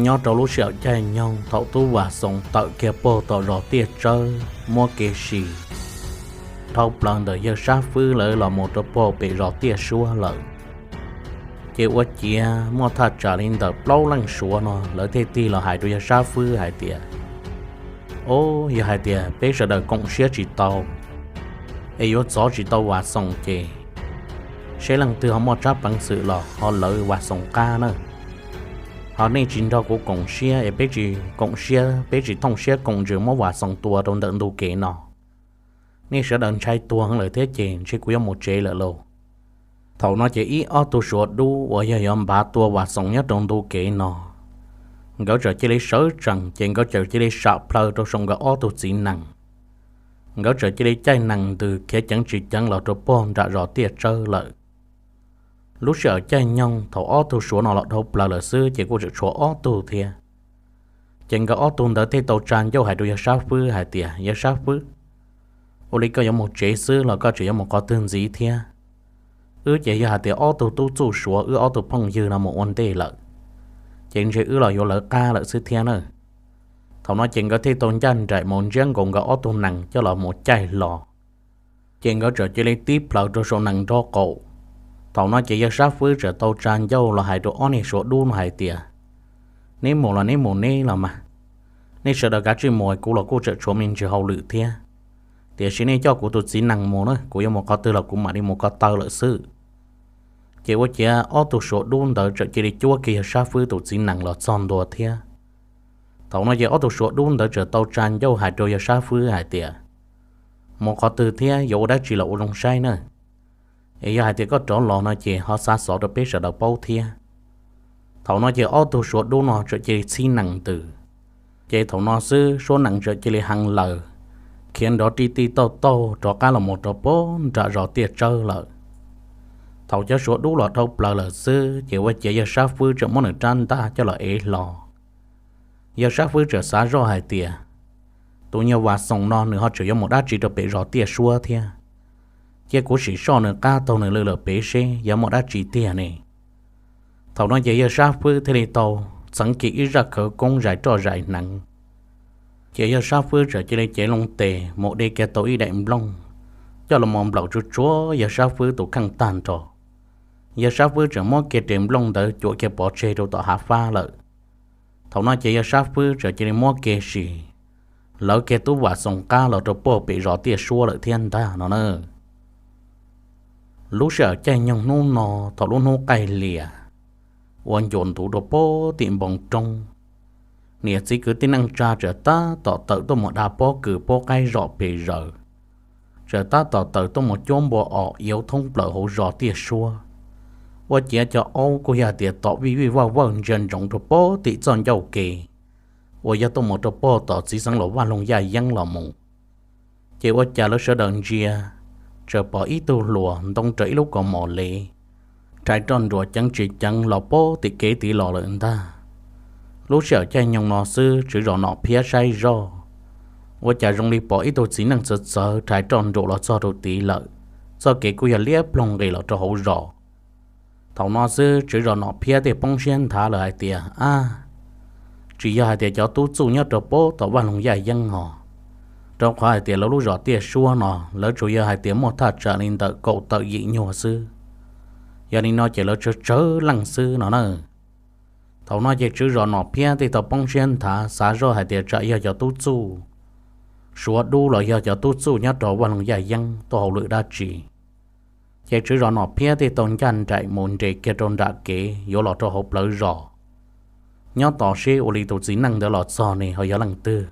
Nyob rau lub sij hawm caij nyoog thaum tub Vam Xoom tawm kiag puag tom zos Tiaj Tsawb muab kev sim dhau plaws ntawm yawg Sab Fwb lawv los mus rau puag pem zos Tiaj Suab lawm, ces ua ciav muaj thaj tsam li ntawm plaub leej Suav no lawv thiaj tig los hais rau yawg Sab Fwb hais tias, Ob, yog hais tias peb sawv daws koom siab tsis tau es yuav txov tsis tau Vam Xoom ces seb leej twg ho muaj tsab peev xwm los ho lawv Vam Xoom qab na. Ho nej tsis nrog kuv koom siab es peb tsis koom siab, peb tsis thooj siab koom ntsws muab Vam Xoom tua rau ntawm ntug kev no, nej sawv daws ntshai tuag lawm thiab ces ntshe kuv yuav mus tsev lawm lauj. Thaum no ces ib ob tug Suav dub uas yog yuav npav tua Vam Xoom nyob rau ntug kev no, nkawd txawm cia li sawv tsees ces nkawd txawm cia li sam plhaws rau saum nkawd ob tug txiv nees. Nkawd txawm cia li caij nees ntws khiav ceev tsis ceev los rau puag nram zos Tiaj Tsawb lawm. Lub sij hawm caij nyoog thaum ob tug Suav no los dhau plaws lawm xwb ces kuj tseem tshuav ob tug thiab. Ces nkawd ob tug ntawd thiaj tau tsa ncauj hais rau yawg Sab Fwb hais tias, Yawg Sab Fwb, ua li koj yuav mus tsev xwb los koj tseem yuav mus qhov twg ntxiv thiab? Wb ces yog hais tias ob tug tub txuj Suav wb ob tug phooj ywg no mus ua ntej lawm, ces ntshe wb los yuav lawv qab lawm xwb thiab na. Thaum no ces nkawd thiaj tau ncaj nraim mus ntsiab nkaus nkawd ob tug nees coj los mus caij hlo. Ces nkawd txawm cia li tib plhaws rau saum nees nraub qaum. Thaum no ces yawg Sab Fwb txawm tau tsa ncauj los hais rau ob niag Suav dub no hais tias, Neb mus los neb mus neb los mas, nej sawv daws kav tsij mus, kuv los kuj tseem tshuav me ntsis hauj lwm thiab. Tiam sis nej coj kuv tus txiv nees mus na, kuv yuav mus qhov twg los kuv mam li mus ko taw lawm xwb. Ces ua ciav ob tug Suav dub ntawd txawm cia li cuab kiag yawg Sab Fwb tus txiv nees los txog ntua thiab. Thaum no ces ob tug Suav dub ntawd txawm tau tsa ncauj hais rau yawg Sab Fwb hais tias, Mus qhov twg thiab yuav ua dab tsi los ua zoo saib na. Es yog hais tias koj rov los no ces ho xa xov rau peb sawv daws paub thiab. Thaum no ces ob tug Suav dub no txawm cia li txhib nees ntws. Ces thaum no xwb suab nees txawm cia li heev lawm, khiav nrov tij tij tauj tauj rov qab los mus rau puag nram zos Tiaj Tsawb lawm. Thaum cov Suav dub los dhau plaws lawm xwb ces ua ciav yawg Sab Fwb txawm muab nws rab ntaj coj los ev hlo. Yawg Sab Fwb txawm xav zoj hais tias, Tus nyuag Vam Xoom no nws ho tseem yuav mus dab tsi rau pem zos Tiaj Suab thiab? Cia kuv sim soj nws qab taug nws lw lawm pem seb yog muaj dab tsi tiag ne. Thaum no ces yawg Sab Fwb thiaj li tau txeev kiag ib zaj khawv koob zais roj zais hneev. Ces yawg Sab Fwb txawm cia li cev loo tes mus de kiag tau ib daim nplooj coj los mus nplawm tsuag tsuag yawg Sab Fwb tus kheej tag nrho. Yawg Sab Fwb txawm muab kiag tes nplooj ntawd cuam kiag pov tseg rau tom hav fab lawm. Thaum no ces yawg Sab Fwb txawm cia li muab kev sim lawv kiag tub Vam Xoom qab los rau puag pem zos Tiaj Suab lawm thiab ntag no na. Lub sij hawm caij nyoog hnub no, thaum lub hnub qaij lias uas ncuam ntuv rau puag tim npoo roob, niam txiv kwv tij neej tsa txawm tab tom tawm tuaj mus da pob kws puab qaib zom pes zaws, txawm tab tom tawm tuaj mus cuab npua os iauv thoob plaws hauv zos Tiaj Suab. Ua ciav cov aub kuj yog hais tias tom vij vij vaj vawj ntsia ntsoov rau puag tim txoj ncauj kev uas yog tuaj mus rau puag tom txiv xeev laus Vaj Loog Yaj Yeeb los mus. Ces ua cas lawv sawv daws ntsia, txawm pom ib tug hluas ntoo raws ib lub kaus mom lev, rhais roj nruam ceev tsis ceev los puag tim kev tid los lawm ntag. Lub sij hawm caij nyoog no xwb tswv zos Nom Phiab saib zoj, ua cas zoo li pom ib tug txiv neej txawv txawv rhais roj nruam los txog rau tid lawm. Txoj kev kuj yog liab ploog nqis los rau hauv zos. Thaum no xwb tswv zos Nom Phiab thiaj poob siab nthav lawm hais tias, Ab, tsis yog hais tias cov tub txuj nyob rau puag tom Vaj Loog Yaj Yeeb hos, rau qhov hais tias lawv lub zos Tiaj Suab no lawv tsuas yog hais tias muaj thaj tsam li ntawm kaum tawm yim nyuag xwb. Yog li no ces lawv tsawg tsawg leej xwb no na. Thaum no ces tswv zos Nom Phiab thiaj tau poob siab nthav xav zoj hais tias tsam yog cov tub txuj Suav dub los yog cov tub txuj nyob rau Vaj Loog Yaj Yeeb tuaj hauj lwm dab tsi. Ces tswv zos Nom Phiab thiaj tau ncaj nraim mus nres kiag rau nram kev yuav los rau hauv plawv zos, nyob tos seb ua li tus txiv neej ntawd los txog ne ho yog leej twg.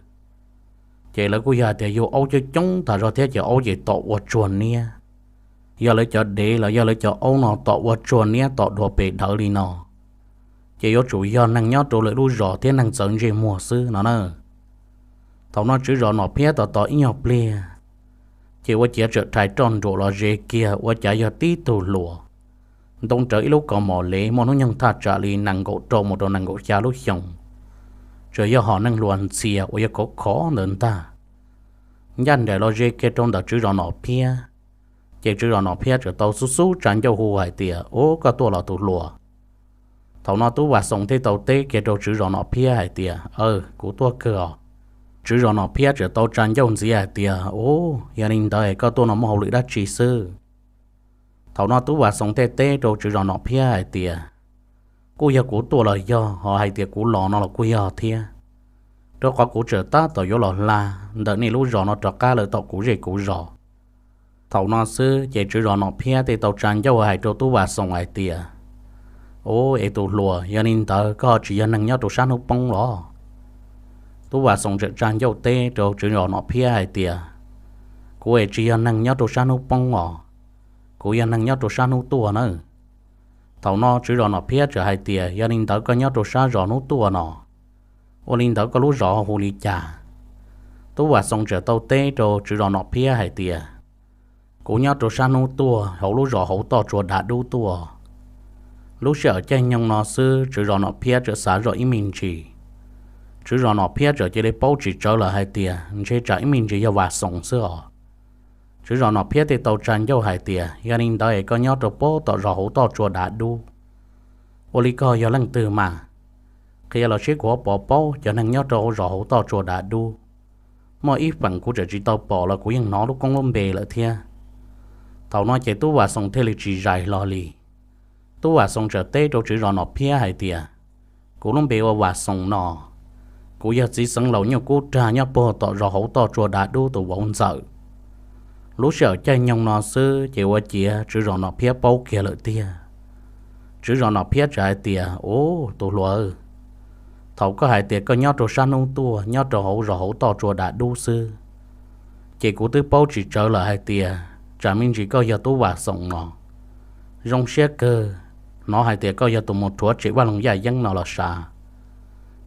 Ces lawv kuj yog hais tias yug aub coob coob tas zog thiab ces aub ces tom ua tsuag niab. Yog lawv cov dev los yog lawv cov aub no tom ua tsuag niab tom dua pes dawv li no, ces yuav tsum yog neeg nyob rau lwm lub zos thiab neeg txawv ntsej muag xwb no na. Thaum no tswv zos Nom Phiab tos tos ib nyuag pliag, ces ua ciav txawm rhais roj nruam los ze kiag ua cas yog tib tug hluas ntoo rawv ib lub kaus mom lev muaj hnub nyoog thaj tsam li nees nkaum rau mus rau nees nkaum xya lub xyoos, tsuas yog hom neeg hluas ntxhias uas yog khov khov ntawd ntag. Ncaj nraim los ze kiag rau ntawm tswv zos Nom Phiab, ces tswv zos Nom Phiab txawm tau xub xub tsa ncauj hu hais tias, Ub, koj tuaj los tus hluas? Thaum no Tub Vam Xoom thiaj tau teb kiag rau tswv zos Nom Phiab hais tias, Aw, kuv tuaj kawg os. Tswv zos Nom Phiab txawm tau tsa ncauj ntxiv hais tias, Ub, yog li ntawd koj tuaj no muaj hauj lwm dab tsi xwb? Thaum no Tub Vam Xoom thiaj teb rau tswv zos Nom Phiab hais tias, Kuj yog kuv tuaj los yog, ho hais tias kuv los no los kuj yog thiab, rau qhov kuv tseem tab tom yuav los hla ntawm nej lub zos no rov qab lawm tom kuv zej kuv zos. Thaum no xwb ces tswv zos Nom Phiab thiaj tau tsa ncauj hais rau Tub Vam Xoom hais tias, Ub, es tus hluas, yog li ntawd koj tsis yog neeg nyob rau sab hnub poob los? Tub Vam Xoom txawm tsa ncauj teb rau tswv zos Nom Phiab hais tias, Kuv es tsis yog neeg nyob rau sab hnub poob os, kuv yog neeg nyob rau sab hnub tuaj nawb. Thaum no tswv zos Nom Phiab txawm hais tias, Yog li ntawd koj nyob rau sab zos hnub tuaj no, ua li ntawd koj lub zos hu li cas? Tub Vam Xoom txawm tau teb rau tswv zos Nom Phiab hais tias, Kuv nyob rau sab hnub tuaj hauv lub zos hauv toj tsua dav dub tuaj. Lub sij hawm caij nyoog no xwb tswv zos Nom Phiab txawm xav zoj ib me ntsis. Tswv zos Nom Phiab txawm cia li paub tsis tsawv lawm hais tias, Ntshe tsam ib me ntsis yog Vam Xoom xwb os. Tswv zos Nom Phiab thiaj tau tsa ncauj hais tias, Yog li ntawd es koj nyob rau pem tom zos hauv toj tsua dav dub, ua li koj yog leej twg mas? Qhia los seb kuv ho puas paub cov neeg nyob rau hauv zos hauv toj tsua dav dub. Muaj ib feem kuv tseem tsis tau pom los kuv yeej hnov lub koob lub npe lawm thiab. Thaum no ces Tub Vam Xoom thiaj li tsis zais hlo li. Tub Vam Xoom txawm teb rau tswv zos Nom Phiab hais tias, Kuv lub npe ua Vam Xoom no, kuv yog txiv xeev laus Nyuj Kub Rag nyob puag tom zos hauv toj tsua dav dub tus vauv ntxawm. Lub sij hawm caij nyoog no xwb ces ua ciav tswv zos Nom Phiab paub kiag lawm tiag. Tswv zos Nom Phiab txawm hais tias, Ub, tus hluas, thaum koj hais tias koj nyob rau sab hnub tuaj nyob rau hauv zos hauv toj tsua dav dub xwb, ces kuv twb paub tsis tsawv lawm hais tias, tsam me ntsis koj yog Tub Vam Xoom no. Zoo siab kawg, hnov hais tias koj yog tus mus rhuav tsem Vaj Loog Yaj Yeeb no los sav.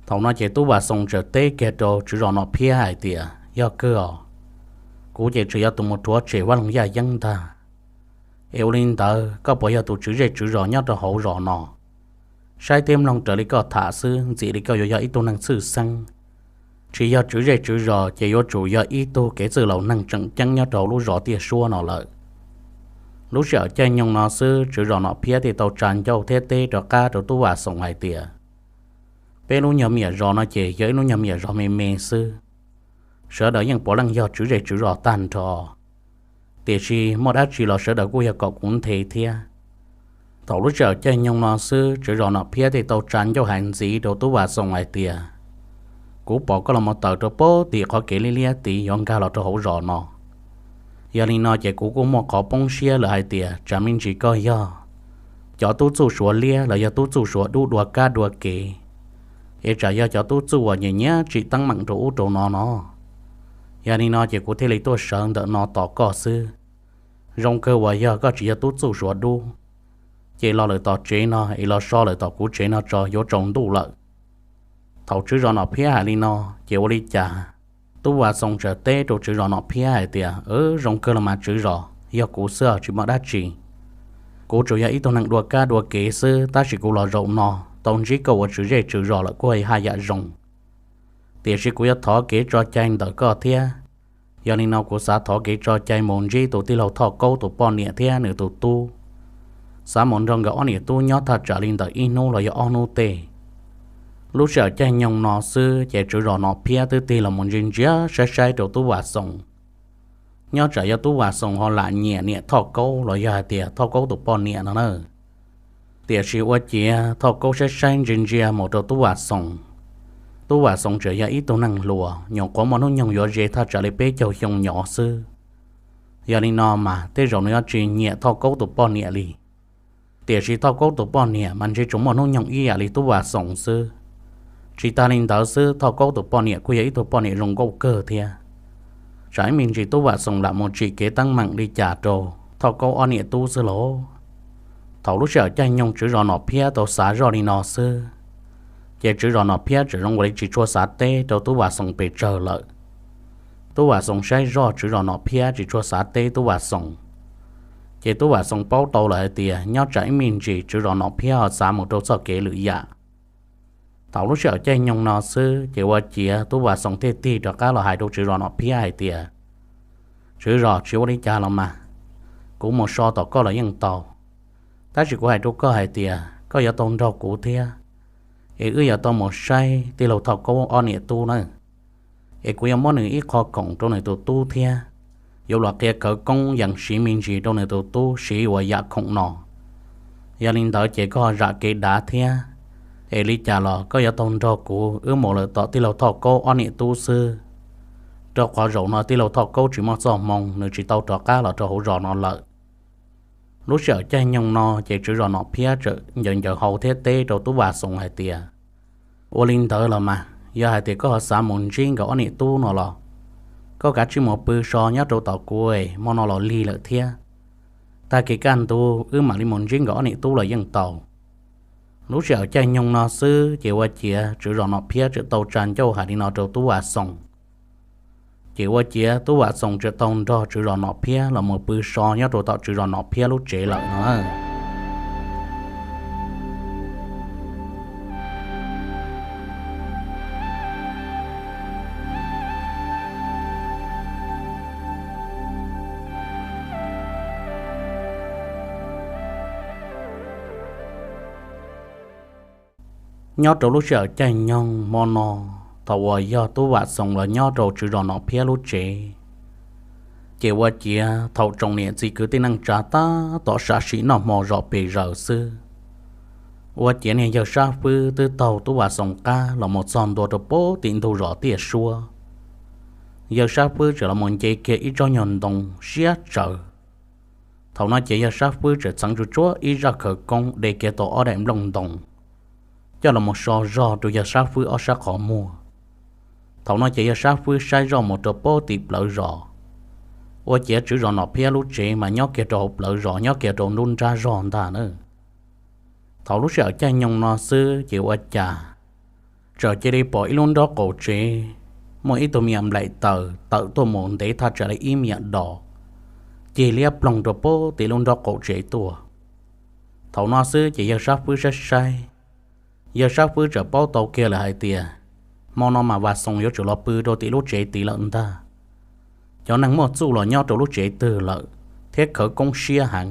Thaum no ces Tub Vam Xoom txawm teb kiag rau tswv zos Nom Phiab hais tias, Yog kawg os, kuv ces tseem yog tus mus rhuav tsem Vaj Loog Yaj Yeeb ntag. Es ua li ntawd koj puas yog tus tswv zej tswv zos nyob rau hauv zos no? Saib thiab mloog raws li koj tham xwb ntxim li koj yuav yog ib tug neeg tshwj xeeb, tsis yog tswv zej tswv zos ces yuav tsum yog ib tug kev txwj laus neeg tseem ceeb nyob rau hauv lub zos Tiaj Suab no lawm. Lub sij hawm caij nyoog no xwb tswv zos Nom Phiab thiaj tau tsa ncauj thiab teb rov qab rau Tub Vam Xoom hais tias, Peb lub nyuag me nyuam zos no ces yog ib lub nyuag me nyuam zos me me xwb, sawv daws yeej puav leej yog tswv zej tswv zos tag nrho, tiam sis muaj dab tsi los sawv daws kuj yog kom kuv nthe thiab. Thaum lub sij hawm caij nyoog no xwb tswv zos Nom Phiab thiaj tau tsa ncauj hais ntxiv rau Tub Vam Xoom hais tias, Kuv pom koj los mus tawm rau pem tim qhov kev liab liab tid yuav nkag los rau hauv zos no. Yog li no ces kuv kuj muaj qhov poob siab lawm hais tias tsam me ntsis koj yog cov tub txuj Suav liab los yog tub txuj Suav dub dua kab dua kev, es tsam yog cov tub txuj uas nyiam nyiam tsim teeb meem rau ub rau no no. Yog li no ces kuv thiaj li tuaj sawv ntawm no tos koj xwb. Zoo kawg uas yog koj tsis yog tub txuj Suav dub, ces los lawm tom tsev no es los so lawm tom kuv tsev no tso, yuav tsaus ntuj lawm. Thaum tswv zos Nom Phiab hais li no, ces ua li cas Tub Vam Xoom txawm teb rau tswv zos Nom Phiab hais tias, Zoo kawg los mas tswv zos, yog kuv xwb tsis muaj dab tsi. Kuv tsuas yog ib tug neeg dua kab dua kev xwb, tab sis kuv los zaum no tau ntsib koj ua tswv zej tswv zos lawm kuj haj yam zoo. Tiam sis kuv yuav thov kev tso cai ntawm koj thiab. Yog li no kuv xav thov kev tso cai mus ntsib tus tij laug Thoj Kaub tus poj niam thiab nws tus tub. Xav mus nrog nkawd ob niam tub nyob thaj tsam li ntawm ib hnub los yog ob hnub tej. Lub sij hawm caij nyoog no xwb ces tswv zos Nom Phiab twb tig los mus ntsia ntsia saib saib rau Tub Vam Xoom. Nyob tsam yog Tub Vam Xoom ho lam nyiam niam Thoj Kaub los yog hais tias Thoj Kaub tus poj niam no na. Tiam sis ua ciav Thoj Kaub saib saib ntsia ntsia mus rau Tub Vam Xoom. Tub Vam Xoom tseem yog ib tug neeg hluas nyuam qhuav muaj hnub nyoog yuav ze thaj tsam li peb caug xyoo nyov xwb. Yog li no mas tej zaum nws yuav tsis nyiam Thoj Kaub tus poj niam li. Tiam sis Thoj Kaub tus poj niam mas ntshe tsuas muaj hnub nyoog ib yam li Tub Vam Xoom xwb. Tsis tas li ntawd xwb, Thoj Kaub tus poj niam kuj yog ib tug poj niam zoo nkauj kawg thiab. Tsam ib me ntsis Tub Vam Xoom lam mus tsim kev teeb meem li cas rau Thoj Kaub ob niam tub xwb los. Thaum lub sij hawm caij nyoog tswv zos Nom Phiab tau xav zoj li no xwb, ces tswv zos Nom Phiab tseem zoo ua li tsis tshua xav teb rau Tub Vam Xoom pes tsawg lawm. Tub Vam Xoom saib zoj tswv zos Nom Phiab tsis tshua xav teb Tub Vam Xoom, ces Tub Vam Xoom paub tau lawm hais tias nyob tsam ib me ntsis tswv zos Nom Phiab ho xav mus rau txoj kev lwm yam. Thaum lub sij hawm caij nyoog no xwb ces ua ciav Tub Vam Xoom thiaj tig rov qab los hais rau tswv zos Nom Phiab hais tias, Tswv zos, tsis ua li cas los mas, kuv mus so tom koj los yeej tau. Tab sis kuv hais rau koj hais tias koj yuav tau nrog kuv thiab, es wb yuav tau mus saib tij laug Thoj Kaub ob niam tub na. Es kuv yuav muab nws ib qho khoom rau nws tus tub thiab, yuav los qhia khawv koob yees siv me ntsis rau nws tus tub siv ua yam khoom no. Yog li ntawd ces koj ho zam kev dav thiab, es li cas los koj yuav tau nrog kuv wb mus lawm tom tij laug Thoj Kaub ob niam tub xwb, rau qhov zaum no tij laug Thoj Kaub tsis muaj txoj hmoo, nws tsis tau rov qab los rau hauv zos no lawm. Lub sij hawm caij nyoog no ces tswv zos Nom Phiab txawm ncaws ncaws hau thiab teb rau tub Vam Xoos hais tias, ua li ntawd los mas yog hais tias koj ho xav mus ntsib nkawd ob niam tub no los, koj kav tsij mus pw so nyob rau tom kuv, hmo no los lig lawm thiab. Tag kis kaj ntug wb mam li mus ntsib nkawd ob niam tub los yeej tau. Lub sij hawm caij nyoog no xwb ces ua ciav tswv zos Nom Phiab txawm tau tsa ncauj hais li no rau tub Vam Xoos. Ces ua ciav tub Vam Xoos txawm tau nrog tswv zos Nom Phiab los mus pw so nyob rau tom tswv zos Nom Phiab lub tsev lawm no. Nyob rau lub sij hawm caij nyoog hmo no, thaum uas yog tub Vam Xoos los nyob rau tswv zos Nom Phiab lub tsev, ces ua ciav thaum tsoom niam txiv kwv tij neej tsa tab tom sam sim noj hmo zom pes zaws xwb, ua ciav niag yawg Sab Fwb twb taug tub Vam Xoos qab los mus txog ntua rau puag tim ntug zos tiaj suab. Yawg Sab Fwb txawm los mus nce kiag ib tsob nyuag ntoo siab tsawv. Thaum no ces yawg Sab Fwb txawm txheev tsuj tsuab ib zaj khawv koob de kiag tau ob daim nplooj ntoo coj los mus so zog rau yawg Sab Fwb ob sab qhov muag. Thaum no ces yawg Sab Fwb saib zoj mus rau puag tim plawv zos, ua ciav tswv zos Nom Phiab lub tsev mas nyob kiag rau hauv plawv zos, nyob kiag rau nruab nrab zog ntag na. Thaum lub sij hawm caij nyoog no xwb ces ua cas txawm cia li pom ib lub nraub qaum tsev muaj ib tug me nyuam nplaim taws tawm tuaj mus ntev thaj tsam li ib me nyuam dos, cig liab ploog rau puag tim lub nraub qaum tsev tuaj. Thaum no xwb ces yawg Sab Fwb saib saib, yawg Sab Fwb txawm paub tau kiag lawm hais tias, hmo no mas Vam Xoos yuav tsum los pw rau tim lub tsev tid lawm ntag. Cov neeg muaj txuj los nyob rau lub tsev twg lawm thiab khawv koob siab heev,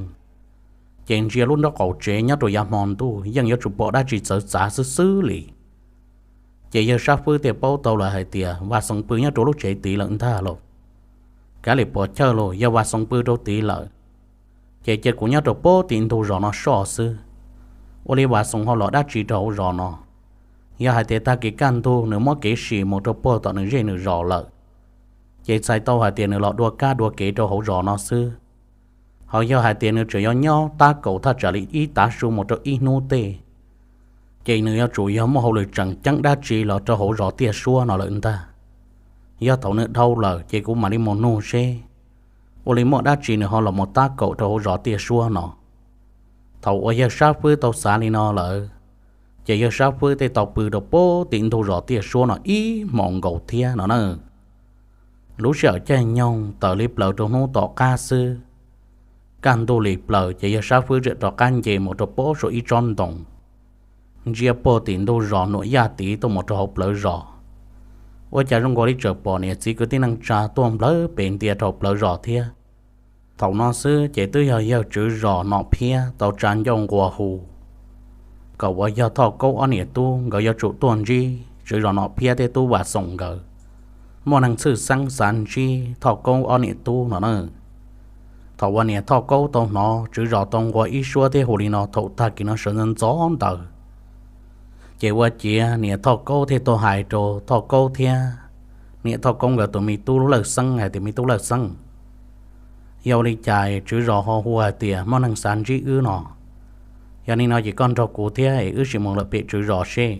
ces ntsia lub nraub qaum tsev nyob rau yav hmo ntuj yeej yuav tsum pom dab tsi txawv txav xwb xwb li. Ces yawg Sab Fwb thiaj paub tau lawm hais tias Vam Xoos pw nyob rau lub tsev tid lawm ntag lauj. Kav liam puas chawj los yog Vam Xoos pw rau tid lawm, ces cia kuv nyob rau puag tim ntug zos no soj xwb. Ua li Vam Xoos ho los dab tsi rau hauv zos no? Yog hais tias tag kis kaj ntug nws muab kev sim mus rau puag tom nws zej nws zos lawm, ces txhais tau hais tias nws los dua kab dua kev rau hauv zos no xwb. Ho yog hais tias nws tseem yuav nyob tab kaum thaj tsam li ib tav su mus rau ib hnub tej, ces nws yuav tsum yog muaj hauj lwm tseem ceeb dab tsi los rau hauv zos tiaj suab no lawm ntag. Yog thaum nws dhau lawm ces kuv mam li mus nug seb ua li muaj dab tsi nws ho los mus tab kaum rau hauv zos tiaj suab no. Thaum uas yawg Sab Fwb tau xav li no lawm, ces yawg Sab Fwb thiaj tau pw rau puag tim ntug zos tiaj suab no ib hmos nkaus thiab no na. Lub sij hawm caij nyoog tawm li plaws rau hnub tom qab xwb, kaj ntug li plaws ces yawg Sab Fwb txawm rov qab nce mus rau puag saum ib tsob ntoo, ntsia puag tim ntug zos nuam yaj tid tuaj mus rau hauv plawv zos. Ua cas zoo nkaus li txawm pom niam txiv kwv tij neej tsa tuaj nplawg pes ntia rau plawv zos thiab. Thaum no xwb ces twb yog yawg tswv zos Nom Phiab tau tsa ncauj nqua hu kom uas yog Thoj Kaub ob niam tub nkawd yuav tsum tuaj ntsib tswv zos Nom Phiab thiab tub Vam Xoos nkawd, muaj neeg tshwj xeeb xav ntsib Thoj Kaub ob niam tub no na. Thaum uas niam Thoj Kaub tau hnov tswv zos tau nqua ib suab thiab hu li no thaum tag kis no sawv ntxov ntxov ntawd, ces ua ciav niam Thoj Kaub thiaj tuaj hais rau Thoj Kaub thiab niam Thoj Kaub nkawd tus me tub Lawj Xeeb hais tias, me tub Lawj Xeeb, yog li cas tswv zos ho hu hais tias muaj neeg xav ntsib wb no? Yog li no ces koj nrog kuv thiab es wb sim mus lawm pem tswv zos seb.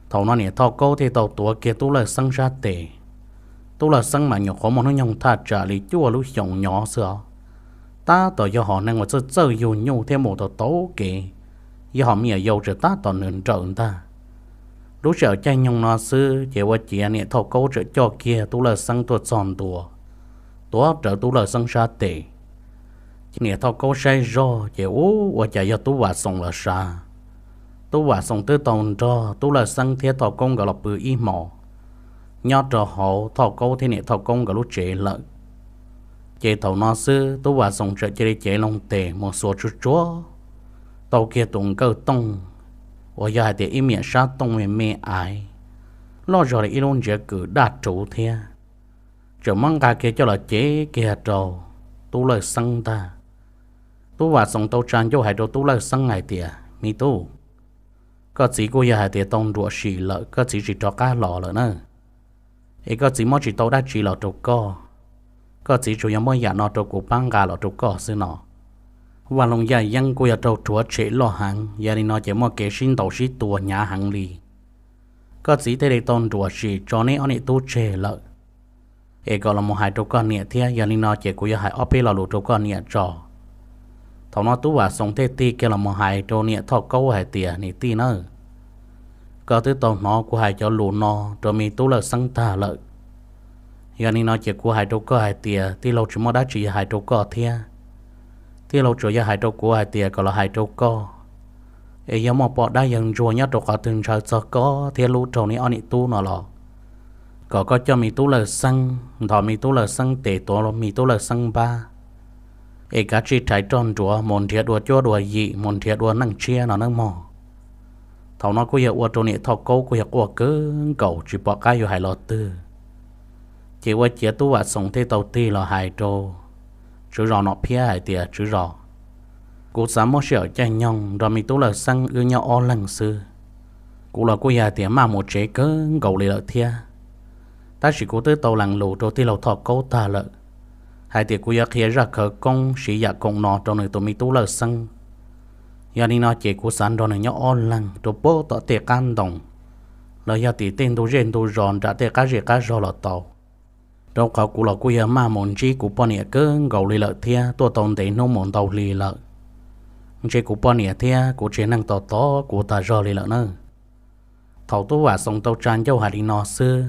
Thaum no niam Thoj Kaub thiaj tau tuav kiag tub Lawj Xeeb sab tes. Tub Lawj Xeeb mas nyuam qhuav muaj hnub nyoog thaj tsam li cuaj lub xyoos nyob xwb os, tab tom yog hom neeg uas txawj txawj yug nyuj thiab mus tau tau kev, yog hom me nyuam yaus tseem tab tom nws nrawm ntag. Lub sij hawm caij nyoog no xwb ces ua ciav niam Thoj Kaub txawm coj kiag tub Lawj Xeeb tuaj txog ntua, tuav rawv tub Lawj Xeeb sab tes. Niam Thoj Kaub saib zoj ces ub, ua cas yog tub Vam Xoos los sav. Tub Vam Xoos twb tau nrog tub Lawj Xeeb thiab Thoj Kaub nkawd los pw ib hmos nyob rau hauv Thoj Kaub thiab niam Thoj Kaub nkawd lub tsev lawm. Ces thaum no xwb tub Vam Xoos txawm cia li cev loo tes mus xuas tsuag tsuag tau kiag tus nkawj tooj uas yog hais tias ib miam sab tooj me me aiv, loj zog li ib lub ntsiav kws daj ruv thiab, tseem muab nqa kiag coj los cev kiag rau Tub Lawj Xeeb ntag. Tub Vam Xoom tau tsa ncauj hais rau Tub Lawj Xeeb hais tias, Me tub, koj txiv kuj yog hais tias tau nruam sim lawm, koj txiv tsis rov qab los lawm na. Es koj txiv muab tsis tau dab tsi los rau koj, koj txiv tsuas yog muab yam no rau kuv pab nqa los rau koj xwb no. Vaj loog yaj yeeb kuj yog raug rhuav tshem loj heev, yog li no ces muaj kev sib ntaus sib tua hnyav heev li. Koj txiv thiaj li tau nruam sim tso neb ob niam tub tseg lawm, es kom los mus hais rau koj niam thiab. Yog li no ces kuv yuav hais ob peb lo lus rau koj niam tso. Thaum no Tub Vam Xoom thiaj tig kiag los mus hais rau niam Thoj Kaub hais tias, Niam tij nawb, koj twb tau hnov kuv hais cov lus no rau me Tub Lawj Xeeb tag lawm. Yog li no ces kuv hais rau koj hais tias tij laug tsis muaj dab tsi yog hais rau koj thiab. Tij laug tsuas yog hais rau kuv hais tias kom los hais rau koj, es yog muaj poj dab yawg ntsuag nyob rau qhov twg ntshaw txog koj thiab lub raug neb ob niam tub no los, kom koj coj me Tub Lawj Xeeb, nthos me Tub Lawj Xeeb tes, tuav me Tub Lawj Xeeb npab, es kav tsij rhais roj nruav mus nrhiav dua cuab dua yim, mus nrhiav dua neej tshiab no nawb mog. Thaum no kuj yog ua rau niam Thoj Kaub kuj yog quaj kawg nkaus tsis pom qab yuav hais los twg. Ces ua ciav Tub Vam Xoom thiaj tau tig los hais rau tswv zos Nom Phiab hais tias, Tswv zos, kuv xav muab sij hawm caij nyoog nrog me Tub Lawj Xeeb wb nyob ob leeg xwb. Kuv los kuj yog hais tias maj mus tsev kawg nkaus li lawm thiab, tab sis kuv twb tau lees lus rau tij laug Thoj Kaub tag lawm, hais tias kuv yuav qhia zaj khawv koob siv yam khoom no rau nws tus me Tub Lawj Xeeb. Yog li no ces kuv xav nrog nws nyob ob leeg rau puag tom tej qab ntoo, los yog tim tej ntug zej ntug zos nram tej qab zej qab zog los tau, rau qhov kuv los kuj yog maj mus ntsib kuv poj niam kawg nkaus li lawm thiab tuaj tau ntev hnub mus ntau hli lawm. Ntshe kuv poj niam thiab kuv tsev neeg tos tos kuv tas zog li lawm na. Thaum Tub Vam Xoom tau tsa ncauj hais li no xwb,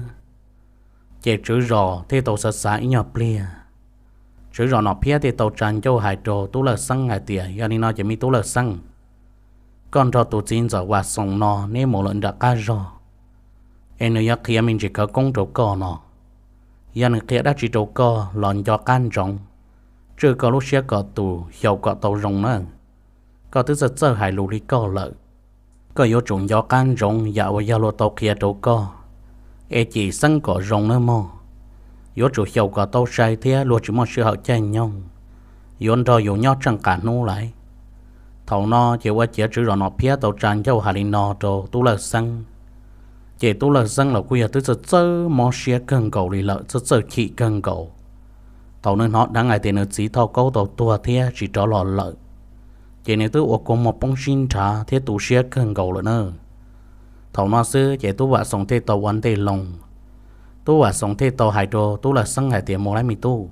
ces tswv zos thiaj tau xav xav ib nyuag pliag. Tswv zos Nom Phiab thiaj tau tsa ncauj hais rau Tub Lawj Xeeb hais tias, Yog li no ces me Tub Lawj Xeeb, koj nrog tus txiv ntxawm Vam Xoom no neb mus lawm nram qab zog, es nws yuav qhia me ntsis khawv koob rau koj no. Yog nws qhia dab tsi rau koj los nco qab ntsoov, tswj koj lub siab kom tus xyaum kom tau zoo na. Koj twb txawj txawj hais lus li koj lawm, koj yuav tsum nco qab ntsoov yam uas yog luag tau qhia rau koj, es cim xeeb kom zoo nawb mog. Yuav tsum xyaum kom tau sai thiab luag tsis muaj sij hawm caij nyoog, yuav nrog yus nyob tsheej qas hnub lawm. Thaum no ces ua ciav tswv zos Nom Phiab tau tsa ncauj hais li no rau Tub Lawj Xeeb, ces Tub Lawj Xeeb los kuj yog twb txawj txawj mob siab kawg nkaus li lawm, txawj txawj chim kawg nkaus. Thaum nws hnov dheev hais tias nws txiv Thoj Kaub tau tuag thiab tsis rov los lawm, ces nws twb ua kua muag poob sib nrhav thiab tu siab kawg nkaus lawm na. Thaum no xwb ces Tub Vam Xoom thiaj tau ua ntej loo. Tub Vam Xoom thiaj tau hais rau Tub Lawj Xeeb hais tias, Mus lawm me tub,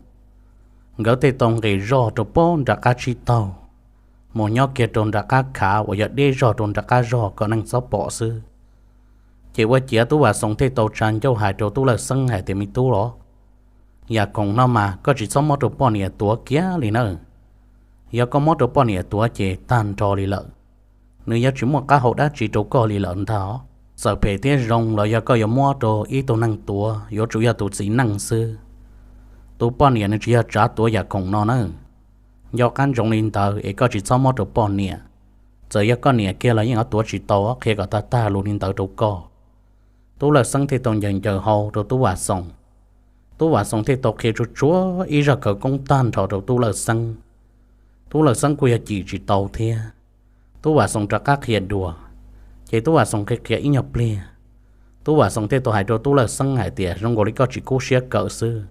nkawd thiaj tau nqis zog rau puag nram qab tsib taug, mus nyob kiag rau nram qab khav uas yog deb zog rau nram qab zog kom neeg txhob pom xwb. Ces ua ciav Tub Vam Xoom thiaj tau tsa ncauj hais rau Tub Lawj Xeeb hais tias, Me tub los, yam khoom no mas koj tsis txhob muab rau poj niam tuav kiag li nawb. Yog koj muab rau poj niam tuav ces tag nrho li lawm, nws yuav tsis muaj qab hau dab tsi rau koj li lawm ntag. Txawm phem thiab zoo los yog koj yuav muab rau ib tug neeg tuav yuav tsum yog tus txiv neej xwb. Tus poj niam nws tsis yog tsav tuav yam khoom no nawb. Nco qab ntsoov li ntawd es koj tsis txhob muab rau poj niam. Txawm yog koj niam kiag los yeej yuav tuav tsis tau, qhia kom tag tag lus li ntawd rau koj. Tub Lawj Xeeb thiaj tau ncaws ncaws hau rau Tub Vam Xoom. Tub Vam Xoom thiaj tau qhia tsuag tsuag ib zaj khawv koob tag nrho rau Tub Lawj Xeeb. Tub Lawj Xeeb kuj yog cim tsis tau thiab. Tub Vam Xoom rov qab qhia dua, ces Tub Vam Xoom qhia qhia ib nyuag pliag, Tub Vam Xoom thiaj tau hais rau Tub Lawj Xeeb hais tias, Zoo nkaus li koj tsis kub siab kawm xwb.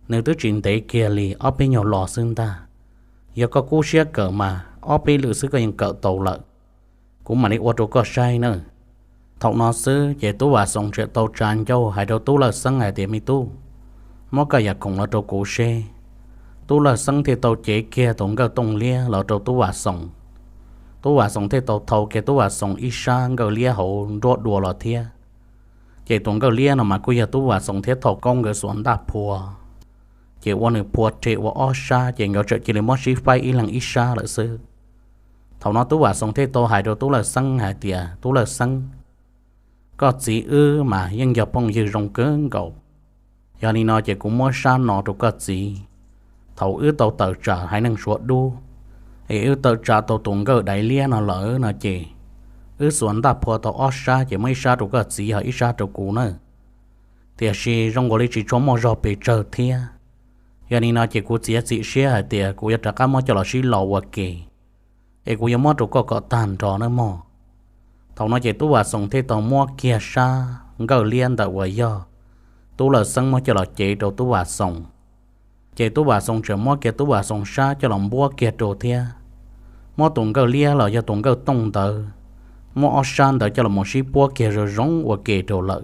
Nws twb tsis ntev kiag li, ob peb nyuag lo xwb ntag. Yog koj kub siab kawm mas ob peb lwm xwb koj yeej kawm tau lawm. Kuv mam li ua rau koj saib nawb. Thaum no xwb ces Tub Vam Xoom thiaj tau tsa ncauj hais rau Tub Lawj Xeeb hais tias, Me tub, muab koj yam khoom los rau kuv seb. Tub Lawj Xeeb thiaj tau cev kiag tus nkawj tooj liab los rau Tub Vam Xoom. Tub Vam Xoom thiaj tau thau kiag Tub Vam Xoom ib sab nkawj liab hauv nruab dua los thiab. Ces tus nkawj liab no mas kuj yog Tub Vam Xoom thiab Thoj Kaub nkawd xuas ntaj phua, ces ua nws phua rhe ua ob sab ces nkawd txawm cia li muab sib faib ib leeg ib sab lawm xwb. Thaum no Tub Vam Xoom thiaj tau hais rau Tub Lawj Xeeb hais tias, Tub Lawj Xeeb, koj txiv wb mas yeej yog phooj ywg zoo kawg nkaus. Yog li no ces kuv muab sab no rau koj txiv. Thaum wb tau tawm tsam haiv neeg Suav dub, Es wb tawm tsam tau tus nkawj daiv liab no lawm no ces wb xuas ntaj phua tau ob sab ces muab ib sab rau koj txiv ho ib sab rau kuv na. Tiam sis zoo nkaus li tsis tshua muaj zog pes tsawg thiab. Yog li no ces kuv txiav txim siab hais tias kuv yuav rov qab muab coj los sib los ua ke, es kuv yuav muab rau koj kom tag nrho nawb mog. Thaum no ces Tub Vam Xoom thiaj tau muab kiag sab nkawj liab ntawm uas yog Tub Lawj Xeeb muab coj los cev rau Tub Vam Xoom. Ces Tub Vam Xoom tseem muab kiag Tub Vam Xoom sab coj los npuab kiag rau thiab, muab tus nkawj liab los yog tus nkawj tooj ntawd, muab ob sab ntawd coj los mus sib puab kiag zoo zoo ua ke rau lawm.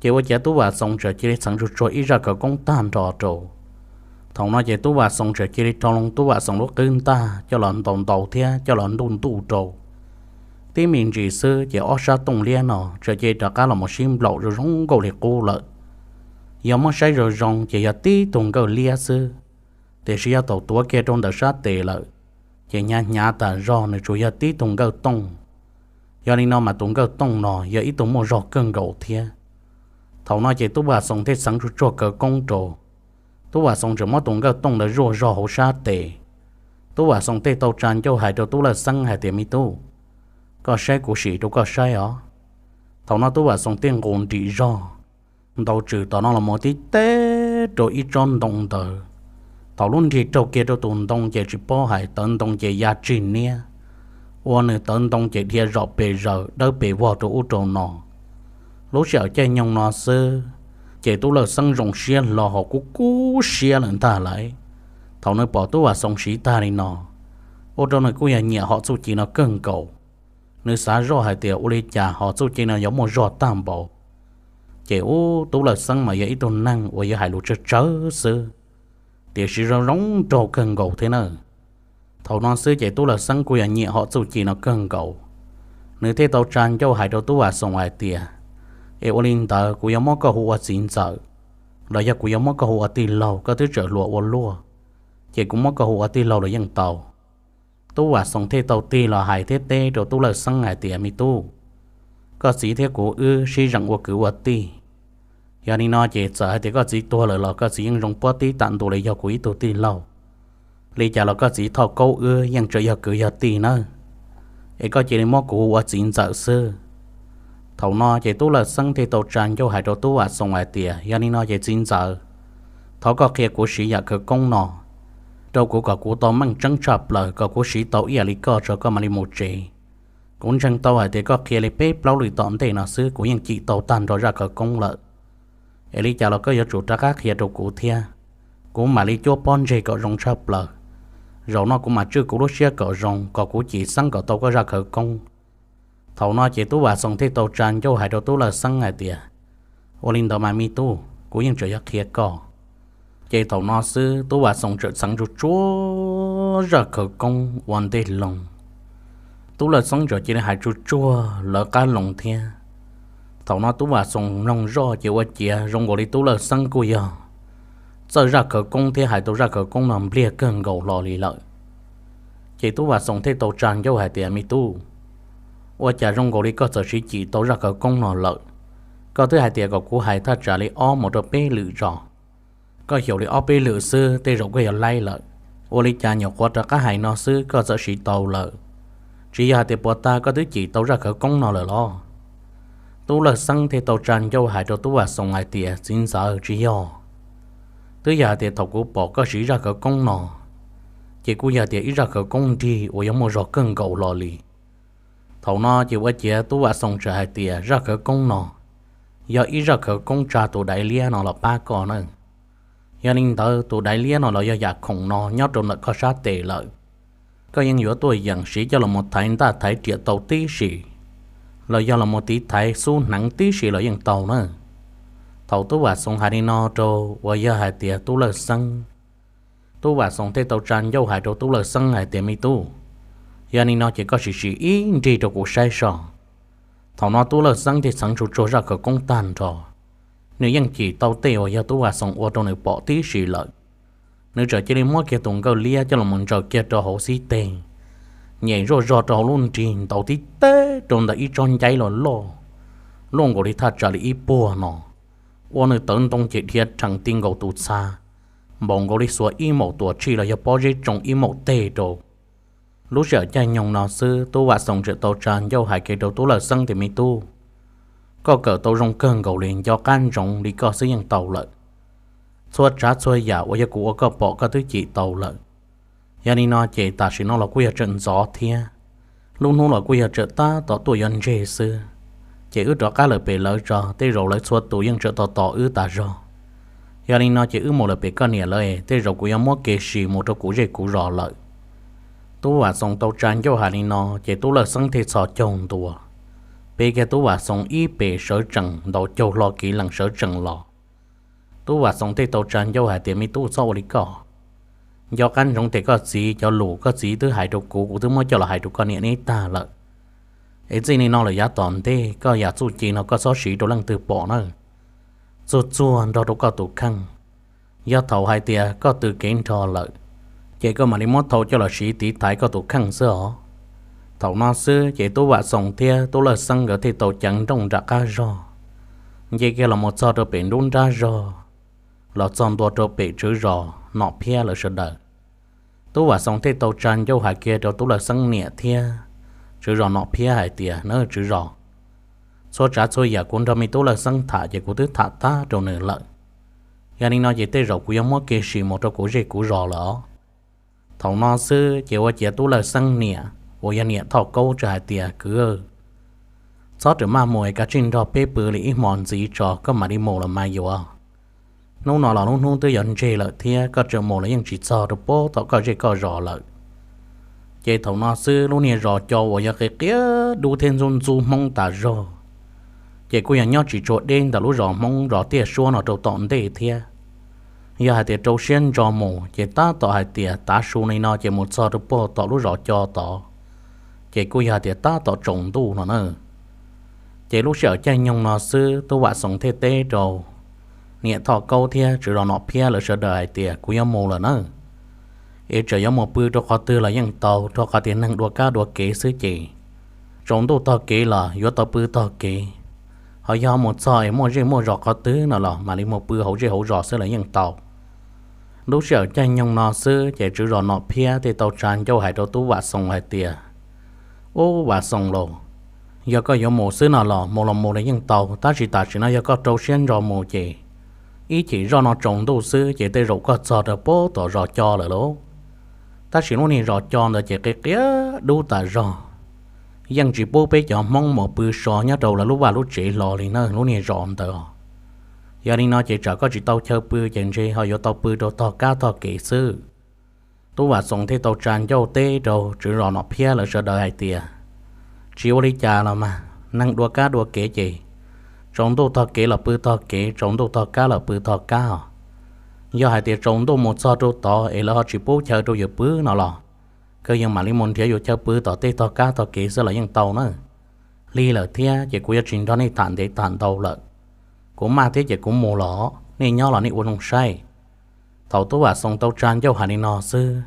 Ces ua ciav Tub Vam Xoom txawm cia li txheev tsuag tsuag ib zaj khawv koob tag nrho rau. Thaum no ces Tub Vam Xoom txawm cia li rho loo Tub Vam Xoom lub qwb ntaj coj los ntaus ntaus thiab coj los ntuj ntuj rau. Tib me ntsis xwb ces ob sab tooj liab no txawm cia li rov qab los mus sib nplaum zoo zoo nkauj li qub lawm. Yog muab saib zoo zoo ces yog tib tug nkawj liab xwb, tiam sis yog thaum tuav kiag rau ntawm sab tes lawm, ces hnyav hnyav tas zog nws tsuas yog tib tug nkawj tooj. Yog li no mas tus nkawj tooj no yog ib tug muaj zog kawg nkaus thiab. Thaum no ces Tub Vam Xoom thiaj txheev tsuag tsuag khawv koob rau. Tub Vam Xoom txawm muab tus nkawj tooj ntawd zuaj zog hauv sab tes. Tub Vam Xoom thiaj tau tsa ncauj hais rau Tub Lawj Xeeb hais tias, Me tub, koj saib kuv sim rau koj saib os. Thaum no Tub Vam Xoom thiaj nqus nrim zog ntaus tswm tom no los mus tib teb rau ib tsob ntoo ntawd. Thaum lub nrig raug kiag rau tus ntoo ces tsis paub hais tawv ntoo ces ya tsis niab, ua nws tawv ntoo ces dhia zom pes zaws dawb pes vog rau ub rau no. Lub sij hawm caij nyoog no xwb, ces Tub Lawj Xeeb zoo siab hlo hos kub kub siab lawm ntag lauj. Thaum nws pom Tub Vam Xoom siv tag li no, ua rau nws kuj yog nyiam hom txuj ci no kawg nkaus. Nws xav zoj hais tias ua li cas hom txuj ci no yuav muaj zog tag npaum. Ces ub, Tub Lawj Xeeb mas yog ib tug neeg uas yog hais lus tsawg tsawg xwb, tiam sis zoo zoo nraug kawg nkaus thiab na. Thaum no xwb ces Tub Lawj Xeeb kuj yog nyiam hom txuj ci no kawg nkaus. Nws thiaj tau tsa ncauj hais rau Tub Vam Xoom hais tias, Es ua li ntawd kuv yuav muab koj hu ua txiv ntxawm, los yog kuv yuav muab koj hu ua tij laug, koj twb tseem hluas ua luaj, ces kuv muab koj hu ua tij laug los yeej tau. Tub Vam Xoom thiaj tau tig los hais thiab teb rau Tub Lawj Xeeb hais tias, Me tub, koj txiv thiab kuv wb sib zeem ua kwv ua tij. Yog li no ces txawm hais tias koj txiv tuag lawm los koj txiv yeej zoo puab tib tam ntus li yog kuv ib tug tij laug. Li cas los koj txiv thoj kaub wb yeej tseem yog kwv yog tij nawb. Es koj cia li muab kuv hu ua txiv ntxawm xwb. Thaum no ces Tub Lawj Xeeb thiaj tau tsa ncauj hais rau Tub Vam Xoom hais tias, Yog li no ces txiv ntxawm, thov koj qhia kuv siv yam khawv koob no rau kuv kom kuv tau meej tseeb tshaj plaws, kom kuv siv tau ib yam li koj tso koj mam li mus tsev. Kuv ntseeg tau hais tias koj qhia li peb plaub lwm tom ntej no xwb kuv yeej cim tau tag nrho zaj khawv koob lawm. Es li cas los koj yuav tsum rov qab qhia rau kuv thiab, kuv mam li cuab pob ntseg kom zoo tshaj plaws. Zaum no kuv mam tswj kuv lub siab kom zoo kom kuv cim xeeb kom tau koj zaj khawv koob. Thaum no ces Tub Vam Xoom thiaj tau tsa ncauj hais rau Tub Lawj Xeeb hais tias, Ua li ntawd mas me tub, kuv yeej tseem yuav qhia koj. Ces thaum no xwb Tub Vam Xoom txawm txheev tsuag tsuag zaj khawv koob ua ntej loo. Tub Lawj Xeeb txawm cia li hais tsuag tsuag lawv qab loo thiab. Thaum no Tub Vam Xoom mloog zoj ces ua ciav zoo nkaus li Tub Lawj Xeeb kuj yog txawj zaj khawv koob thiab hais tau zaj khawv koob no npliag kawg nkaus hlo li lawm. Ces Tub Vam Xoom thiaj tau tsa ncauj hais tias, Me tub, ua cas zoo nkaus li koj txawm siv cim tau zaj khawv koob no lawm? Koj twb hais tias kom kuv hais thaj tsam li ob mus rau peb lwm zos, koj xyaum li ob peb lwm xwb tej zaum koj yuav laib lawm. Ua li cas nyuam qhuav rov qab hais no xwb koj txawm siv tau lawm? Tsis yog hais tias puas tag koj twb cim tau zaj khawv koob no lawm los? Tub Lawj Xeeb thiaj tau tsa ncauj hais rau Tub Vam Xoom hais tias, Txiv ntxawm, tsis yog. Twb yog hais tias thaum kuv pom koj siv zaj khawv koob no, ces kuj yog tias ib zaj khawv koob nrig uas yog muaj zog kawg nkaus hlo li. Thaum no ces ua ciav Tub Vam Xoom txawm hais tias, Zaj khawv koob no yog ib zaj khawv koob tsa tus daiv liab no los pab koj na. Yog li ntawd tus daiv liab no los yog yam khoom no nyob rau ntawm koj sab tes lawm, koj yeej yuav tuaj yeem siv coj los thaiv ntaj thaiv riam tau tib si, los yog los mus tiv thaiv xub hneev tib si los yeej tau na. Thaum Tub Vam Xoom hais li no rau uas yog hais tias Tub Lawj Xeeb, Tub Vam Xoom thiaj tau tsa ncauj hais rau Tub Lawj Xeeb hais tias, Me tub, yog li no ces koj sim sim ib nrig rau kuv saib so. Thaum no Tub Lawj Xeeb thiaj txheev tsuag tsuag zaj khawv koob tag nrho. Nws yeej cim tau tej uas yog Tub Vam Xoom ua rau nws pom tib si lawm. Nws txawm cia li muab kiag tus nkawj liab coj los ntsaws kiag rau hauv xib teg, nyem zuaj zog rau hauv lub nrig ntaus tib teb rau ntawm ib tsob ncaib los loj, luaj nkaus li thaj tsam li ib puag no. Ua nws tawv ntoo ces dhia rhees ti nkaus tus txha, npaum nkaus li xuas ib maum tuam tshij los yog pob zeb tsoo ib maum teg rau. Lub sij hawm caij nyoog no xwb, Tub Vam Xoom txawm tau tsa ncauj hais kiag rau Tub Lawj Xeeb tias, Me tub, koj kawm tau zoo kawg nkaus li, nco qab ntsoov li koj xwb yeej tau lawm. Txhua tsav txhua yam uas yog kuv ua koj pom koj twb cim tau lawm. Yog li no ces tam sim no los kuj yog tseem ntxov thiab, lub hnub los kuj yog tseem tab tom tuaj yuav ntseg xwb, ces wb rov qab lawm pem lawv tso, tej zaum lawv txhua tus yeej tseem tos tos wb tas zog. Yog li no ces wb mus lawm pem koj niam lawv, tej zaum kuv yuav muab kev sim mus rau kuv zej kuv zos lawm. Tub Vam Xoom tau tsa ncauj hais li no ces Tub Lawj Xeeb thiaj txhos caug ntua, pe kiag Tub Vam Xoom ib pem sawv tsees ntaus caug hlo kev lees sawv tsees los. Tub Vam Xoom thiaj tau tsa ncauj hais tias, Me tub, txhob ua li koj. Nco qab ntsoov tias koj txiv cov lus koj txiv twb hais rau kuv, kuv twb muab coj los hais rau koj niam neb tag lawm. Es txij li no lawm yav tom ntej koj yam txuj ci no koj txhob siv rau leej twg pom na. Txuag txuag nrog rau koj tus kheej. Yog thaum hais tias koj tw kev nrho lawm, ces koj mam li muab thau coj los siv tiv thaiv koj tus kheej xwb os. Thaum no xwb ces Tub Vam Xoom thiab Tub Lawj Xeeb nkawd thiaj tau ceev nrooj nram qab zog, nce kiag los mus txog rau pem nruab nrab zog, los txog ntua rau pem tswv zos Nom Phiab lawv sawv daws. Tub Vam Xoom thiaj tau tsa ncauj hais kiag rau Tub Lawj Xeeb niam thiab tswv zos Nom Phiab hais tias, Na tswv zos, txhua tsav txhua yam kuv nrog me tub Lawj Xeeb tham ces kuv twb tham tag rau nws lawm. Yog li no ces tej zaum kuv yuav muab kev sim mus rau kuv zej kuv zos lawm os. Thaum no xwb ces ua ciav Tub Lawj Xeeb niam uas yog niam Thoj Kaub txawm hais tias, Kwv, txhob rawm maj mus es kav tsij nrog peb pw li ib hmo ntxiv tso koj mam li mus los mas yuav. Hnub no los lub hnub twb yuav ntseg lawm thiab, koj tseem mus los yeej tsis txog rau puag tom koj zej koj zos lawm. Ces thaum no xwb lub niag zos co uas yog qia qia dub thiab ntxub ntxub Hmoob tas zog, ces kuj yog nyob tsis tshua deb ntawm lub zos Hmoob zos Tiaj Suab no rau tom ntej thiab. Yog hais tias rau siab ntso mus ces tab tom hais tias tav su li no ces mus txog rau puag tom lub zos co tod, ces kuj yog hais tias tab tom tsaus ntuj no na. Ces lub sij hawm caij nyoog no xwb Tub Vam Xoom thiaj teb rau niam Thoj Kaub thiab tswv zos Nom Phiab lawv sawv daws hais tias, Kuv yuav mus lawm na. Es txawm yuav mus pw rau qhov twg los yeej tau, rau qhov tias neeg dua kab dua kev xwb ces tsaus ntuj tog kev los yuav tau pw tog kev. Ho yog mus txog es muaj zej muaj zos qhov twg no los mam li mus pw hauv zej hauv zos xwb los yeej tau. Lub sij hawm caij nyoog no xwb ces tswv zos Nom Phiab thiaj tau tsa ncauj hais rau Tub Vam Xoom hais tias, Ub Vam Xoom lauj, yog koj yuav mus xwb no los mus los mus los yeej tau, tab sis tam sim no yog koj rau siab ntso mus ces ib chim zoj no tsaus ntuj xwb ces tej zaum koj txog rau puag tom zos co lawm lauj. Tab sis lub niag zos co ntawd ces qia qia dub tas zog, yeej tsis pub peb cov Hmoob mus pw so nyob rau lawv lub vaj lub tsev hlo li na lub niag zos ntawd. Yog li no ces tsam koj tsis tau chaw pw ces ntshe ho yuav tau pw rau tog kab tog kev xwb. Tub Vam Xoom thiaj tau tsa ncauj teb rau tswv zos Nom Phiab lawv sawv daws hais tias, Tsis ua li cas los mas, neeg dua kab dua kev ces tsaus ntuj tog kev los pw tog kev, tsaus ntuj tog kab los pw tog kab os. Yog hais tias tsaus ntuj mus txog rau tod es lawv ho tsis pub chaw rau yus pw no los, kawg yeej mam li mus nrhiav yus chaw pw tom tej tog kab tog kev xwb los yeej tau na. Lig lawm thiab ces kuv yuav tsis nrog nej tham ntev tham ntau lawm. Kuv maj thiab ces kuv mus los, nej nyob los nej ua zoo saib. Thaum Tub Vam Xoom tau tsa ncauj hais li no xwb,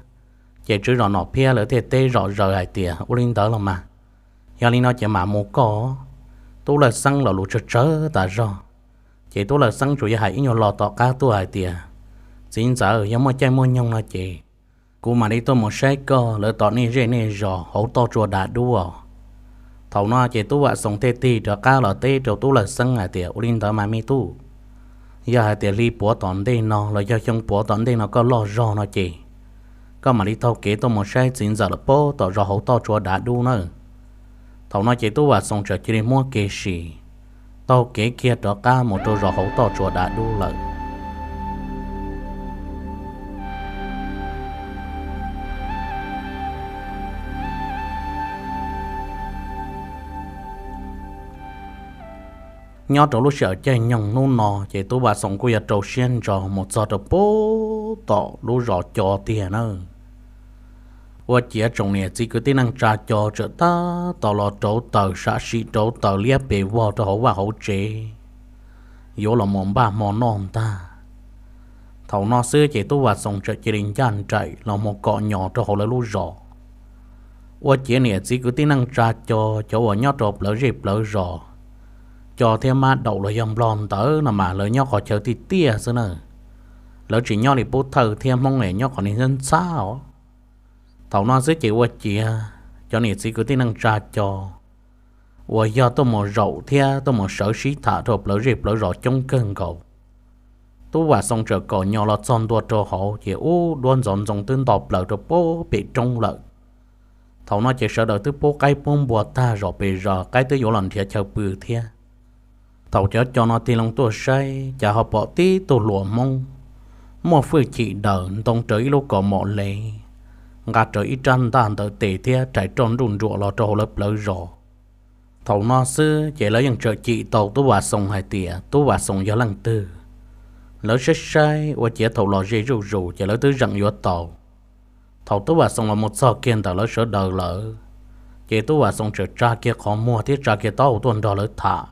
ces tswv zos Nom Phiab lawv thiaj teb zom zaws hais tias, Ua li ntawd los mas, yog li no ces mam mus koj. Tub Lawj Xeeb los lus tsawg tsawg tas zog, ces Tub Lawj Xeeb tsuas yog hais ib nyuag lo tom qab tuaj hais tias, Txiv ntxawm, yog muaj caij muaj nyoog no ces kuv mam li tuaj mus saib koj lawv tom nej zej nej zos hauv toj tsua dav dub. Thaum no ces Tub Vam Xoom thiaj tig rov qab los teb rau Tub Lawj Xeeb hais tias, Ua li ntawd mas me tub, yog hais tias hli puav tom ntej no los yog xyoo puav tom ntej no koj loj zog no ces koj mam li taug kev tuaj mus saib txiv ntxawm lawv puag tom zos hauv toj tsua dav dub nawb. Thaum no ces Tub Vam Xoom txawm cia li muab kev sim, taug kev kiag rov qab mus rau zos hauv toj tsua dav dub lawm. Nyob rau lub sij hawm caij nyoog hnub no ces Tub Vam Xoom kuj yog rau siab ntso mus txog rau puag tom lub zos co tiag nawb. Ua ciav tsoom niam txiv kwv tij neej tsa co txawm tab tom los rauv taws sam sim rauv taws liab pes vog rau hauv vaj hauv tsev, yuav los mus npaj hmo noj ntag. Thaum no xwb ces Tub Vam Xoom txawm cia li ncaj nraim los mus kom nyos rau hauv lawv lub zos. Ua ciav niam txiv kwv tij neej tsa co, cov uas nyob rau plawv zej plawv zos, co thiab mab daum los yog nplog ntawd no mas lawv nyob qhov chaw tiaj tiaj xwb na. Lawv tsis nyob li pub thawj thiab Hmoob es nyob qhov niag ntxhab ntxhab os. Thaum no xwb ces ua ciav cov niam txiv kwv tij neej tsa cos uas yog tuaj mus zaum thiab tuaj mus sawv sib tham rau plawv zej plawv zos coob kawg nkaus. Tub Vam Xoo txawm kom nyo los txog ntua rau hauv ces ub, duab ntxoov ntxoo twb nto plaws rau pem roob lawm. Thaum no ces sawv daws twb pub qaib pub npua tag zom pes zos, qaib twb yuav los nrhiav chaw pw thiab. Thaum cov cos no tig loo tuaj saib, cas ho pom tib tug hluas Hmoob muaj hwj chim daws ntoo raws ib lub kaus mom lev, nqa raws ib rab ntaj ntawm tes thiab rais roj nruj nruam los rau hauv lawv plawv zos. Thaum no xwb ces lawv yeej txawm cim tau Tub Vam Xoo hais tias Tub Vam Xoo yog leej twg. Lawv saib saib ua ciav thaum los ze zuj zus ces lawv twb zeem yuav tau. Thaum Tub Vam Xoo los mus txog kiag ntawm lawv sawv daws lawm, ces Tub Vam Xoo txawm tsa kiag qhov muag thiab tsa kiag taub hau tuaj nrog lawv tham.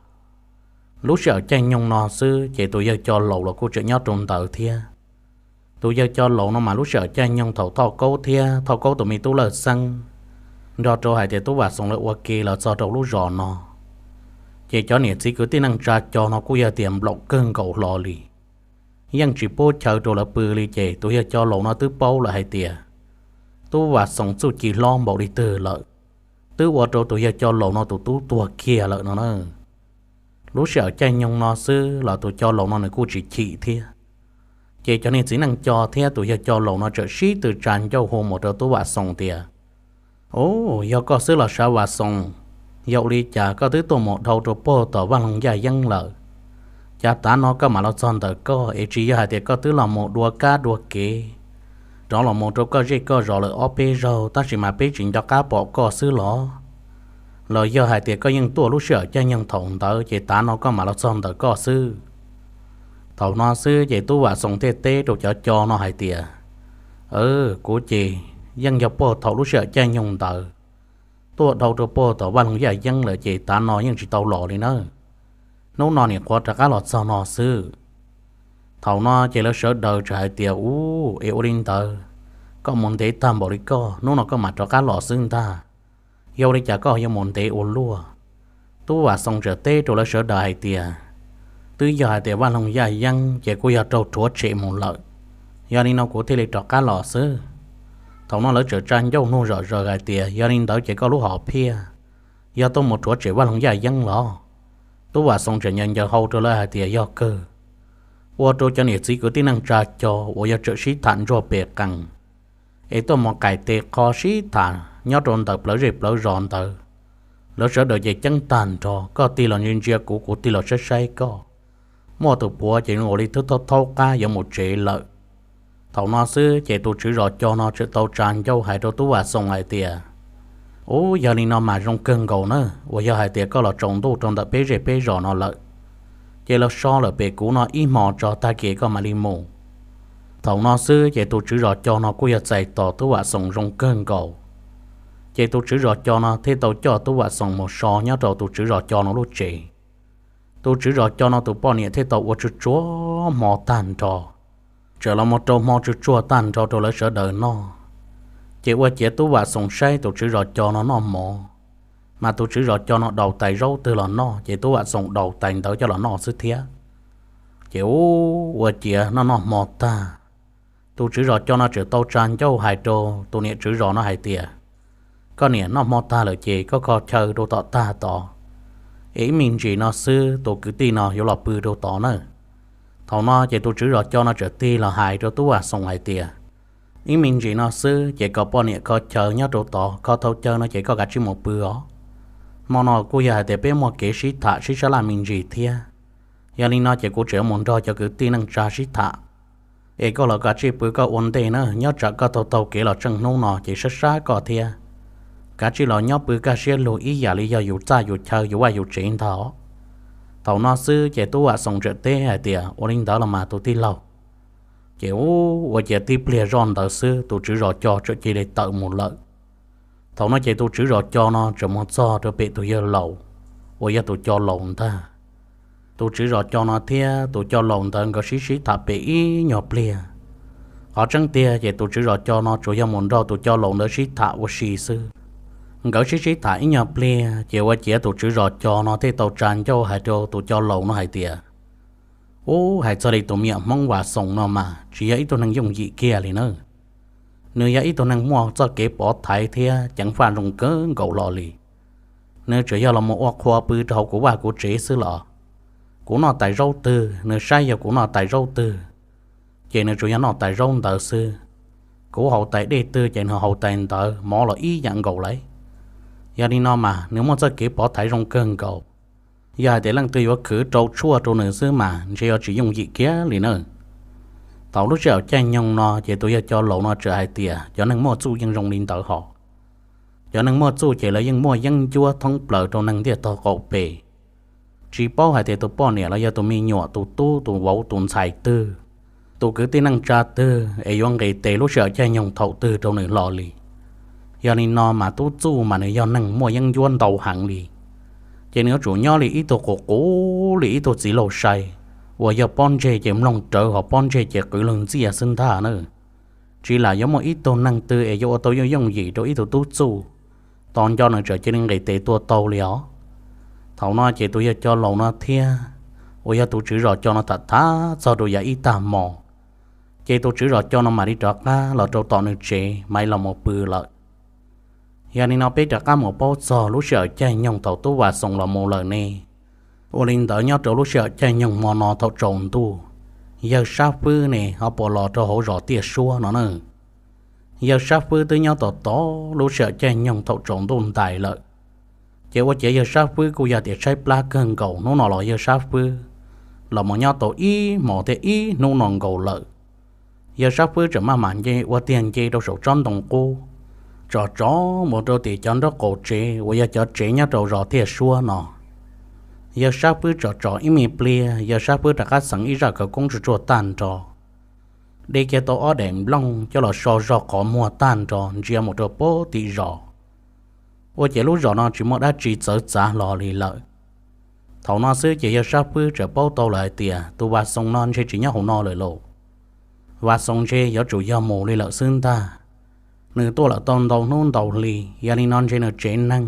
Lub sij hawm caij nyoog no xwb ces tus yawg cov laus los kuj tseem nyob rau ntawd thiab. Tus yawg cov laus no mas lub sij hawm caij nyoog thaum Thoj Kaub thiab Thoj Kaub tus me tub Lawj Xeeb nrog rau hais tias Tub Vam Xoo lawv ua ke los txog rau lub zos no, ces cov niam txiv kwv tij neej tsa cos no kuj yog tias nplaum kawg nkaus hlo li. Yeej tsis pub chaw rau lawv pw li ces tus yawg cov laus no twb paub lawm hais tias Tub Vam Xoo txuj ci hlob npaum li twg lawm, twb ua rau tus yawg cov laus no tus tub tuag kiag lawm no na. Lub sij hawm caij nyoog no xwb los tus cov laus no nws kuj tsis chim thiab. Ces cov niam txiv neej cos thiab tus yawg cov laus no txawm sib tw tsa ncauj hu mus rau Tub Vam Xoo tias, Ub, yog koj xwb los sav Vam Xoo, yog ua li cas koj twb tuaj mus dhau rau puag tom Vaj Loog Yaj Yeeb lawm, cas tav no koj mam los txog ntawm koj es tsis yog hais tias koj twb los mus dua kab dua kev rov los mus rau koj zej koj zos lawm ob peb zaug tab sis mas peb tsis nco qab pom koj xwb los? Los yog hais tias koj yeej tuaj lub sij hawm caij nyoog thaum ntawd ces tav no koj mam los txog ntawm koj xwb? Thaum no xwb ces Tub Vam Xoo thiaj teb rau cov cos no hais tias, Kuv ces yeej yog puag thaum lub sij hawm caij nyoog ntawd tuaj dhau rau puag tom Vaj Loog Yaj Yeeb lawm ces tav no yeej tsis tau los li nawb. Hnub no niam qhuav rov qab los txog no xwb. Thaum no ces lawv sawv daws txawm hais tias, Ub, es ua li ntawd koj mus ntev tag npaum li koj, hnub no koj mam rov qab los xwb ntag. Yog ua li cas koj yuav mus ntev ua luaj? Tub Vam Xoo txawm teb rau lawv sawv daws hais tias, Twb yog hais tias Vaj Loog Yaj Yeeb ces kuj yog raug rhuav tshem mus lawm, yog li no kuv thiaj li rov qab los xwb. Thaum no lawv txawm tsa ncauj nug zom zaws hais tias, Yog li ntawd ces koj lub hom phiaj yog tuaj mus rhuav tshem Vaj Loog Yaj Yeeb los? Tub Vam Xoo txawm ncaws ncaws hau rau lawv hais tias, Yog kawg. Ua rau cov niam txiv kwv tij neej tsa cos uas yog txawm sib tham ntsuag pes qees es tuaj mus qais tes qho sib tham nyob rau ntawm plawv zej plawv zos ntawd, lawv sawv daws ces ceeb tag nrho, koj tig los ntsia ntsia kuv, kuv tig los saib saib koj. Muaj tus puav ces zoo ua li twb thaub thaub qab yuav mus tsev lawm. Thaum no xwb ces tus tswv zos cos no txawm tau tsa ncauj hais rau Tub Vam Xoo hais tias, Ub, yog li no mas zoo kawg nkaus na, uas yog hais tias koj los tsaus ntuj rau ntawm peb zej peb zos no lawm, ces los so lawm pem kuv no ib hmo tso tag kis koj mam li mus. Thaum no xwb ces tus tswv zos cos no kuj yog txais tos Tub Vam Xoo zoo kawg nkaus. Ces tus tswv zos cos no thiaj tau coj Tub Vam Xoo mus so nyob rau tus tswv zos cos no lub tsev. Tus tswv zos cos no tus poj niam thiaj tau ua tsuag tsuag hmo tag nrho, txawm los mus rau hmo tsuag tsuag tag nrho rau lawv sawv daws noj. Ces ua ciav Tub Vam Xoo saib tus tswv zos cos no noj mov, mas tus tswv zos cos no daus tais zaub twg los noj ces Tub Vam Xoo daus tais ntawd coj los noj xwb thiab. Ces ub, ua ciav noj noj hmo tag, tus tswv zos cos no txawm tau tsa ncauj hais rau tus niam tswv zos no hais tias, Koj niam, noj hmo tag lawm ces koj kho chaw rau tom tag tod, es ib me ntsis no xwb tus kwv tij no yuav los pw rau tod na. Thaum no ces tus tswv zos cos no txawm tig los hais rau Tub Vam Xoo hais tias, Ib me ntsis no xwb ces kom poj niam kho chaw nyob rau tod, kho tau chaw no ces koj kav tsij mus pw os. Hmo no kuj yog hais tias peb muaj kev sib tham sib sab laj me ntsis thiab. Yog li no ces kuv tseem yuav mus nrog cov kwv tij neej tsa sib tham, es koj los kav tsij pw koj ua ntej na, nyob tsam koj taug taug kev los tseem hnub no ces sab sab koj thiab. Kav tsij los nyob pw kaj siab lug ib yam li yog yus txaj yus chaw yus vaj yus tsev ntag. Thaum no xwb ces Tub Vam Xoo txawm teb hais tias, Ua li ntawd los mas tus tij laug. Ces ub, ua ciav tib pliag zoj ntawd xwb tus tswv zos cos txawm cia li tawm mus lawm. Thaum no ces tus tswv zos cos no txawm mus txog rau pem tus yawg laus uas yog tus cov laus ntag. Tus tswv zos cos no thiab tus cov laus ntawd nkawd sib sib tham pem ib nyuag pliag. Qhov tseeb tiag ces tus tswv zos cos no tsuas yog mus nrog tus cov laus ntawd sib tham ua si xwb. Nkawd sib sib tham ib nyuag pliag ces ua ciav tus tswv zos cos no thiaj tau tsa ncauj hais rau tus cov laus no hais tias, Ub, hais txog li tus me nyuam Hmoob Vam Xoo no mas tsis yog ib tug neeg yooj yim kiag li nawb. Nws yog ib tug neeg muaj txoj kev pov thaiv thiab ceev faj zoo kawg nkaus hlo li. Nws tsuas yog los mus ua qhua pw rau hauv kuv vaj kuv tsev xwb los, kuv noj tais zaub twg nws saib yog kuv noj tais zaub twg, ces nws tsuas yog noj tais zaub ntawd xwb. Kuv haus tais dej twg ces nws haus tais ntawd, mov los ib yam nkaus lauj. Yog li no mas nws muaj txoj kev pov thaiv zoo kawg nkaus. Yog hais tias leej twg yuav khwv rau tshuaj rau nws xwb mas ntshe yuav tsis yooj yim kiag li na. Thaum lub sij hawm caij nyoog no ces tus yawg cov laus no txawm hais tias cov neeg muaj txuj yeej zoo li ntawd hos. Cov neeg muaj txuj ces lawv yeej muaj yeeb ncuab thoob plaws rau neeg ntiaj tog qaum pem. Tsis paub hais tias tus poj niam los yog tus me nyuam, tus tub tus vauv tus ntxhais twg, tus kwv tij neej tsa twg es yuav nqis tes lub sij hawm caij nyoog thaum twg rau nws hlo li. Yog li no mas tub txuj mas nws yog neeg muaj yeeb ncuab ntau heev li. Ces nws yuav tsum nyob li ib tug qus qus li ib tug txiv laug sai, uas yog pob ntseg ces mloog rawv hos pob ntseg ces qwv lug ntxiaj xwb ntag na. Tsis lam yuav muaj ib tug neeg twg es yuav ua tau yooj yooj yim rau ib tug tub txuj, tos nco nws txawm cia li nqis tes tua tau li os. Thaum no ces tus yawg cov laus no thiab uas yog tus tswv zos cov no tham tham txog rau yav ib tag hmo, ces tus tswv zos cov no mam li rov qab los rau tom nws tsev mam li los mus pw lawm. Yog li no peb rov qab mus paub txog lub sij hawm caij nyoog thaum tub Vam Xoos los mus lawm ne. Ua li ntawd nyob rau lub sij hawm caij nyoog hmo no thaum tsaus ntuj, yawg Sab Fwb ne ho puas los rau hauv zos Tiaj Suab no na. Yawg Sab Fwb twb nyob tos tos lub sij hawm caij nyoog thaum tsaus ntuj ntais lawm. Ces ua ciav yawg Sab Fwb kuj yog tias tshaib plab kawg nkaus, hnub no los yawg Sab Fwb los mus nyob tau ib hmos thiab ib hnub no nkaus lawm. Yawg Sab Fwb tseem maj mam nce ua tiag nce rau saum tsob ntoo qub, tsom tsom mus rau tim cov nraub qaum tsev uas yog cov tsev nyob rau zos Tiaj Suab no. Yawg Sab Fwb tsom tsom ib me pliag, yawg Sab Fwb rov qab xeev ib zaj khawv koob tsuag tsuag tag nrho, de kiag tau ob daim nplooj coj los so zog qhov muag tag nrho ntsia mus rau puag tim zos. Ua ciav lub zos no tsis muaj dab tsi txawv txav hlo li lawm. Thaum no xwb ces yawg Sab Fwb txawm paub tau lawm hais tias tus Vam Xoos no ntshe tsis nyob hauv no lawm lauj. Vam Xoos ntshe yuav tsum yog mus li lawm xwb ntag. Nws tuaj lawm tau ntau hnub ntau hli, yog li no ntshe nws tsev neeg,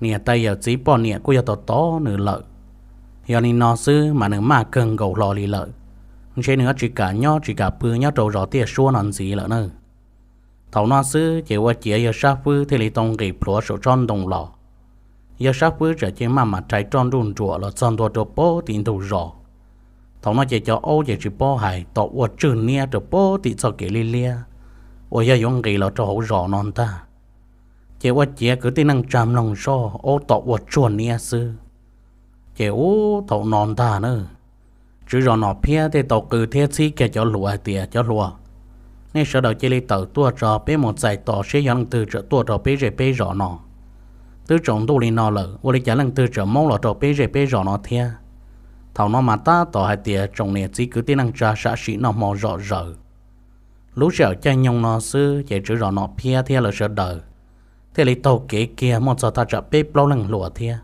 niam tais yawm txiv poj niam kuj yog tos tos nws lawm. Yog li no xwb mas nws maj kawg nkaus hlo li lawm. Ntshe nws yuav tsis kam nyob tsis kam pw nyob rau zos Tiaj Suab no ntxiv lawm na. Thaum no xwb ces ua ciav yawg Sab Fwb thiaj li tau nqis plhuav saum tsob ntoo los. Yawg Sab Fwb txawm cia li maj mam rhais roj nruj nruam los txog ntua rau puag tim ntug zos. Thaum no ces cov aub ces tsis paub hais tom ua tswj niab rau puag tim txoj kev liab liab uas yog yuav nqis los rau hauv zos no ntag. Ces ua ciav kwv tij neej tsa mloog zoj aub tom ua tsuag niab xwb. Ces ub thaum no ntag na, tswv zos Nom Phiab thiaj tau qw thiab txhib kiag cov hluas hais tias, cov hluas, nej sawv daws cia li tawm tuaj tso, peb mus txais tos seb yog leej twg txawm tuaj rau peb zej peb zos no. Twb tsaus ntuj li no lawm, ua li cas leej twg txawm maub los rau peb zej peb zos no thiab? Thaum no mas tab tom hais tias tsoom niam txiv kwv tij neej tsa sam sim noj hmo zom zaws. Lub sij hawm caij nyoog no xwb ces tswv zos Nom Phiab thiab lawv sawv daws thiaj li taug kev kiag muaj txog thaj tsam peb plaub leej hluas thiab.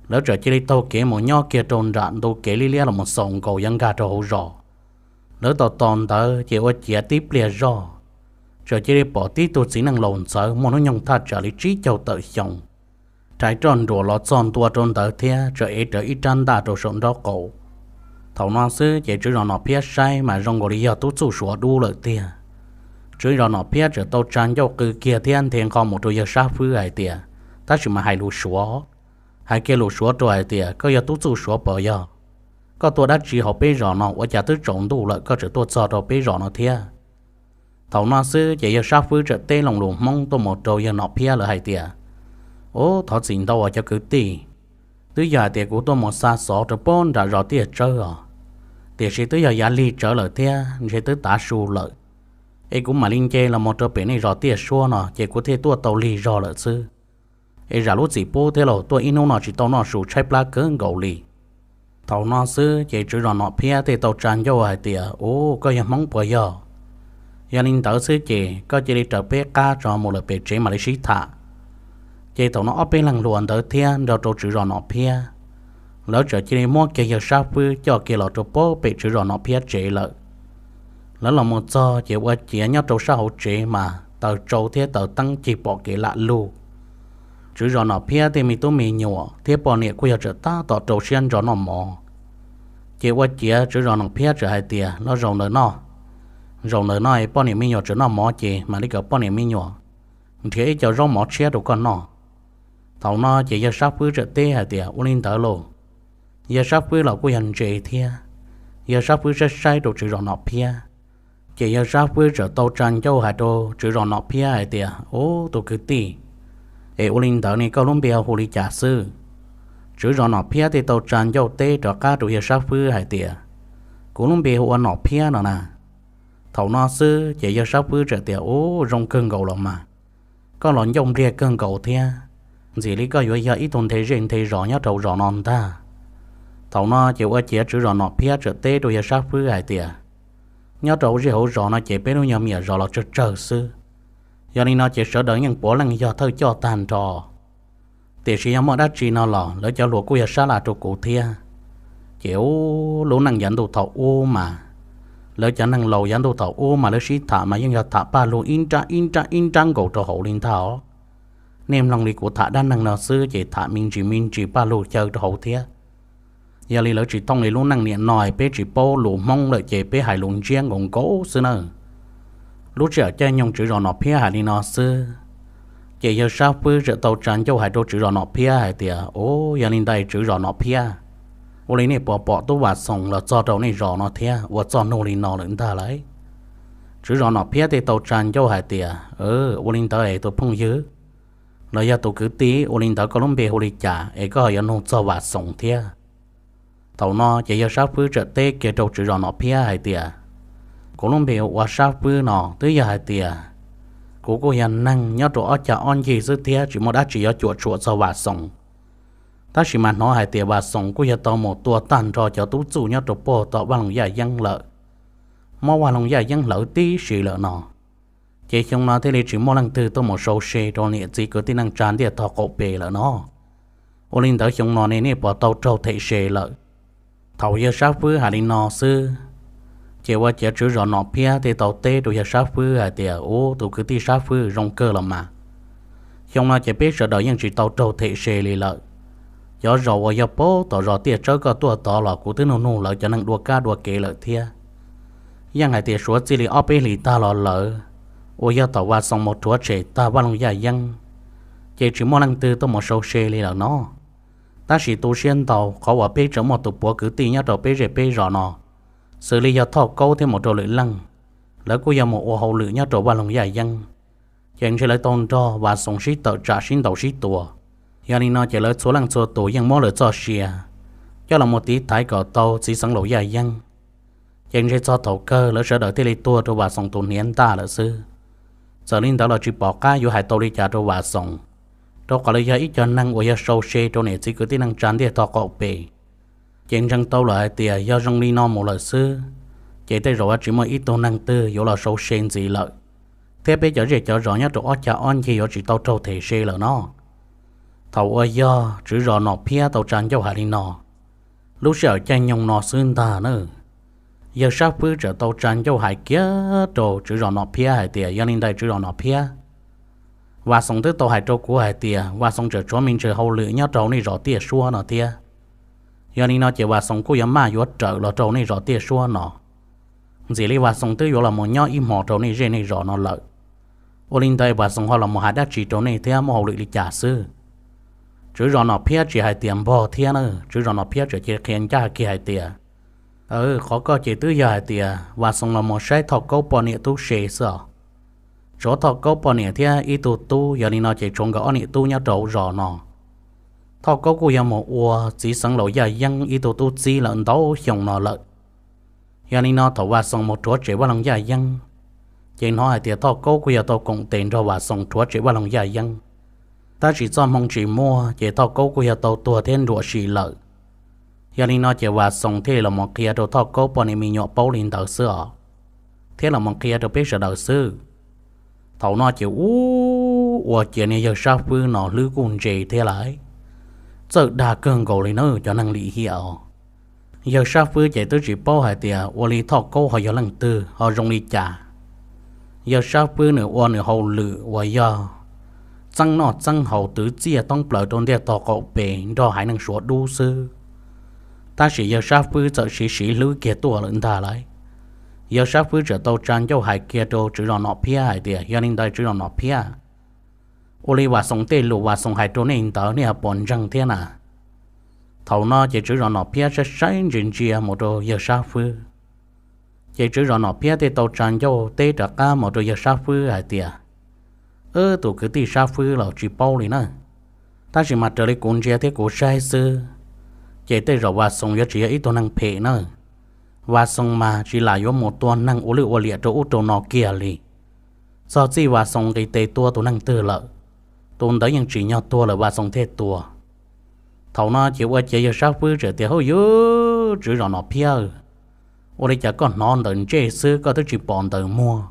Lawv txawm cia li taug kev mus nyob kiag rau nram ntu kev liab liab los mus xaus nkaus yuav nkag rau hauv zos. Lawv tos tos ntawd ces ua ciav tib pliag zoj, txawm cia li pom tib tug txiv neej laus ntxawv muaj hnub nyoog thaj tsam li tsib caug tawm xyoo, rhais roj nruam los txog ntua rau ntawd thiab txawm ev rawv ib rab ntaj rau saum nraub qaum. Thaum no xwb ces tswv zos Nom Phiab saib mas zoo nkaus li yog tub txuj Suav dub lawm tiag. Tswv zos Nom Phiab txawm tau tsa ncauj qw kiag thiab nthe nqho mus rau yawg Sab Fwb hais tias, tab sis mas hais lus Suav, hais kiag lus Suav rau hais tias, koj yog tub txuj Suav puas yog? Koj tuaj dab tsi hauv peb zos no, ua cas twb tsaus ntuj lawm koj tseem tuaj txog rau peb zos no thiab? Thaum no xwb ces yawg Sab Fwb txawm teb lo lus Hmoob tuaj mus rau yawg Nom Phiab lawv hais tias, ub, thov txim ntau os cov kwv tij, twb yog hais tias kuv tuaj mus xa xov rau puag nram zos Tiaj Tsawb os, tiam sis twb yog yav lig tsawv lawm thiab ntshe twb tav su lawm, es kuv mam li nce los mus rau pem nej zos Tiaj Suab no ces kuv thiaj tuaj tau lig zog lawm xwb. Es zam lub txim pub thiab los tuaj ib hnub no tsis tau noj su tshaib plab kawg nkaus li. Thaum no xwb ces tswv zos Nom Phiab thiaj tau tsa ncauj hais tias, ub, koj yog Hmoob puas yog? Yog li ntawd xwb ces koj cia li raws peb qab tso mus lawm pem tsev mam li sib tham. Ces thaum no ob peb leeg hluas ntawd thiab nrog rau tswv zos Nom Phiab, lawv txawm cia li muab kiag yawg Sab Fwb coj kiag los rau puag pem tswv zos Nom Phiab tsev lawm. Lawv los mus txog ces ua ciav nyob rau sab hauv tsev mas taws tsau thiab taws teeb cig pom kev lam lug. Tswv zos Nom Phiab tej me tub me nyuam thiab poj niam kuj yog txawm tab tom rau siab ntso noj mov. Ces ua ciav tswv zos Nom Phiab txawm hais tias, los zaum ntawm no, Zaum ntawm no poj niam me nyuam tseem noj mov ces mam li kom poj niam me nyuam nrhiav ib co zaub mov tshiab rau koj noj. Thaum no ces yawg Sab Fwb txawm teb hais tias, Ua li ntawd lauj. Yawg Sab Fwb los kuj yog ntse thiab. Yawg Sab Fwb saib saib rau tswv zos Nom Phiab, ces yawg Sab Fwb txawm tau tsa ncauj hais rau tswv zos Nom Phiab hais tias, Ub, tus kwv tij, es ua li ntawd ne koj lub npe hu li cas xwb? Tswv zos Nom Phiab thiaj tau tsa ncauj teb rov qab rau yawg Sab Fwb hais tias, Kuv lub npe hu ua Nom Phiab no na. Thaum no xwb ces yawg Sab Fwb txawm tias, Ub, zoo kawg nkaus los mas. Koj los ncauj npliag kawg nkaus thiab. Ntxim li koj yuav yog ib tug nthe zej nthe zos nyob rau zos no ntag. Thaum no ces ua ciav tswv zos Nom Phiab txawm teb rau yawg Sab Fwb hais tias, Nyob rau zej hauv zos no ces peb lub nyuag me nyuam zos los tsawg tsawg xwb. Yog li no ces sawv daws yeej puav leej yog thawj coj tag nrho. Tiam sis yog muaj dab tsi no los lawv cov hluas kuj yog sab laj rau kuv thiab. Ces ub, lub neej yav ntuj thaum ub mas, lawv cov neeg laus yav ntuj thaum ub mas lawv sib tham mas yeej yog tham paj lug ib nrab ib nrab ib nrab nkaus rau hauv li ntag os. Nej mloog li kuv tham dab neeg no xwb ces tham me ntsis me ntsis paj lug xyaw rau hauv thiab. Yog li lawv tsis thooj li lub neej niaj no, peb tsis paub lus Hmoob lawm ces peb hais lus ntsiab nkaus nkaus xwb na. Lub sij hawm caij nyoog tswv zos Nom Phiab hais li no xwb, ces yawg Sab Fwb txawm tau tsa ncauj hais rau tswv zos Nom Phiab hais tias, Ub, yog li ntawd tswv zos Nom Phiab, ua li nej puas pom tub Vam Xoos los txog rau nej zos no thiab ua txoj nug li no lawm ntag lauj? Tswv zos Nom Phiab thiaj tau tsa ncauj hais tias, Ua li ntawd es tus phooj ywg los yog tus kwv tij, ua li ntawd koj lub npe hu li cas es koj ho yuav nug txog Vam Xoos thiab? Thaum no ces yawg Sab Fwb txawm teb kiag rau tswv zos Nom Phiab hais tias, Kuv lub npe ua Sab Fwb no, twb yog hais tias kuv kuj yog neeg nyob rau ob cag ob ncig xwb thiab tsis muaj dab tsi yuav cuam tshuam txog Vam Xoos. Tab sis mas hnov hais tias Vam Xoos kuj yog tau mus tua tag nrho cov tub txuj nyob rau puag tom Vaj Loog Yaj Yeeb lawm, muab Vaj Loog Yaj Yeeb hlawv tib si lawm no. Ces xyoo no thiaj li tsis muaj leej twg tuaj mus sau se rau niam txiv kwv tij neej tsa ntiaj tog qaum pem lawm no. Ua li ntawd xyoo no ne nej puas tau raug them se lawm? Thaum yawg Sab Fwb hais li no xwb, ces ua ciav tswv zos Nom Phiab thiaj tau teb rau yawg Sab Fwb hais tias, Ub, tus kwv tij Sab Fwb, zoo kawg los mas. Xyoo no ces peb sawv daws yeej tsis tau raug them se li lawm. Cov zos uas yog puag tom zos Tiaj Tsawb koj tuaj tod los kuv twb nug nug lawv cov neeg dua kab dua kev lawm thiab. Yeej hais tias suav txij li ob peb hlis tag los lawm, uas yog thaum Vam Xoos mus rhuav tshem tag Vaj Loog Yaj Yeeb, ces tsis muaj leej twg tuaj mus sau se li lawm no. Tab sis tu siab ntau qhov uas peb tseem muaj tus puav kwv tij nyob rau peb zej peb zos no, xws li yog Thoj Kaub thiab mus rau lwm leej, lawv kuj yog mus ua hauj lwm nyob rau Vaj Loog Yaj Yeeb. Ces ntshe lawv tau nrog Vam Xoos sib tawm tsam sib ntaus sib tua. Yog li no ces lawv txhua leej txhua tus yeej muab lawv txoj sia coj los mus tiv thaiv kom tau txiv xeev laus Yaj Yeeb. Ces ntshe txog thaum kawg lawv sawv daws thiaj li tuag rau Vam Xoos tus hniav ntaj lawm xwb. Txawm li ntawd los tsis pom qab yuav hais tau li cas rau Vam Xoos, rau qhov lawv yog ib co neeg uas yog sau se rau niam txiv kwv tij neej tsa ntiaj tog qaum pem. Ces ntseeg tau lawm hais tias yog zoo li no mus lawm xwb, ces tej zaum yuav tsis muaj ib tug neeg twg yuav los sau se ntxiv lawm, thiab peb cov zej cov zos nyob rau ob cag ob ncig yuav tsis tau raug them se lawm no. Thaum uas yog tswv zos Nom Phiab tau tsa ncauj hais li no, lub sij hawm caij nyoog no xwb ntag na, yawg Sab Fwb txawm tau tsa ncauj hais kiag rau tswv zos Nom Phiab hais tias, Yog li ntawd tswv zos Nom Phiab, Vam Xoos twb tau hais rau kuv hais tias Vam Xoos tseem tshuav me ntsis hauj lwm nyob rau nej zos Tiaj Suab no thiab. Yog li no ces Vam Xoos kuj yuav maj yuav rawm los rau nej zos Tiaj Suab no. Ntxim li Vam Xoos twb yuav los mus nyob ib hmo rau nej zej nej zos no lawm. Ua li ntawd Vam Xoos ho los mus hais dab tsi rau nej thiab muaj hauj lwm li cas xwb? Tswv zos Nom Phiab tsis hais tias npog thiab na, tswv zos Nom Phiab tseem cia li qhia ncaj kiag hais tias, Qhov ko ces twb yog hais tias Vam Xoos los mus saib Thoj Kaub poj niam tub se xwb os. Tshuav Thoj Kaub poj niam thiab ib tug tub, yog li no ces tshuav nkawd ob niam tub nyob rau hauv zos no. Thoj Kaub kuj yog mus ua txiv xeev laus Yaj Yeeb ib tug tub txib lawm ntau xyoo no lawm. Yog li no thaum Vam Xoos mus rhuav tshem Vaj Loog Yaj Yeeb, ces hnov hais tias Thoj Kaub kuj yog tau koom tes nrog Vam Xoos rhuav tshem Vaj Loog Yaj Yeeb, tab sis txoj hmoo tsis muaj ces Thoj Kaub kuj yog tau tuag thiab nruam sim lawm. Yog li no ces Vam Xoos thiaj li los mus qhia rau Thoj Kaub poj niam me nyuam paub li ntawd xwb os, thiab los mus qhia rau peb sawv daws xwb. Thaum no ces ub, ua ciav niag yawg Sab Fwb no hlwb kuj ntse thiab lauj, txawj dag kawg nkaus li na cov neeg lim hiam os. Yawg Sab Fwb ces twb tsis paub hais tias ua li Thoj Kaub ho yog leej twg ho zoo li cas. Yawg Sab Fwb nws ua nws hauj lwm uas yog txeeb noj txeeb haus twv txiaj thoob plaws rau ntiaj tog qaum pem nrog haiv neeg Suav dub xwb. Tab sis yawg Sab Fwb txawm siv siv hlwb kiag tuaj lawm ntag lauj. Yawg Sab Fwb txawm tau tsa ncauj hais kiag rau tswv zos Nom Phiab hais tias, Yog li ntawd tswv zos Nom Phiab, ua li Vam Xoos tej lus Vam Xoos hais rau nej ntawd nej ho puas ntseeg thiab na? Thaum no ces tswv zos Nom Phiab saib saib ntsia ntsia mus rau yawg Sab Fwb, ces tswv zos Nom Phiab thiaj tau tsa ncauj teb rov qab mus rau yawg Sab Fwb hais tias, Wb, tus kwv tij Sab Fwb los tsis paub li na, tab sis mas raws li kuv ntsia thiab kuv saib xwb, ces tej zaum Vam Xoos yuav tsis yog ib tug neeg phem na. Vam Xoos mas tsis lam yuav mus tua neeg ua lwj ua liam rau ub rau no kiag li. Txog txij Vam Xoos nqis tes tua tus neeg twg lawm, tus ntawd yeej tsim nyog tuag lawm Vam Xoos thiaj tua. Thaum no ces ua ciav yawg Sab Fwb txawm tias, Hauj yw, tswv zos Nom Phiab, ua li cas koj hnov ntawm ntsej xwb koj twb tsis pom ntawm muag,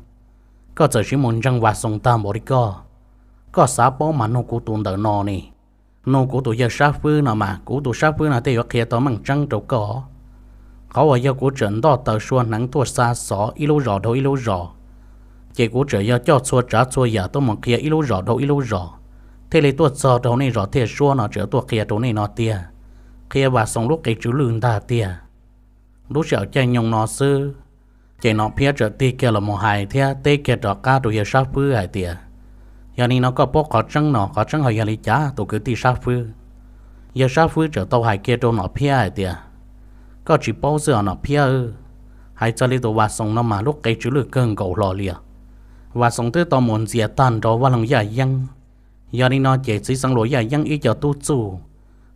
koj txawm siv mus ntseeg Vam Xoos tag npaum li koj? Koj xav paub mas nug kuv tus ntawm no ne, nug kuv tus yawg Sab Fwb no mas kuv tus Sab Fwb no thiaj yuav qhia tau meej tseeb rau koj. Qhov uas yog kuv tseem ntoj taws sua hneev tuaj xa xov ib lub zos dhau ib lub zos, ces kuv tseem yog coj txhua tsav txhua yam tuaj mus qhia ib lub zos dhau ib lub zos, thiaj li tuaj txog rau nej zos Thiaj Suab no tseem tuaj qhia rau nej no tiag, qhia Vam Xoos lub qe tsw lwj ntag tiag. Lub sij hawm caij nyoog no xwb, ces Nom Phiab txawm tig kiag los mus hais thiab teb kiag rov qab rau yawg Sab Fwb hais tias, Yog li no koj paub qhov tseeb no, qhov tseeb ho yog li cas tus kwv tij Sab Fwb? Yawg Sab Fwb txawm tau hais kiag rau Nom Phiab hais tias, Koj tsis paub xwb os Nom Phiab, hais txog li tus Vam Xoos no mas lub qe tsw lwj kawg nkaus hlo li os. Vam Xoos twb tau mus ntxias tag nrho Vaj Loog Yaj Yeeb, yog li no ces txiv xeev Luas Yaj Yeeb ib co tub txuj,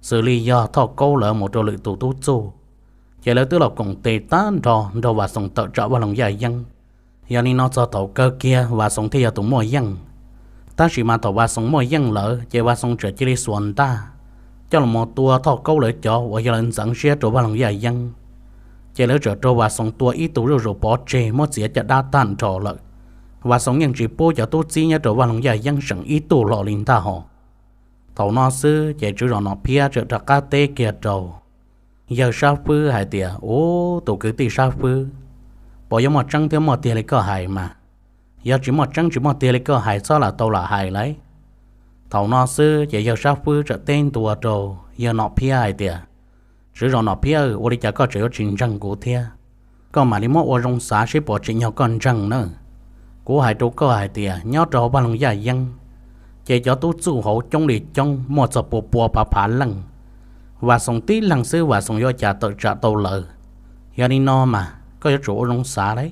xws li yog Thoj Kaub lawv mus rau lwm tus tub txuj, ces lawv twb los koom tes tag nrho nrog Vam Xoos tawm tsam Vaj Loog Yaj Yeeb. Yog li no txog thaum kawg kiag Vam Xoos thiaj yog tus muaj yeej. Tab sis mas thaum Vam Xoos muaj yeej lawm ces Vam Xoos txawm cia li xuas ntaj coj los mus tua Thoj Kaub lawv cov uas yog lawv ntxeev siab rau Vaj Loog Yaj Yeeb, ces lawv txawm raug Vam Xoos tua ib tug zuj zus pov tseg muab txiav caj dab tag nrho lawm. Vam Xoos yeej tsis pub cov tub txib nyob rau Vaj Loog Yaj Yeeb seem ib tug hlo li ntag hos. Thaum no xwb ces tswv zos Nom Phiab txawm rov qab teb kiag rau yawg Sab Fwb hais tias, Ub, tus kwv tij Sab Fwb, puas yuav muaj tseeb thiab muaj tiag li koj hais mas? Yog tsis muaj tseeb tsis muaj tiag li koj hais txhob lam tau lam hais lauj. Thaum no xwb ces yawg Sab Fwb txawm teb ntua rau yawg Nom Phiab hais tias, Tswv zos Nom Phiab, ua li cas koj tseem yuav tsis ntseeg kuv thiab? Koj mam li muab ua zoo xav seb puas tsim nyog koj ntseeg na. Kuv hais rau koj hais tias nyob rau hauv Vaj Loog Yaj Yeeb, ces cov tub txuj hauv coob li coob muaj txog pua pua phav phav leej. Vam Xoos tib leeg xwb Vam Xoos yuav cas tawm tsam tau lawv? Yog li no mas koj yuav tsum ua zoo xav lauj.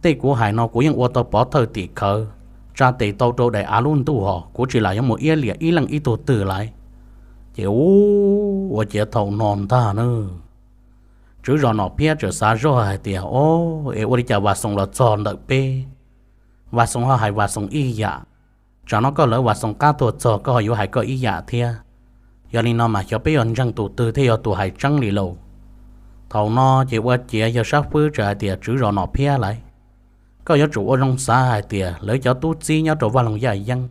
Tej kuv hais no kuv yeej ua tau pov thawj tim khawv, tsa tes tau rau daim av lub ntuj hos kuv tsis lam yuav mus iab liam ib leej ib tug twg lauj. Ces ub, ua ciav thaum no ntag na, tswv zos Nom Phiab txawm xav zoj hais tias, O, es ua li cas Vam Xoos los txog ntawm peb, Vam Xoos ho hais Vam Xoos ib yam? Tsam no koj lawv Vam Xoos qab tuaj txog koj ho yuav hais koj ib yam thiab. Yog li no mas xyov peb yuav ntseeg tus twg thiaj yog tus hais tseeb li lauj. Thaum no ces ua ciav yawg Sab Fwb txawm hais tias, Tswv zos Nom Phiab lauj, koj yuav tsum ua zoo xav hais tias lawv cov tub txib nyob rau Vaj Loog Yaj Yeeb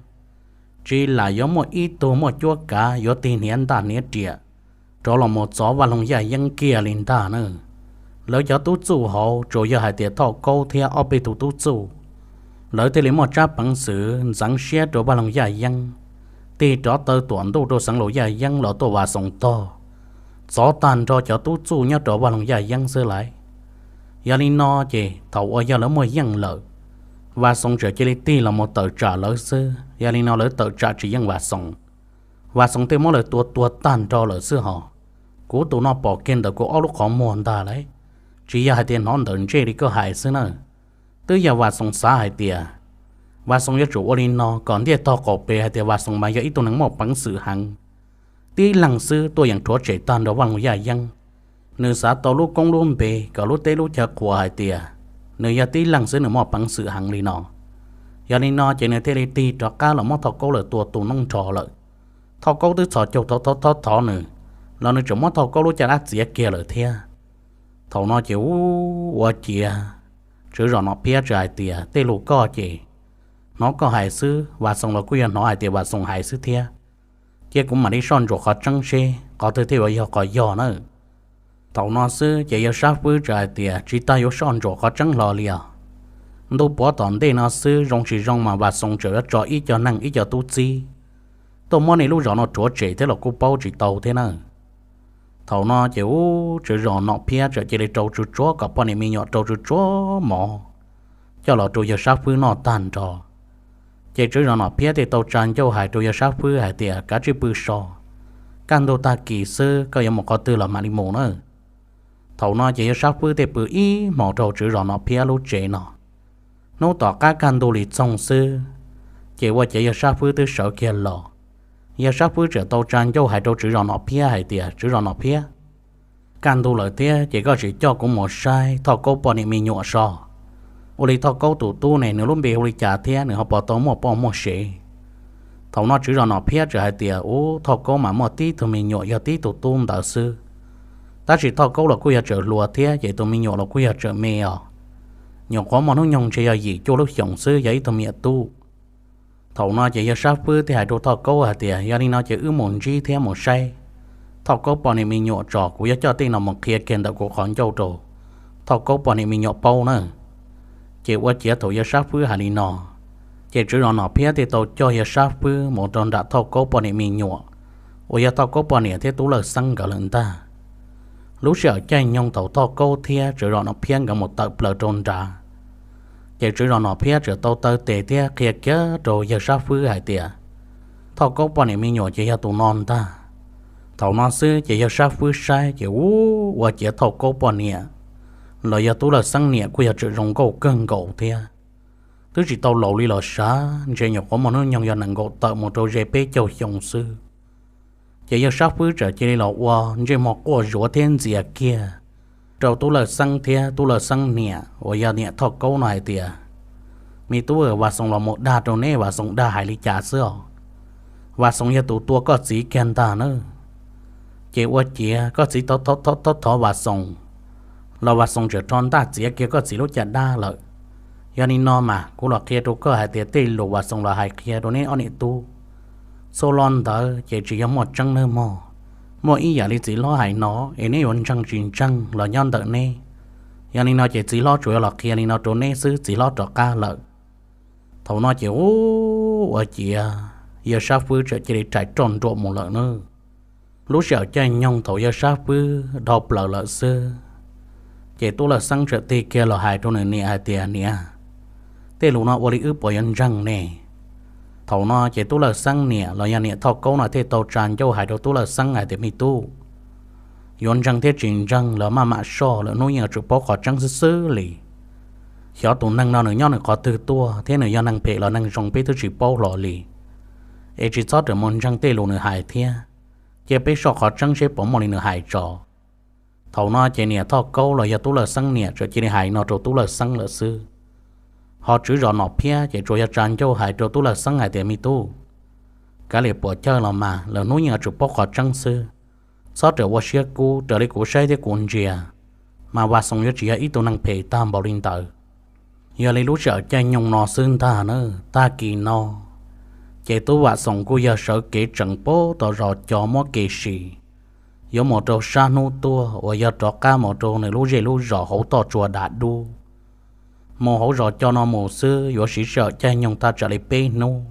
tsis lam yuav muaj ib tug muaj cuab kav yuav tig hniav ntaj hniav riam rov los mus txov Vaj Loog Yaj Yeeb kiag li ntag na. Lawv cov tub txuj hauv tsuas yog hais tias Thoj Kaub thiab ob peb tug tub txuj, lawv thiaj li muaj tsab peev xwm ntxeev siab rau Vaj Loog Yaj Yeeb, tig rov taw tuam ntuj rau xeev Luas Yaj Yeeb los tuaj Vam Xoos tog, txov tag nrho cov tub txuj nyob rau Vaj Loog Yaj Yeeb xwb lauj. Yog li no ces thaum uas yog lawv muaj yeej lawm, Vam Xoos txawm cia li tig los mus tawm tsam lawv xwb. Yog li no lawv tawm tsam tsis yeej Vam Xoos, Vam Xoos thiaj muab lawv tua tuag tag nrho lawm xwb hos. Kuv tus no pom kiag ntawm kuv ob lub qhov muag ntag lauj, tsis yog hais tias hnov ntawm ntsej li koj hais xwb na. Twb yog Vam Xoos xav hais tias Vam Xoos yuav tsum ua li no kom ntiaj tog qaum pes hais tias Vam Xoos mas yog ib tug neeg muaj peev xwm heev. Tib leeg xwb tuaj yeem rhuav tshem tag nrho Vaj Loog Yaj Yeeb. Nws xav tau lub koob lub npe kom lub teb lub chaw qhuas hais tias nws yog tib leeg xwb nws muaj peev xwm heev li no. Yog li no ces nws thiaj li tig rov qab los muab Thoj Kaub lawv tua tu noob nrho lawm. Thoj Kaub twb txhos caug thov thov thov thov nws, los nws tseem muab Thoj Kaub lub caj dab txiav kiag lawm thiab. Thaum no ces ub, ua ciav tswv zos Nom Phiab txawm hais tias, Tej lus koj ces hnov koj hais xwb, Vam Xoos los kuj yog hnov hais tias Vam Xoos hais xwb thiab. Cia kuv mam li soj ntsuam qhov tseeb seb qhov twg thiaj yuav yog qhov yog na. Thaum no xwb ces yawg Sab Fwb txawm hais tias, Tsis tas yuav soj ntsuam qhov tseeb hlo li os. Ntuj puav tom ntej no xwb zoo tsis zoo mas Vam Xoos tseem yuav tso ib co neeg ib co tub txib tuaj muab nej lub zos no rhuav tshem thiab los kuj paub tsis tau thiab na. Thaum no ces ub, tswv zos Nom Phiab txawm cia li rau tsuag tsuag kom poj niam me nyuam rau tsuag tsuag mov coj los rau yawg Sab Fwb noj tag nrho. Ces tswv zos Nom Phiab thiaj tau tsa ncauj hais rau yawg Sab Fwb hais tias, Kav tsij pw so, kaj ntug tag kis xwb koj yuav mus qhov twg los mam li mus na. Thaum no ces yawg Sab Fwb thiaj pw ib hmos rau tswv zos Nom Phiab lub tsev no. Hnub tom qab kaj ntug li txoog xwb, ces ua ciav yawg Sab Fwb twb sawv kiag los. Yawg Sab Fwb txawm tau tsa ncauj hais rau tswv zos Nom Phiab hais tias, Tswv zos Nom Phiab, kaj ntug lawm thiab ces koj tsis coj kuv mus saib Thoj Kaub poj niam me nyuam so? Ua li Thoj Kaub tus tub ne, nws lub npe hu li cas thiab nws ho puas tau muaj poj muaj sev? Thaum no tswv zos Nom Phiab txawm hais tias, Ub, Thoj Kaub mas muaj tib tug me nyuam yog tib tug tub ntawd xwb, tab sis Thoj Kaub los kuj yog tseem hluas thiab ces tus me nyuam los kuj yog tseem me os. Nyuam qhuav muaj hnub nyoog ntshe yog yim cuaj lub xyoos xwb, yog ib tug me nyuam tub. Thaum no ces yawg Sab Fwb thiaj hais rau Thoj Kaub hais tias, Yog li no ces wb mus ntsib thiab mus saib Thoj Kaub poj niam me nyuam tso, kuv yuav coj tej no mus qhia kiag ntawm kuv qhov ncauj rau Thoj Kaub poj niam me nyuam paub na. Ces ua ciav thaum yawg Sab Fwb hais li no, ces tswv zos Nom Phiab thiaj tau coj yawg Sab Fwb mus rau nram Thoj Kaub poj niam me nyuam uas yog Thoj Kaub poj niam thiab Tub Lawj Xeeb nkawd lawm ntag. Lub sij hawm caij nyoog thaum Thoj Kaub thiab tswv zos Nom Phiab nkawd mus tawm plaws rau nrad, ces tswv zos Nom Phiab txawm tau taw tes thiab qhia kiag rau yawg Sab Fwb hais tias, Thoj Kaub poj niam me nyuam ces yog tus no ntag. Thaum no xwb ces yawg Sab Fwb saib ces ub, ua ciav Thoj Kaub poj niam los yog Tub Lawj Xeeb niam kuj yog tseem zoo nkauj kawg nkaus thiab. Twb tsis tau laus li los sav, ntshe nyuam qhuav muaj hnub nyoog yog nees nkaum tawm mus rau ze peb caug xyoo xwb. Ces yawg Sab Fwb txawm cia li los ua ntsej muag quaj zuav thiab ntxias kiag rau Tub Lawj Xeeb thiab Tub Lawj Xeeb niam uas yog niam Thoj Kaub no hais tias, Me tub, Vam Xoos los mus dag rau neb, Vam Xoos dag hais li cas xwb os? Vam Xoos yog tus tua koj txiv kiag ntag na. Ces ua ciav koj txiv thov thov Vam Xoos los Vam Xoos tseem rho ntaj txiav kiag koj txiv lub caj dab lawm. Yog li no mas kuv los qhia rau koj hais tias tej lus Vam Xoos los hais qhia rau neb ob niam tub, txhua lo ntawd ces tsis yog muaj tseeb nawb mog. Muaj ib yam li txiv hlob hais no, es neb yuav ntseeg tsis ntseeg los nyob ntawm neb. Yog li no ces txiv hlob tsuas yuav los qhia li no rau neb xwb, txiv hlob rov qab lawm. Thaum no ces ub, ua ciav yawg Sab Fwb txawm cia li rais roj nruam mus lawm na. Lub sij hawm caij nyoog thaum yawg Sab Fwb dhau plaws lawm xwb, ces Tub Lawj Xeeb txawm tig kiag los hais rau nws niam hais tias, Niam, tej lus no ua li wb puas yuav ntseeg ne? Thaum no ces Tub Lawj Xeeb niam los yog niam Thoj Kaub no thiaj tau tsa ncauj hais rau Tub Lawj Xeeb hais tias, Me tub, yuav ntseeg thiab tsis ntseeg los maj mam soj, lwm hnub yeej yuav tsum paub qhov tseeb xwb xwb li. Xyov tus neeg no nws nyob nws qhov twg tuaj thiab nws yog neeg phem los neeg zoo peb twb tsis paub hlo li. Es tsis txhob rawm mus ntseeg tej lus nws hais thiab, cia peb soj qhov tseeb seb puas muaj li nws hais tso. Thaum no ces niam Thoj Kaub los yog Tub Lawj Xeeb niam txawm cia li hais no rau Tub Lawj Xeeb lawm xwb. Ho tswv zos Nom Phiab ces tsuas yog tsa ncauj hais rau Tub Lawj Xeeb hais tias, Me tub, kav liam puas cawj los mas, lwm hnub yeej yuav tsum paub qhov tseeb xwb. Txhob rawm ua siab kub, raws li kuv saib thiab kuv ntsia, mas Vam Xoos yuav tsis yog ib tug neeg phem tag npaum li ntawd. Yog li lub sij hawm caij nyoog no xwb ntag na, tag kis no ces Tub Vam Xoos kuj yog sawv kev tsees pab tom zos co muab kev sim, yuav mus rau sab hnub tuaj uas yog rov qab mus rau nws lub zej lub zos hauv toj tsua dav dub. Mus hauv zos co no mus xwb yuav siv sij hawm caij nyoog thaj tsam li peb hnub,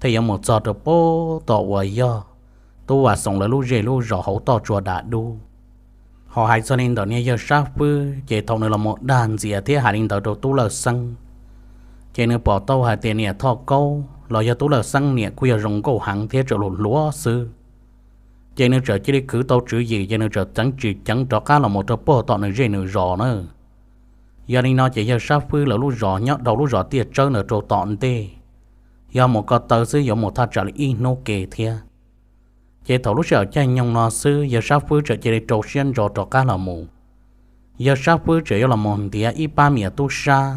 thiaj yuav mus txog rau pab tom uas yog Tub Vam Xoos lawv lub zej lub zos hauv toj tsua dav dub. Ho hais txog li ntawm niag yawg Sab Fwb ces thaum nws los mus dag ntxias thiab hais li ntawd rau Tub Lawj Xeeb, ces nws pom tau hais tias niam Thoj Kaub los yog Tub Lawj Xeeb niam kuj yog zoo nkauj heev thiab tseem hluas hluas xwb. Ces nws txawm cia li khwv tau tswv yim ces nws txawm ceev tsis ceev rov qab los mus rau pab tom nws zej nws zos na. Yog li no ces yawg Sab Fwb lawv lub zos nyob dhau lub zos tiaj tsawb ntawd rau tom ntej, yog mus ko taw xwb yuav mus thaj tsam li ib hnub ke thiab. Ces thaum lub sij hawm caij nyoog no xwb yawg Sab Fwb txawm cia li rau siab ntso rov qab los mus. Yawg Sab Fwb txawm yuav los mus ntiav ib pab me nyuam tub sab.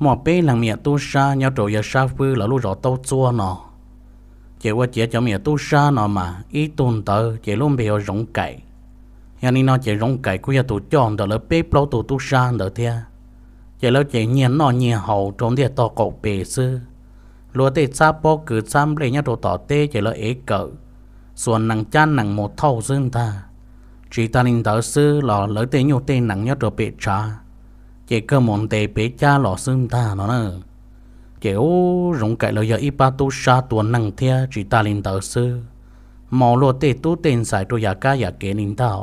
Muaj peb leeg me nyuam tub sab nyob rau yawg Sab Fwb lawv lub zos Taub Txuab no. Ces ua ciav cov me nyuam tub sab no mas ib tug ntawd ces lub npe hu ua Zoov Kaim. Yog li no ces Zoov Kaim kuj yog tus coj ntawm lawv peb plaub tug tub sab ntawd thiab. Ces lawv ces nyiag noj nyiag haus rau ntiaj tog qaum pes xwb. Luag tej txhab pob kws txhab nplej nyob rau tom teb ces lawv ev kawm, xuas nees cab nees mus thauj xwb ntag. Tsis tas li ntawd xwb los lawv tej nyuj tej nees nyob rau pem tshav ces kawg mus ntes pem cab los xwb ntag no na. Ces ub, Zoov Kaim lawv yog ib pab tub sab tua neeg thiab tsis tas li ntawd xwb, maus luag tej tub tej ntxhais rau yam kab yam kev li ntag.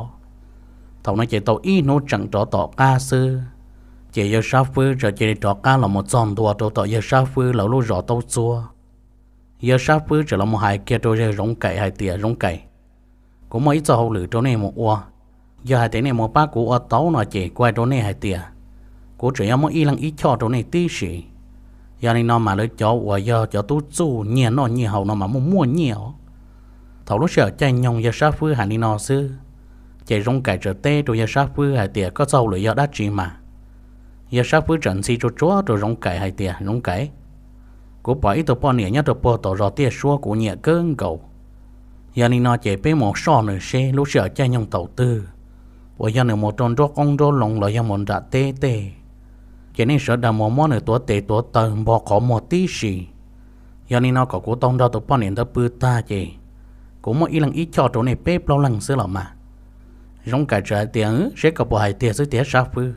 Thaum no ces tau ib hnub tseem rov tom qab xwb, ces yawg Sab Fwb txawm cia li rov qab los mus txog ntua rau tom yawg Sab Fwb lawv lub zos Taub Txuab. Yawg Sab Fwb txawm los mus hais kiag rau yawg Zoov Kaim hais tias, Zoov Kaim, kuv muaj ib txoj hauj lwm rau nej mus ua. Yog hais tias nej mus pab kuv ua tau no ces kuv hais rau nej hais tias, kuv tseem yuav muab ib leeg ib choj rau nej tib si. Yog li no mas lawv cov uas yog cov tub txuj nyiag noj nyiag haus no mas muaj muaj nyiaj os. Thaum lub sij hawm caij nyoog yawg Sab Fwb hais li no xwb, ces Zoov Kaim txawm teb rau yawg Sab Fwb hais tias, Koj txoj hauj lwm yog dab tsi mas? Yawg Sab Fwb txawm ntxhi tsuag tsuag rau Zoov Kaim hais tias, Zoov Kaim, kuv pom ib tug poj niam nyob rau puag tom zos Tiaj Suab kuv nyiam kawg nkaus. Yog li no ces peb mus soj nws seb lub sij hawm caij nyoog thaum twg uas yog nws mus rau nruab qoob nruab loo los yog mus nram teb tej, ces nej sawv daws mus muab nws tuav tes tuav taw npog qhov muag tib si. Yog li no kom kuv tau nrog tus poj niam ntawd pw tag ces kuv muab ib leeg ib choj rau nej peb plaub leeg xwb los mas. Zoov Kaim txawm hais tias, Seb koj puas hais tiag xwb tiag Sab Fwb?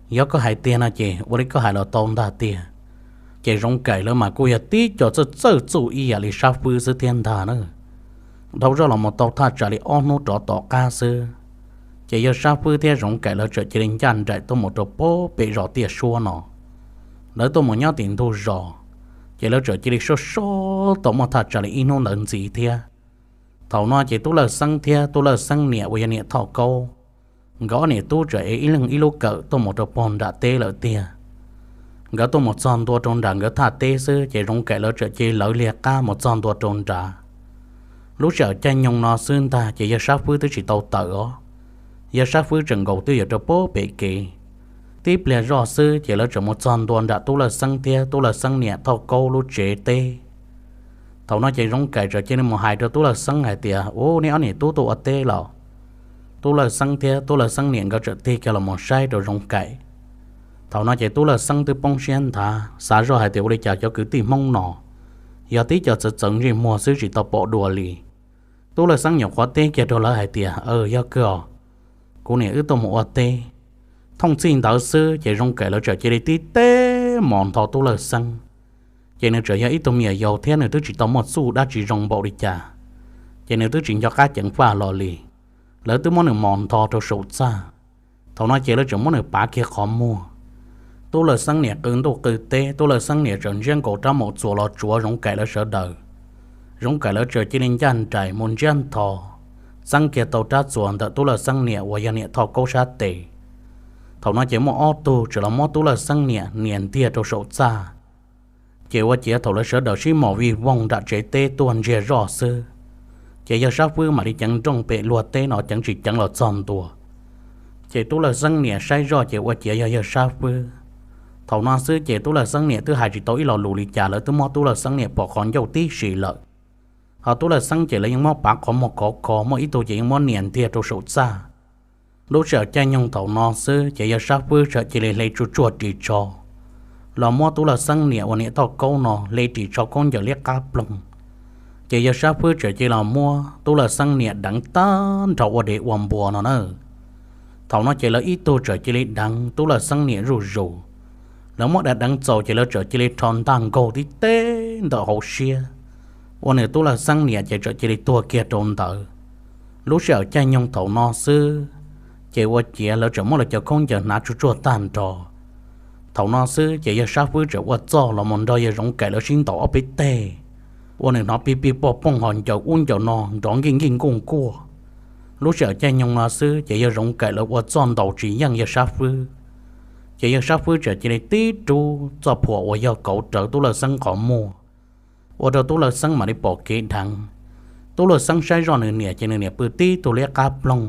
Yog koj hais tiag no ces ua li koj hais los tau ntag tiag. Ces Zoov Kaim lawv mas kuj yog tib co txawj txawj txuj ib yam li Sab Fwb xwb thiab ntag na. Dhau zoj los mus tau thaj tsam li ob hnub rov tom qab xwb, ces yawg Sab Fwb thiab Zoov Kaim lawv txawm cia li ncaj nraim tuaj mus rau puag pem zos Tiaj Suab no. Lawv tuaj mus nyob tim ntug zos, ces lawv txawm cia li soj soj tau muaj thaj tsam li ib hnub ntawd ntxiv thiab. Thaum no ces Tub Lawj Xeeb thiab Tub Lawj Xeeb niam uas yog niam Thoj Kaub, nkawd ob niam tub txawm ev ib leeg ib lub kawm tuaj mus rau puag nram teb lawm tiag. Nkawd tuaj mus txog ntua rau nram nkawd thaj teb xwb ces Zoov Kaim lawv txawm cia li lawv liag qab mus txog ntua rau nrad. Lub sij hawm caij nyoog no xwb ntag ces yawg Sab Fwb twb tsis tau tawm os. Yawg Sab Fwb tseem nkaum twj ywm rau puag pem kev. Tib pliag zoj xwb ces lawv txawm mus txog ntua nram Tub Lawj Xeeb thiab Tub Lawj Xeeb niam Thoj Kaub lub tsev teb. Thaum no ces Zoov Kaim txawm cia li mus hais rau Tub Lawj Xeeb hais tias, Ub, neb ob niam tub tuaj ua teb los? Tub Lawj Xeeb thiab Tub Lawj Xeeb niam nkawd txawm tig kiag los mus saib rau Zoov Kaim. Thaum no ces Tub Lawj Xeeb twb poob siab nthav, xav zoj hais tias ua li cas cov kwv tij Hmoob no yog tib co txawv txawv ntsej muag xwb tsis tau pom dua li. Tub Lawj Xeeb nyuam qhuav teb kiag rau lawv hais tias, Aw, yog kawg os, kuv niam wb tuaj mus ua teb. Thooj txij ntawd xwb ces Zoov Kaim lawv txawm cia li tib teb mos ntho Tub Lawj Xeeb. Ces nws txawm yog ib tug me nyuam yaus thiab nws twb tsis tau muaj txuj dab tsi zoo npaum li cas, ces nws twb tsis nco qab ceev faj los li. Lawv twb muab nws mos ntho rau saum txaj. Thaum no ces lawv txawm muab nws pav kiag qhov muag. Tub Lawj Xeeb niam qw ntuj qw teb, Tub Lawj Xeeb niam txawm ntsiab nkaus rab maum txuas los tsuav Zoov Kaim lawv sawv daws. Zoov Kaim lawv txawm cia li ncaj nraim mus ntsiab ntho, txeeb kiag tau rab txuas ntawm Tub Lawj Xeeb niam uas yog niam Thoj Kaub sab tes. Thaum no ces muaj ob tug txawm los muab Tub Lawj Xeeb niam nias ntiag rau saum txaj. Ces ua ciav thaum lawv sawv daws sib mos vij voog nram tsev teb tuaj ntsiag zoj xwb, ces yawg Sab Fwb mam li ceev nrooj pem luag teb no ceev tsis ceev los txog ntua. Ces Tub Lawj Xeeb niam saib zoj ces ua ciav yog yawg Sab Fwb. Thaum no xwb ces Tub Lawj Xeeb niam twb hais tsis tau ib lo lus li cas lawv twb muab Tub Lawj Xeeb niam pom qhov ncauj tib si lawm. Ho Tub Lawj Xeeb ces lawv yeej muab pav qhov muag khov kho, muaj ib tug ces yeej muab nias ntiag rau saum txaj. Lub sij hawm caij nyoog thaum no xwb ces yawg Sab Fwb txawm cia li hle tsuj tsuag ris tsho los muab Tub Lawj Xeeb niam uas niam Thoj Kaub no hle ris tsho khaub ncaws liab qab ploog. Ces yawg Sab Fwb txawm cia li los muab Tub Lawj Xeeb niam deev tag nrho ua dev ua npua no na. Thaum no ces lawv ib tug txawm cia li deev Tub Lawj Xeeb niam zuj zus. Lawv muab deev deev txaus ces lawv txawm cia li rho ntaj nkaug tib teg ntawm hauv siab, ua nws Tub Lawj Xeeb niam ces txawm cia li tuag kiag rau ntawd. Lub sij hawm caij nyoog thaum no xwb, ces ua ciav lawv txawm muab lawv cov khaub ncaws hnav tsuj tsuag tag nrho. Thaum no xwb ces yawg Sab Fwb txawm ua txuj los mus nrog yawg Zoov Kaim lawv sib ntaus ob peb teg, ua nws hnov pig pig pog poog ho ncaws ub ncaws no nrov nkij nkij nkuj nkuaj. Lub sij hawm caij nyoog no xwb ces yawg Zoov Kaim lawv ua txuj ntaus tsis yeej yawg Sab Fwb. Ces yawg Sab Fwb txawm cia li tib rub txoj phuam uas yog kauv rawv Tub Lawj Xeeb qhov muag, ua rau Tub Lawj Xeeb mam li pom kev dheev. Tub Lawj Xeeb saib zoj nws niam ces nws niam pw tib tug liab qab ploog,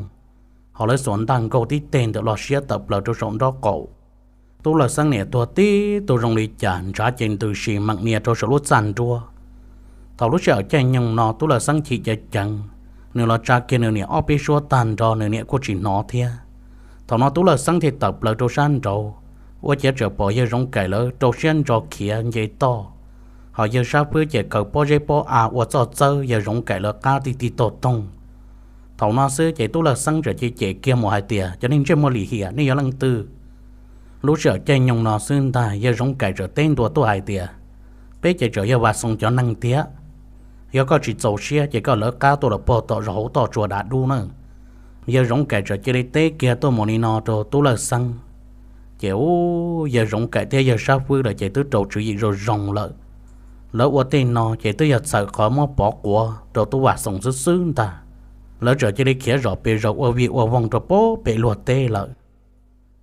ho lawv xuas ntaj nkaug tib teg ntawm lo siab tawm plaws rau saum nraub qaum. Tub Lawj Xeeb niam tuag tib tug zoo li cas ntshav ces ntws sis meem nias rau saum lub txaj nruab. Thaum lub sij hawm caij nyoog no Tub Lawj Xeeb chim ceev ceev, nws los tsa kiag nws niam ob peb suab tag nrho nws niam kuj tsis hnov thiab. Thaum no Tub Lawj Xeeb thiaj tawm plaws rau sab nraud, ua ciav txawm pom yawg Zoov Kaim lawv rau siab ntso khiav nce toj, ho yawg Sab Fwb ces kaw pob zeb pob av ua txoj txawb yawg Zoov Kaim lawv qab tij tij taug toog. Thaum no xwb ces Tub Lawj Xeeb txawm cia li cem kiag mus hais tias, Cov neeg ntsej muag lim hiam, nej yog leej twg? Lub sij hawm caij nyoog no xwb ntag yawg Zoov Kaim txawm teb ntua tuaj hais tias, Peb ces txawm yog Vaj Xoo cov neeg tiag. Yog koj tsis txaus siab ces koj lawv qab tuaj los puag tom zos hauv toj tsua dav dub na. Yawg Zoov Kaim txawm cia li teb kiag tuaj mus li no rau Tub Lawj Xeeb. Ces ub, yawg Zoov Kaim thiab yawg Sab Fwb lawm ces twb raug tswv yim zoo zoo lawm. Lawv ua tej no ces twb yog txhawm qhov muab pov quav rau Tub Vam Xoos xwb xwb ntag. Lawv txawm cia li khiav zom pes zaws ua vij ua voog rau pem luag teb lawm.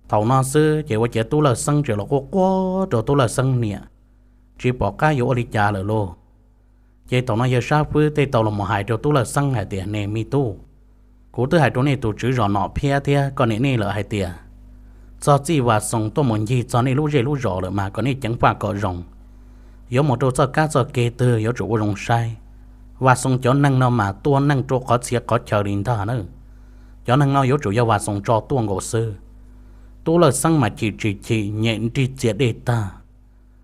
Thaum no xwb ces ua ciav Tub Lawj Xeeb txawm los quaj quaj rau Tub Lawj Xeeb niam, tsis pom qab yuav ua li cas lawm lauj. Ces thaum no yawg Sab Fwb thiaj tau los mus hais rau Tub Lawj Xeeb hais tias, Ne me tub, kuv twb hais rau nej tus tswv zos Nom Phiab thiab koj niam nej lawm hais tias, txog txij Vam Xoos tuaj mus ncig txog nej lub zej lub zos lawm mas kom nej ceev faj kom zoo. Yuav mus rau txoj kab txoj kev twg yuav tsum ua zoo saib. Vam Xoos cov neeg no mas tua neeg rau qhov txhia qhov chaw li ntag na. Cov neeg no yuav tsum yog Vam Xoos tso tuaj nkaus xwb. Tub Lawj Xeeb mas chim tsis chim nyem nrig txias dej tag.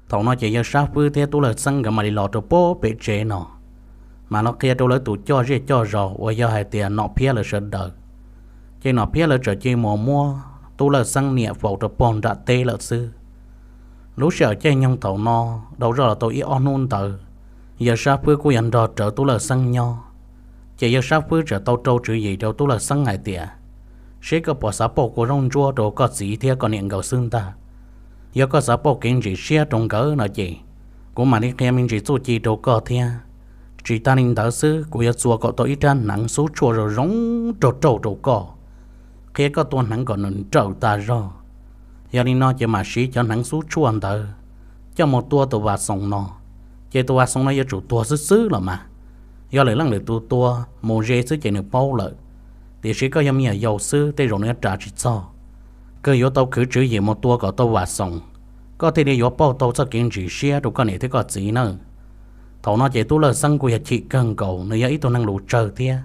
Thaum no ces yawg Sab Fwb thiab Tub Lawj Xeeb nkawd mam li los rau pem tsev no, mas los qhia rau lawv tus coj zej coj zos uas yog hais tias Nom Phiab lawv sawv daws. Ces Nom Phiab lawv txawm cia li mus muab Tub Lawj Xeeb niam faus rau pem nram teb lawm xwb. Lub sij hawm caij nyoog thaum no, dhau zoj los tau ib ob hnub ntawd, yawg Sab Fwb kuj yog nrog rawv Tub Lawj Xeeb nyob. Ces yawg Sab Fwb txawm tau rau tswv yim rau Tub Lawj Xeeb hais tias, Seb koj puas xav pauj kua zaub ntsuab rau koj txiv thiab koj niam nkawd xwb ntag. Yog koj xav pauj kev ntsim siab rau nkawd no ces, kuv mam li qhia me ntsis txuj ci rau koj thiab. Tsis tas li ntawd xwb, kuv yuav txua kom tau ib rab hneev xub tshuaj zoo zoo raug raug rau koj, qhia koj tua hneev kom nws nrawm tas zog. Yog li no ces mam siv cov hneev xub tshuaj ntawd coj mus tua tus Vam Xoos no, ces tus Vam Xoos no yuav tsum tuag xwb xwb los mas. Yog lwm leej lwm tus tua mus ze xwb ces nws paub lawm, tiam sis koj yog me nyuam yaus xwb tej zaum nws yuav ras tsis txog. Kawg yuav tau khwv tswv yim mus tua kom tau Vam Xoos, koj thiaj li yuav pauj tau txoj kev ntsim siab rau koj niam thiab koj txiv nawb. Thaum no ces Tub Lawj Xeeb kuj yog chim kawg nkaus, nws yog ib tug neeg lus tsawg thiab,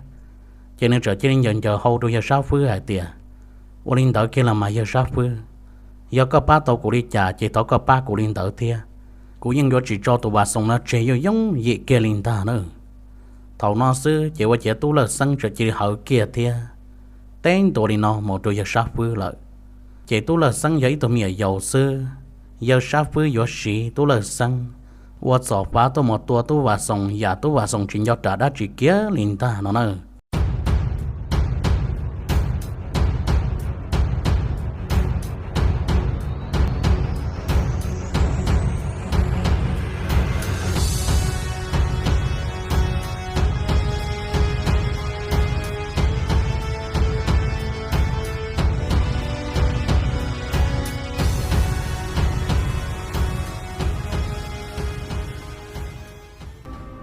ces nws txawm cia li ncaws ncaws hau rau yawg Sab Fwb hais tias, Ua li ntawd kiag los mas yawg Sab Fwb, yog koj pab tau kuv li cas ces thov koj pab kuv li ntawd thiab. Kuv yeej yuav tsis tso tus Vam Xoos no tseg yooj yooj yim kiag li ntag nawb. Thaum no xwb ces ua ciav Tub Lawj Xeeb txawm cia li hawv kiag thiab teb ntua li no mus rau yawg Sab Fwb lawm. Ces Tub Lawj Xeeb yog ib tug me nyuam yaus xwb, yawg Sab Fwb yuav siv Tub Lawj Xeeb ua txom fav tuaj mus tua Tub Vam Xoos yam Tub Vam Xoos tsis nco ras dab tsi kiag li ntag no na.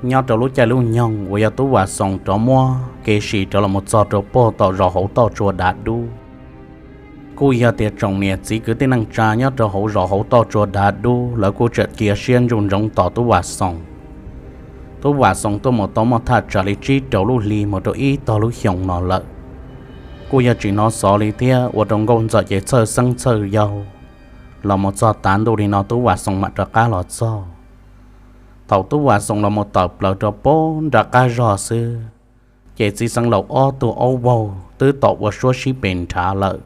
Nyob rau lub caij lub nyoog uas yog Tub Vam Xoos rov muab kev sim rov los mus txog rau pem tom zos hauv toj tsua Dav Dub, kuj yog tias tsoom niam txiv kwv tij neej tsa nyob rau hauv zos hauv toj tsua Dav Dub lawv kuj txawm cia siab ntsoov ntsoov tos Tub Vam Xoos. Tub Vam Xoos tuaj mus tau muaj thaj tsam li tsib rau lub hli mus rau ib tog lub xyoo no lawm. Kuj yog tsis hnov xov li thiab ua rau Nkauj Ntxawm ces txhawj xeeb txhawj yau, los mus txog tav ntuj li no Tub Vam Xoos mam rov qab los txog. Thaum Tub Vam Xoos los mus tawm plaws rau pem nram qab zog xwb, ces txiv xeev laus ob tug aub vaug twb tom ua suab sib pes nrhav lawm.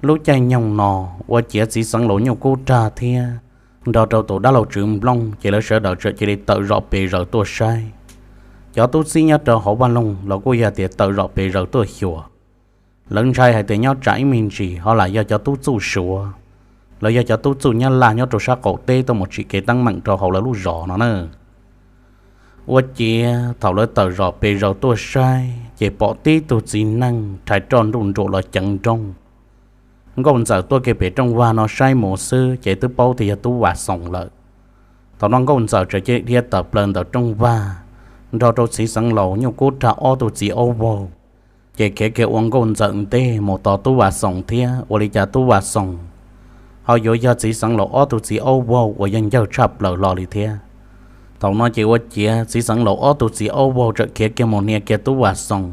Lub caij nyoog no, ua ciav txiv xeev laus Nyuj Kub Rag thiab nrog rau tus dab laug Tswv Nplooj ces lawv sawv daws txawm cia li tawm zom pes zaws tuaj saib. Cov tub txib nyob rau hauv vaj loog los kuj yog tias tawm zom pes zaws tuaj xyuas. Lawv ntshai hais tias nyob tsam ib me ntsis ho lam yog cov tub txuj Suav, los yog cov tub txuj Nyab Laj nyob rau sab qaum teb tuaj mus tsim kev teeb meem rau hauv lawv lub zos no na. Ua ciav thaum lawv tawm zom pes zaws tuaj saib ces pom tib tug txiv neej rhais roj nruj nruam los ceev nrooj. Nkauj Ntxawm tuaj kiag pem rooj vag no saib mus xwb ces twb paub tias yog Tub Vam Xoos lawm. Thaum no Nkauj Ntxawm txawm cia li dhia tawm plaws ntawm rooj vag, nrog rau txiv xeev laus Nyuj Kub Rag ob tug txiv aub vaug, ces khiav kiag ua Nkauj Ntxawm ntej mus tos Tub Vam Xoos thiab ua li cas Tub Vam Xoos ho yuav yog txiv xeev laus ob tug txiv aub vaug uas yog ncawg tshaj plaws hlo li thiab. Thaum no ces ua ciav txiv xeev laus ob tug txiv aub vaug txawm khiav kiag mus hnia kiag Tub Vam Xoos,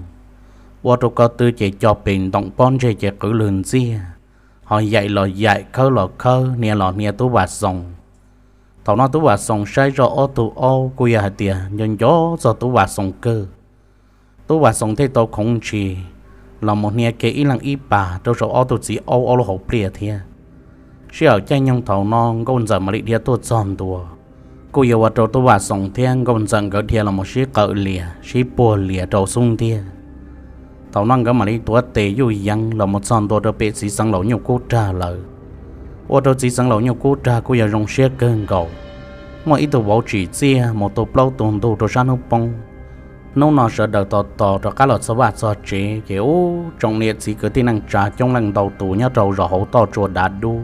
ua rau ko tw ces co pes ntoom pob ntseg ces qwv lwg ntxiag, ho yaim los yaim khawb los khawb hnia los hnia Tub Vam Xoos. Thaum no Tub Vam Xoos saib zoj ob tug aub kuj yog hais tias nco nco txog Tub Vam Xoos kawg. Tub Vam Xoos thiaj tau khoov ntshis los mus hnia kiag ib leeg ib pas rau saum ob tug txiv aub ob lub hauv pliaj thiab. Sij hawm caij nyoog thaum no Nkauj Ntxawm mam li dhia tuaj txog ntua, kuj yog ua rau Tub Vam Xoos thiab Nkauj Ntxawm nkawd dhia los mus sib qawm lias sib puag lias rau xub ntiag. Thaum no nkawd mam li tuav tes yuj yeev los mus txog ntua rau pem txiv xeev laus Nyuj Kub Rag lawm. Ua rau txiv xeev laus Nyuj Kub Rag kuj yog zoo siab kawg nkaus, muaj ib tug vauv tsim txiaj mus tu plaub tu ntug rau sab hnub poob. Hnub no sawv daws tos tos rov qab los txog vaj txog tsev ces ub, tsoom niam txiv kwv tij neej tsa coob leej ntau tus nyob rau zos hauv toj tsua dav dub.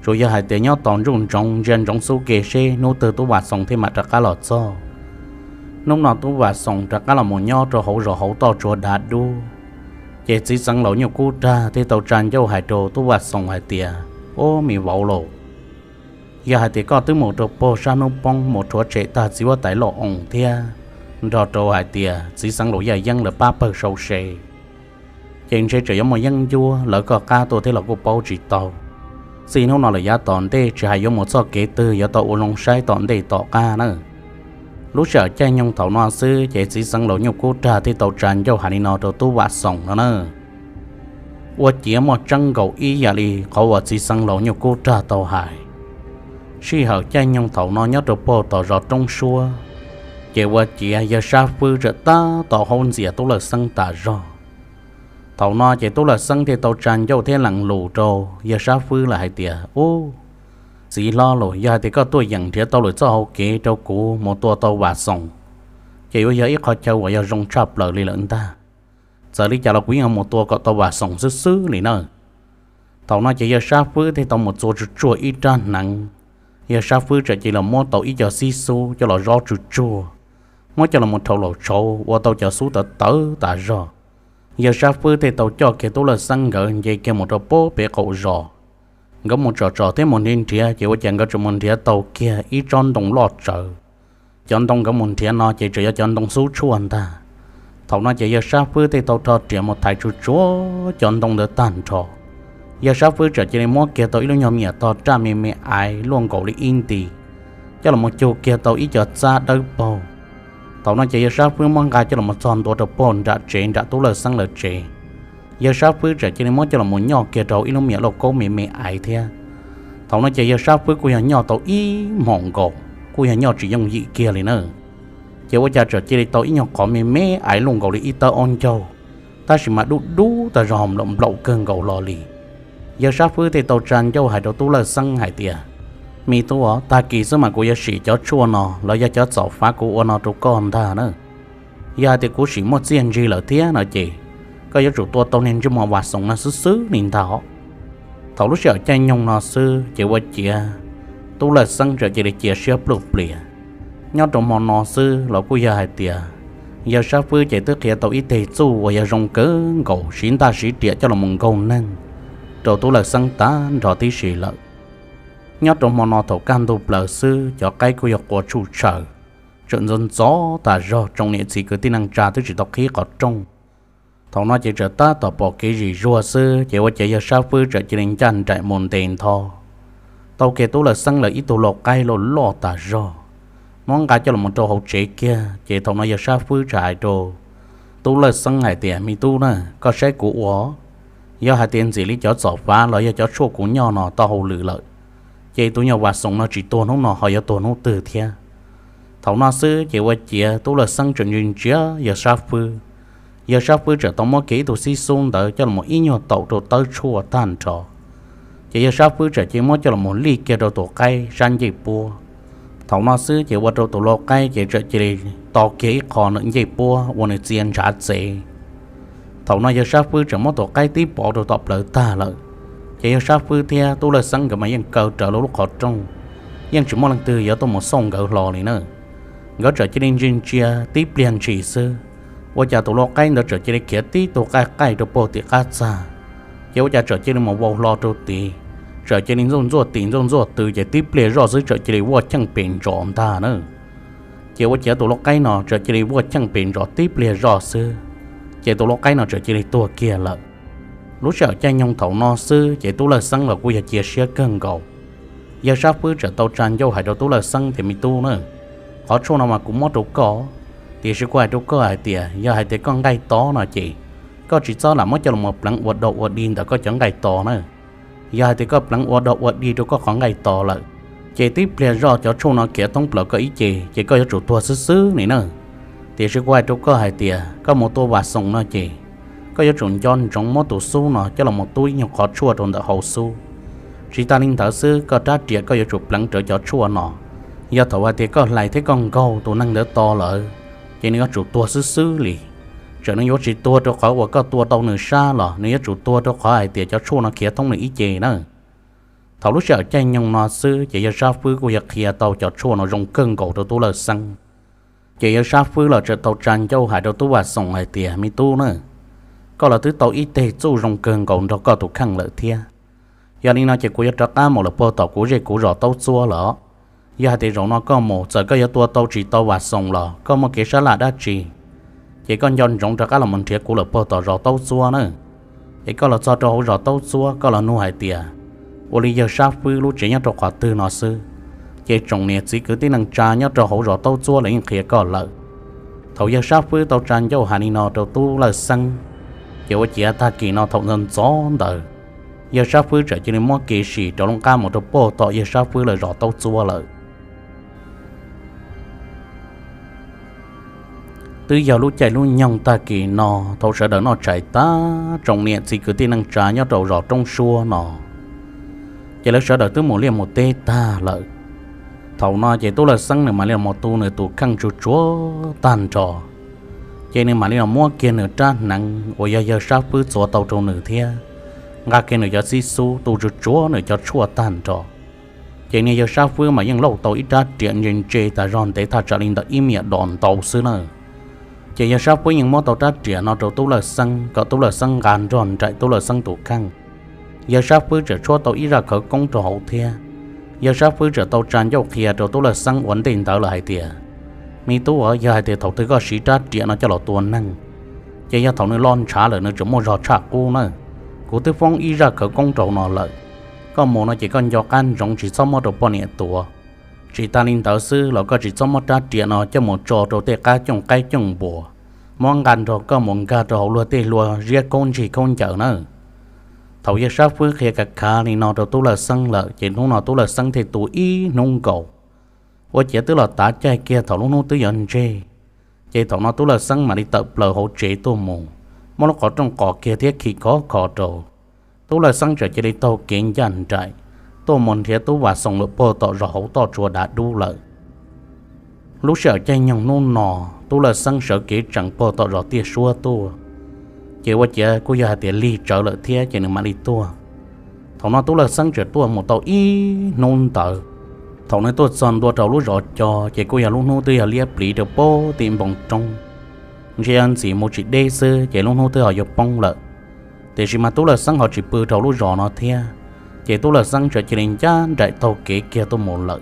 Tsuas yog hais tias nyob tos ntsoov ntsoov ntsia ntsoov xub ke seb hnub twg Tub Vam Xoos thiaj mam rov qab los txog. Hnub no Tub Vam Xoos rov qab los mus nyob rau hauv zos hauv toj tsua dav dub, ces txiv xeev laus Nyuj Kub Rag thiaj tau tsa ncauj hais rau Tub Vam Xoos hais tias, Ub, me vauv lauj, yog hais tias koj twb mus rau puag sab hnub poob mus rhuav tshem tag txiv huab tais loj oos thiab nrog rau hais tias txiv xeev laus Yaj Yeeb lawv pab pawg sau se, ces ntshe tseem yuav muaj yeeb ncuab lawv koj qab tuaj thiab los kuj paub tsis tau. Txij hnub no lawm yav tom ntej tsis hais yuav mus txoj kev twg yuav tau ua zoo saib tom ntej tom qab na. Lub sij hawm caij nyoog thaum no xwb ces txiv xeev laus Nyuj Kub Rag thiaj tau tsa ncauj hais li no rau Tub Vam Xoos no na. Ua ciav muaj tseeb nkaus ib yam li qhov uas txiv xeev laus Nyuj Kub Rag tau hais. Sij hawm caij nyoog thaum no nyob rau puag tom zos roob suab, ces ua ciav yawg Sab Fwb txawm tab tom haub ntxias Tub Lawj Xeeb tas zog. Thaum no ces Tub Lawj Xeeb thiaj tau tsa ncauj thiab lees lus rau yawg Sab Fwb lawm hais tias, Ub, txiv hlob lauj, yog hais tias koj tuaj yeem nrhiav tau lawm txoj hau kev rau kuv mus tua tau Vam Xoos, ces yuav yog ib qho chaw uas yog zoo tshaj plaws li lawm ntag. Txawm li cas los kuv yeej mus tua kom tau Vam Xoos xwb xwb li na. Thaum no ces yawg Sab Fwb thiaj tau mus txua tsuag tsuag ib rab hneev, yawg Sab Fwb txawm cia li muab tau ib co xib xub coj los zov tsuag tsuag, muab coj los mus rhau laus tshauv ua tau cov xub tawv tawv tas zog. Yawg Sab Fwb thiaj tau coj kiag Tub Lawj Xeeb nkawd nce kiag mus rau puag pem qaum zos. Nkawd mus tsom tsom thiab mus nrhiav nrhiav ces ua cas nkawd tseem mus nrhiav tau kiag ib tsob ntoo loj tsawv. Cov ntoo nkawd mus nrhiav no ces tseem yog cov ntoo xub tshuaj ntag. Thaum no ces yawg Sab Fwb thiaj tau rho riam mus thaiv tsuag tsuag cov ntoo ntawd tag nrho. Yawg Sab Fwb txawm cia li muab kiag tau ib lub nyuag me nyuam tog raj me me aiv luaj nkaus li ib nti, coj los mus cug kiag tau ib co txab dawb paug. Thaum no ces yawg Sab Fwb muab nqa coj los mus txog ntua rau puag nram tsev nram Tub Lawj Xeeb lawv tsev. Yawg Sab Fwb txawm cia li muab coj los mus nyoj kiag rau ib lub me nyuam lauj kaub me me aiv thiab. Thaum no ces yawg Sab Fwb kuj yog nyoj tau ib hmos nkaus, kuj yog nyoj tsis yooj yim kiag li na. Ces ua cas txawm cia li tau ib nyuag qhov me me aiv luaj nkaus li ib tawb aub ncaug, tab sis mas dub dub tas zog nplaum nplaum kawg nkaus hlo li. Yawg Sab Fwb thiaj tau tsa ncauj hais rau Tub Lawj Xeeb hais tias, Me tub os, tag kis xwb mas kuv yuav sim cov tshuaj no los yog cov txom fav kuv ua no rau koj ntag na. Yog hais tias kuv sim muaj txiaj ntsig lawm thiab no ces koj yuav tsum tua tau niag ntsej muag Vam Xoos no xwb xwb li ntag os. Thaum lub sij hawm caij nyoog no xwb ces ua ciav Tub Lawj Xeeb txawm cia li cia siab pluj plias. Nyob rau hmo no xwb los kuj yog hais tias yawg Sab Fwb ces twb qhia tau ib teg txuj uas yog zoo kawg nkaus siv ntaj siv riam coj los mus nkaug neeg rau Tub Lawj Xeeb tag nrho tib si lawm. Nyob rau hmo no thaum kaj ntug plaws xwb cov qaib kuj yog qua tshuj tshaws, tseem ntxov ntxov tas zog, tsoom niam txiv kwv tij neej tsa twb tsis tau qhib qhov rooj. Thaum no ces txawm tab tom pom kev zim zuag xwb ces ua ciav yawg Sab Fwb txawm cia li ncaj nraim mus ntes ntho tau kiag Tub Lawj Xeeb lawv ib tug lau qaib loj loj tas zog, muab nqa coj los rau hauv tsev kiag. Ces thaum no yawg Sab Fwb txawm hais rau Tub Lawj Xeeb hais tias, Me tub na, koj saib kuv ua, yog hais tias ntxim li cov txom fav los yog cov tshuaj kuv nyoj no tau hauj lwm lawm, ces tus nyuag Vam Xoos no tsis tuag hnub no ho yuav tuag hnub twg thiab? Thaum no xwb ces ua ciav Tub Lawj Xeeb txawm ntsia ntsia yawg Sab Fwb. Yawg Sab Fwb txawm tau muab kiag ib tug xib xub ntawd coj los ib nyuag taum rau tawb tshuaj tag nrho. Ces yawg Sab Fwb txawm cia li muab coj los lij kiag rau tus qaib sab ncej puab. Thaum no xwb ces ua rau tus lau qaib ces txawm cia li to kiag ib qho nws ncej puab ua nws txia ntshav txev. Thaum no yawg Sab Fwb txawm muab tus qaib tib pov rau tom plawv tag lawm. Ces yawg Sab Fwb thiab Tub Lawj Xeeb nkawd mas yeej kaw rawv lub qhov rooj, yeej tsis muaj leej twg yuav tuaj mus xauj nkawd hlo li na. Nkawd txawm cia li ntsia ntsia tib pliag ntshis xwb, ua cas tus lau qaib ntawd txawm cia li khiav tib tug qaij qaij rau puag tim qab txag. Ces ua cas txawm cia li mus vau hlo rau tid, txawm cia li ntxuaj ntxuaj tim ntxuaj ntxuaj tw ces tib pliag zoj xwb txawm cia li vuaj cheej pes ntsos ntag na. Ces ua ciav tus lau qaib no txawm cia li vuaj cheej pes ntsos tib pliag zoj xwb, ces tus lau qaib no txawm cia li tuag kiag lawm. Lub sij hawm caij nyoog thaum no xwb ces Tub Lawj Xeeb los kuj yog cia siab kawg nkaus. Yawg Sab Fwb txawm tau tsa ncauj hais rau Tub Lawj Xeeb tias, Me tub na, qhov tshuaj no mas kuv muab rau koj, tiam sis kuv hais rau koj hais tias yog hais tias koj nqaij to no ces koj tsis txhob lam muab coj los pleev ua dog ua dig ntawm koj cov nqaij to na. Yog hais tias koj pleev ua dog ua dig rau koj qhov nqaij to lawm, ces tib pliag zoj cov tshuaj no khiav thoob plaws koj ib ce ces koj yuav tsum tuag xwb xwb li na. Tiam sis kuv hais rau koj hais tias koj mus tua Vam Xoos no ces Koj yuav tsum nco ntsoov muab tus xub no coj los mus tub ib nyuag qhov tshuaj rau ntawm hauv xub. Tsis tas li ntawd xwb, koj rab riam koj yuav tsum pleev rawv cov tshuaj no. Yog thaum hais tias koj hlais thiab koj nkaug tus neeg ntawd to lawm, ces nws yuav tsum tuag xwb xwb li. Txawm nws yuav tsis tuag rau qhov uas koj tua tau nws sab los nws yuav tsum tuag rau qhov hais tias cov tshuaj no khiav thoob nws ib ce na. Thaum lub sij hawm caij nyoog no xwb ces yawg Sab Fwb kuj yog qhia tau cov tshuaj no zoo kawg nkaus rau tub Lawj Xeeb. Ces yawg Sab Fwb los txawm tau tsa ncauj hais rau tub Vam Xoom hais tias, Me tub na, koj los twb tau ib teg txuj zoo kawg nkaus nrog koj tus kheej lawm thiab. Yog li no ces kuv yuav rov qab mus lawm puag tom kuv zej kuv zos Taub Txuab lawm. Yog hais tias zaum no koj mus txawm koj yuav tua tau tsis tau Vam Xoom los koj muaj kev sab laj dab tsi, ces koj nco ntsoov rov qab los mus nrhiav kuv lawm puag tom zos Taub Txuab na. Es koj los txog rau hauv zos Taub Txuab koj los nug hais tias, ua li yawg Sab Fwb lub tsev nyob rau qhov twg no xwb, ces tsoom niam txiv kwv tij neej tsa nyob rau hauv zos Taub Txuab lawv yeej qhia koj lawm. Thaum yawg Sab Fwb tau tsa ncauj hais li no rau tub Lawj Xeeb, ces ua ciav tag kis no thaum ntxov ntxov ntawd, yawg Sab Fwb txawm cia li muab kev sim rov loo qab mus rau puag tom yawg Sab Fwb lawv zos Taub Txuab lawm. Twb yog lub caij lub nyoog tag kis no, thaum sawv daws noj tshais tag, tsoom niam txiv kwv tij neej tsa nyob rau zos Roob Suab no, ces lawv sawv daws twb mus liaj mus teb tag lawm. Thaum no ces tub Lawj Xeeb nws mam li los tu nws tus kheej tsuj tsuav tag nrho, ces nws mam li los muab kiag nws rab hneev uas yog yawg Sab Fwb txuav tau rau nws thiab nqa kiag nws cov xib xub tu tsuj tsuav nws cov tshuaj tag nrho. Ces niag yawg Sab Fwb mas yeej lauj tau ib rab riam ntse ntse tas zog ntev thaj tsam li ntawm ib me nyuam dos ntau xwb na. Ces yawg Sab Fwb yeej muab tau rab riam no rau tub Lawj Xeeb kom tub Lawj Xeeb nqa nrog nraim tub Lawj Xeeb tus kheej. Yawg Sab Fwb txawm tshuab tau ib zaj khawv koob rau hauv thiab. Yawg Sab Fwb txawm tau tsa ncauj qhia rau tub Lawj Xeeb ua ntej ntawd lawm hais tias, Me tub, yog hais tias thaum twg koj siv rab riam no coj los tua neeg, ces yog thaum nws loj ntshav lawm nws tseem muaj zog tshaj qub na. Kuv twb foob ib zaj khawv koob rau no lawm. Koj mus no ces koj nco qab ntsoov tsis txhob muab rau poj niam tuav. Tsis tas li ntawd xwb los koj tsis txhob muab rab riam no coj mus tso rau tej qab cooj qaib cooj npua, muab nqa nrog koj mus nkag rau hauv luag tej hlua ziab khaub ntsig khaub ncaws na. Thaum yawg Sab Fwb qhia kav khav li no rau tub Lawj Xeeb lawm ces hnub no tub Lawj Xeeb thiaj tu ib hnub nkaus. Ua ciav twb los tav caij kiag thaum lub hnub twb yuav ntseg, ces thaum no tub Lawj Xeeb mam li tawm plaws hauv tsev tuaj mus, muab lub qhov rooj qos kiag thiab khi khov kho rau. Tub Lawj Xeeb txawm cia li taug kev ncaj nraim tuaj mus nrhiav tub Vam Xoom lawm puag tom zos hauv toj tsua dav dub lawm. Lub sij hawm caij nyoog hnub no, tub Lawj Xeeb sawv kev tseem puag tom zos Tiaj Suab tuaj, ces ua ciav kuj yog hais tias lig tsawv lawm thiab ces nws mam li tuaj. Thaum no tub Lawj Xeeb txawm tuaj mus tau ib hnub ntawd. Thaum nws tuaj txog ntua rau lub zos Co ces kuj yog lub hnub twb yog liab pliv rau puag tim npoo roob, ntshe yog ntxim mus tsis deb xwb ces lub hnub twb ho yuav poob lawm. Tiam sis mas tub Lawj Xeeb ho tsis pw rau lub zos no thiab, ces tub Lawj Xeeb txawm cia li ncaj nraim taug kev kiag tuaj mus lawm.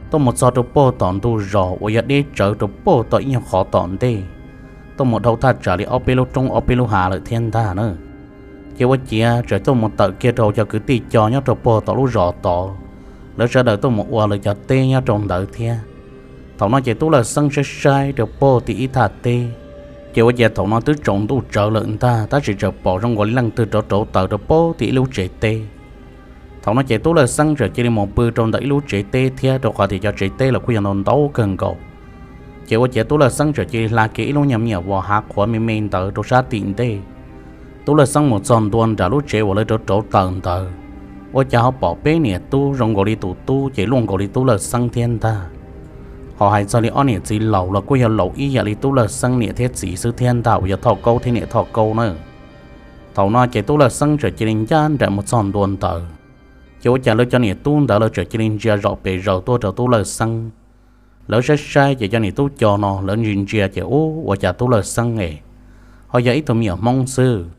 Tuaj mus txog rau puag tom ntug zos uas yog deb tsawv rau puag tom ib nyuag qhov tom ntej, tuaj mus dhau thaj tsam li ob peb lub roob ob peb lub hav lawm thiab ntag na. Ces ua ciav txawm tuaj mus tawm kiag rau cov kwv tij Co nyob rau puag tom lub zos tod, lawv sawv daws tuaj mus ua lawv cov teb nyob rau ntawd thiab. Thaum no ces tub Lawj Xeeb saib saib rau puag tim ib thaj teb, ces ua ciav thaum no twb tsaus ntuj tsawv lawm ntag tab sis txawm pom zoo nkaus li leej twg rauv rauv taws rau puag tim ib lub tsev teb. Thaum no ces tub Lawj Xeeb txawm cia li mus pw rau ntawm ib lub tsev teb thiab rau qhov tias cov tsev teb los kuj yog ntau ntau kawg nkaus. Ces ua ciav tub Lawj Xeeb txawm cia li hla kiag ib lub nyuag me nyuam vos hav qhuav me me ntawd rau sab tim ntej. Tub Lawj Xeeb mus txog ntua nram lub tsev uas lawv rauv rauv taws ntawd, ua cas ho pom peb niam tub zoo nkaus li tus tub ces luaj nkaus li tub Lawj Xeeb thiab ntag. Ho hais txog li ob niam txiv laus los kuj yog laus ib yam li tub Lawj Xeeb niam thiab txiv xwb thiab ntag uas yog Thoj Kaub thiab niam Thoj Kaub na. Thaum no ces tub Lawj Xeeb txawm cia li ncaj nraim mus txog ntua ntawd, ces ua cas lawv cov niam tub ntawd lawv txawm cia li ntsia zom pes zaws tuaj rau tub Lawj Xeeb. Lawv saib saib ces cov niam tub Co no lawv ntsia ntsia ces ub ua cas tub Lawj Xeeb es ho yog ib tug me nyuam Hmoob xwb.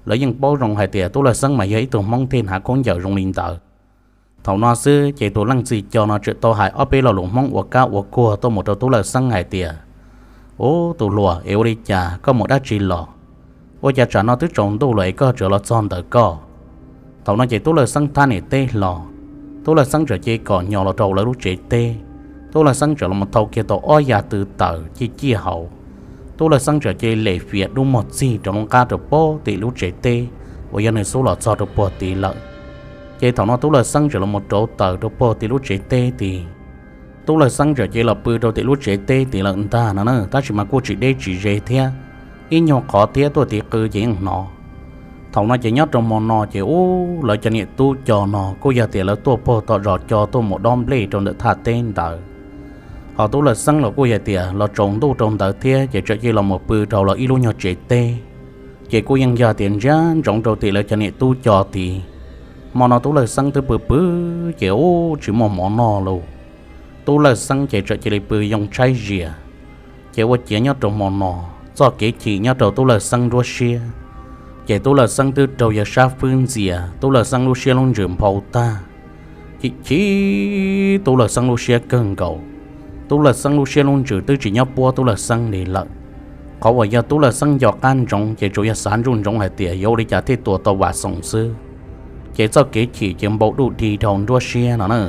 Lawv yeej paub zoo hais tias tub Lawj Xeeb mas yog ib tug Hmoob thiaj hnav khaub ncaws zoo li ntawd. Thaum no xwb ces tus leej txiv Co no txawm tau hais ob peb lo lus Hmoob ua kab ua kuag tuaj mus rau tub Lawj Xeeb hais tias, Ub tus hluas, es ua li cas koj mus dab tsi los? Ua cas tsam no twb tsaus ntuj los es koj tseem los txog ntawm koj? Thaum no ces tub Lawj Xeeb thab niam teb hlo, tub Lawj Xeeb txawm cia li kom nyo los rau lawv lub tsev teb. Tub Lawj Xeeb txawm los thau kiag tau ob yav tw taws ciaj ciaj hauv. Tub Lawj Xeeb txawm cia li lem fias dub muag txig rau lub qab rau puag tim lub tsev teb uas yog nws xub los txog rau puag tid lawm. Ces thaum no tub Lawj Xeeb txawm los rauv taws rau puag tim lub tsev teb tid. Tub Lawj Xeeb txawm cia li los pw rau tim lub tsev teb tid lawm ntag no na, tab sis mas kuj tsis deb tsis ze thiab. ib nyuag qhov thiab tuaj tiv qw ces yeej hnov. Thaum no ces nyob rau hmo no ces ub, lawv cov niam tub co no kuj yog tias lawv tuaj puag tom zos co tuaj mus dob nplej rau ntawm thaj teb ntawd. Ho Tub Lawj Xeeb los kuj yog tias los tsaus ntuj rau ntawd thiab ces txawm cia li los mus pw rau lawv ib lub nyuag tsev teb. Ces kuj yeej yog tias ntsia ntsoov rau tim lawv cov niam tub co tid. Hmo no Tub Lawj Xeeb twb pw pw ces ub tsis muaj mov noj lauj. Tub Lawj Xeeb ces txawm cia li pw yoo tshaib zias. Ces ua ciav nyob rau hmo no, txoj kev chim nyob rau Tub Lawj Xeeb nruab siab, ces Tub Lawj Xeeb twb raug yawg sab fwb ntxias, Tub Lawj Xeeb lub siab lub ntsws nphau tag. Chim chim Tub Lawj Xeeb lub siab kawg nkaus. Tub Lawj Xeeb lub siab lub ntsws twb tsis nyob puab Tub Lawj Xeeb li lawm. Qhov uas yog Tub Lawj Xeeb nco qab ntsoov ces tsuas yog xav ntsuj ntsoov hais tias yuav ua li cas thiaj tua tau Vam Xoom xwb. Ces txoj kev chim ces npau duj dig dhau nruab siab no na.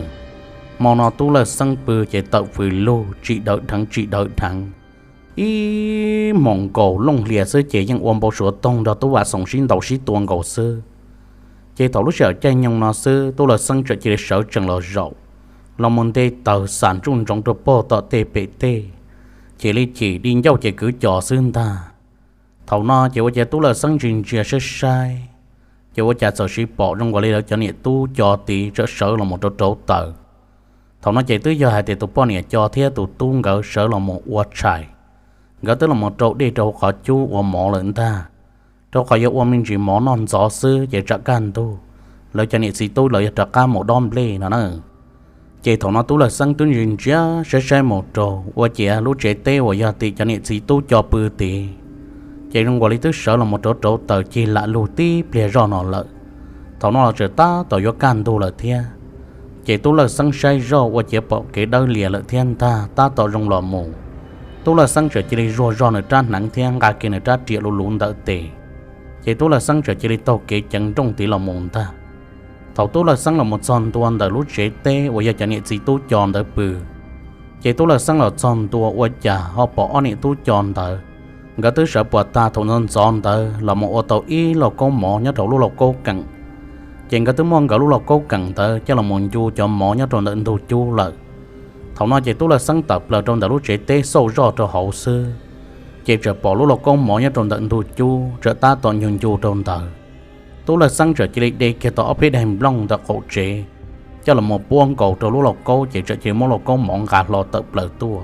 Hmo no Tub Lawj Xeeb pw ces tawm fws lug tsim dawv dheev tsim dawv dheev. Ib hmos nkaus looj hlias xwb ces yeej ua npau suav toog nrog Tub Vam Xoom sib ntaus sib tua nkaus xwb. Ces thaum lub sij hawm caij nyoog no xwb Tub Lawj Xeeb txawm cia li sawv tsees los zaum, los mus nte taws xam ntsuj ntsoov rau puag tom tej pem tej, chim li chim di ncauj ces kwv cos xwb ntag. Thaum no ces ua cas Tub Lawj Xeeb ntsia ntsia saib saib, ces ua cas txawm siv pom zoo nkaus li lawv cov niam tub co tid txawm sawv los mus rau rauv taws. Thaum no ces twb yog hais tias tus poj niam co thiab tus tub nkawd sawv los mus ua tshais, nkawd twb los mus rau dej rau qhov cub ua mov lawm ntag. Rau qhov yog ua me ntsis mov noj ntxov xwb ces tsam kaj ntug, lawv cov niam txiv tub lawv yog rov qab mus dob nplej no na. Ces thaum no Tub Lawj Xeeb twb ntsia ntsia saib saib mus rau ua ciav lub tsev teb uas yog tim cov niam txiv tub co pw tid, ces zoo nkaus li twb sawv los mus rauv rauv taws cig lam lug tib pliag zoj no lawm. Thaum no los txawm tab tom yuav kaj ntug lawm thiab. Ces Tub Lawj Xeeb saib zoj ua ciav pom kev dawb lias lawm thiab ntag, tab tom zoo los mus. Tub Lawj Xeeb txawm cia li zuag zog nws rab hneev thiab nqa kiag nws rab riam luv luv ntawm tes. Ces Tub Lawj Xeeb txawm cia li taug kev ceev nrooj tid los mus ntag. Thaum Tub Lawj Xeeb los mus txog ntua ntawm lub tsev teb uas yog cov niam txiv tub co ntawd pw, ces Tub Lawj Xeeb los txog ntua ua cas ho pom ob niam tub co ntawd, nkawd twb sawv puas tag thaum ntxov ntxov ntawd los mus ua tau ib lauj kaub mov nyob rau lub lauj kaub keem. Ces nkawd twb muab nkawd lub lauj kaub keem ntawd coj los mus ncu cov mov nyob rau ntawm ntug cub lawm. Thaum no ces Tub Lawj Xeeb tawm plaws rau ntawm lub tsev teb xauj zoj rau hauv xwb, ces txawm pom lub lauj kaub mov nyob rau ntawm ntug cub txawm tab tom ncu ncu rau ntawd. Tub Lawj Xeeb txawm cia li de kiag tau ob peb daim nplooj ntawm qaum tsev coj los mus puab nkaus rau lub lauj kaub, ces txawm cia li muab lauj kaub mov nqa hlo tawm plaws tuaj.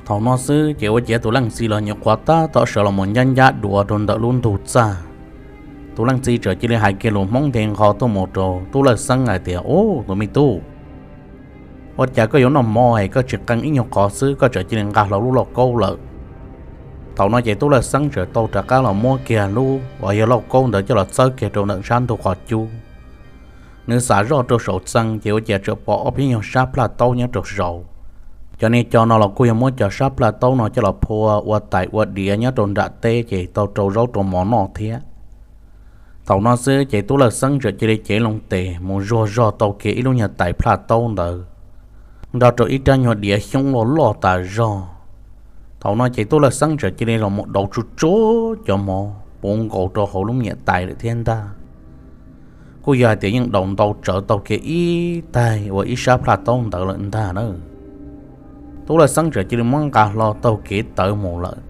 Thaum no xwb ces ua ciav tus leej txiv los nyuam qhuav tab tom sawv los mus ncab ncab duav rau ntawm lub ntug txaj. Tus leej txiv txawm cia li hais kiag lus Hmoob nte nqho tuaj mus rau Tub Lawj Xeeb hais tias, Ub, tus me tub, ua cas koj yuav noj mov es koj tsis qee ib nyuag qhov xwb koj txawm cia li nqa hlo lub lauj kaub lawm? Thaum no ces Tub Lawj Xeeb txawm tau rov qab los muab kiag lub uas yog lauj kaub ntawd coj los txawb kiag rau ntawm sab ntug qhov cub. Nws xam zoj rau saum txee ces ua ciav txawm pom ob peb nyuag sab plaj taub nyob rau saud. Cov niag co no los kuj yog muab cov sab plaj taub no coj los phua ua tais ua diav nyob rau nram teb ces tau rau zaub rau mov noj thiab. Thaum no xwb ces Tub Lawj Xeeb txawm cia li cev loo tes mus zuag zog tau kiag ib lub nyuag tais plaj taub ntawd nrog rau ib rab nyuag diav xyoob loj loj tas zog. Thaum no ces Tub Lawj Xeeb txawm cia li los mus dauv tsuj tsuav cov mov puv nkaus rau hauv lub me nyuam tais lawm thiab ntag. Kuj yog hais tias yeej daus ntau tsawv tau kiag ib taig uas ib sab plaj taub ntawd lawm ntag na. Tub Lawj Xeeb txawm cia li muab nqa hlo taug kev tawv mus lawm.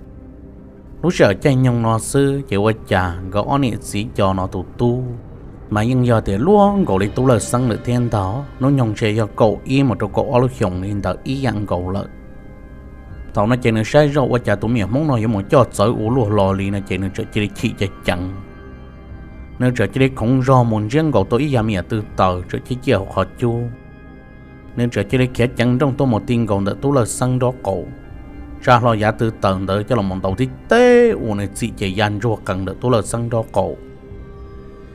Lub sij hawm caij nyoog no xwb ces ua cas nkawd ob niam txiv co no tus tub mas yeej yog tias luaj nkaus li Tub Lawj Xeeb lawm thiab ntag, hnub nyoog ntshe yog kaum ib mus rau kaum ob lub xyoos li ntawd ib yam nkaus lawm. Thaum no ces nws saib zoj ua cas tus me nyuam Hmoob no yuav mus coj txawv ua luaj hlo li no ces nws txawm cia li chim ceev ceev. Nws txawm cia li khoov zog mus ntsiab nkaus tau ib yav me nyuam tw taws txawm ciaj ciaj hauv qhov cub. Nws txawm cia li khiav ceev nrooj tuaj mus ti nkaus ntawm Tub Lawj Xeeb nraub qaum, tsa hlo yav tw taws ntawd coj los ntaus tib teg ua nws txim ces ya ntsuag qees ntawm Tub Lawj Xeeb nraub qaum.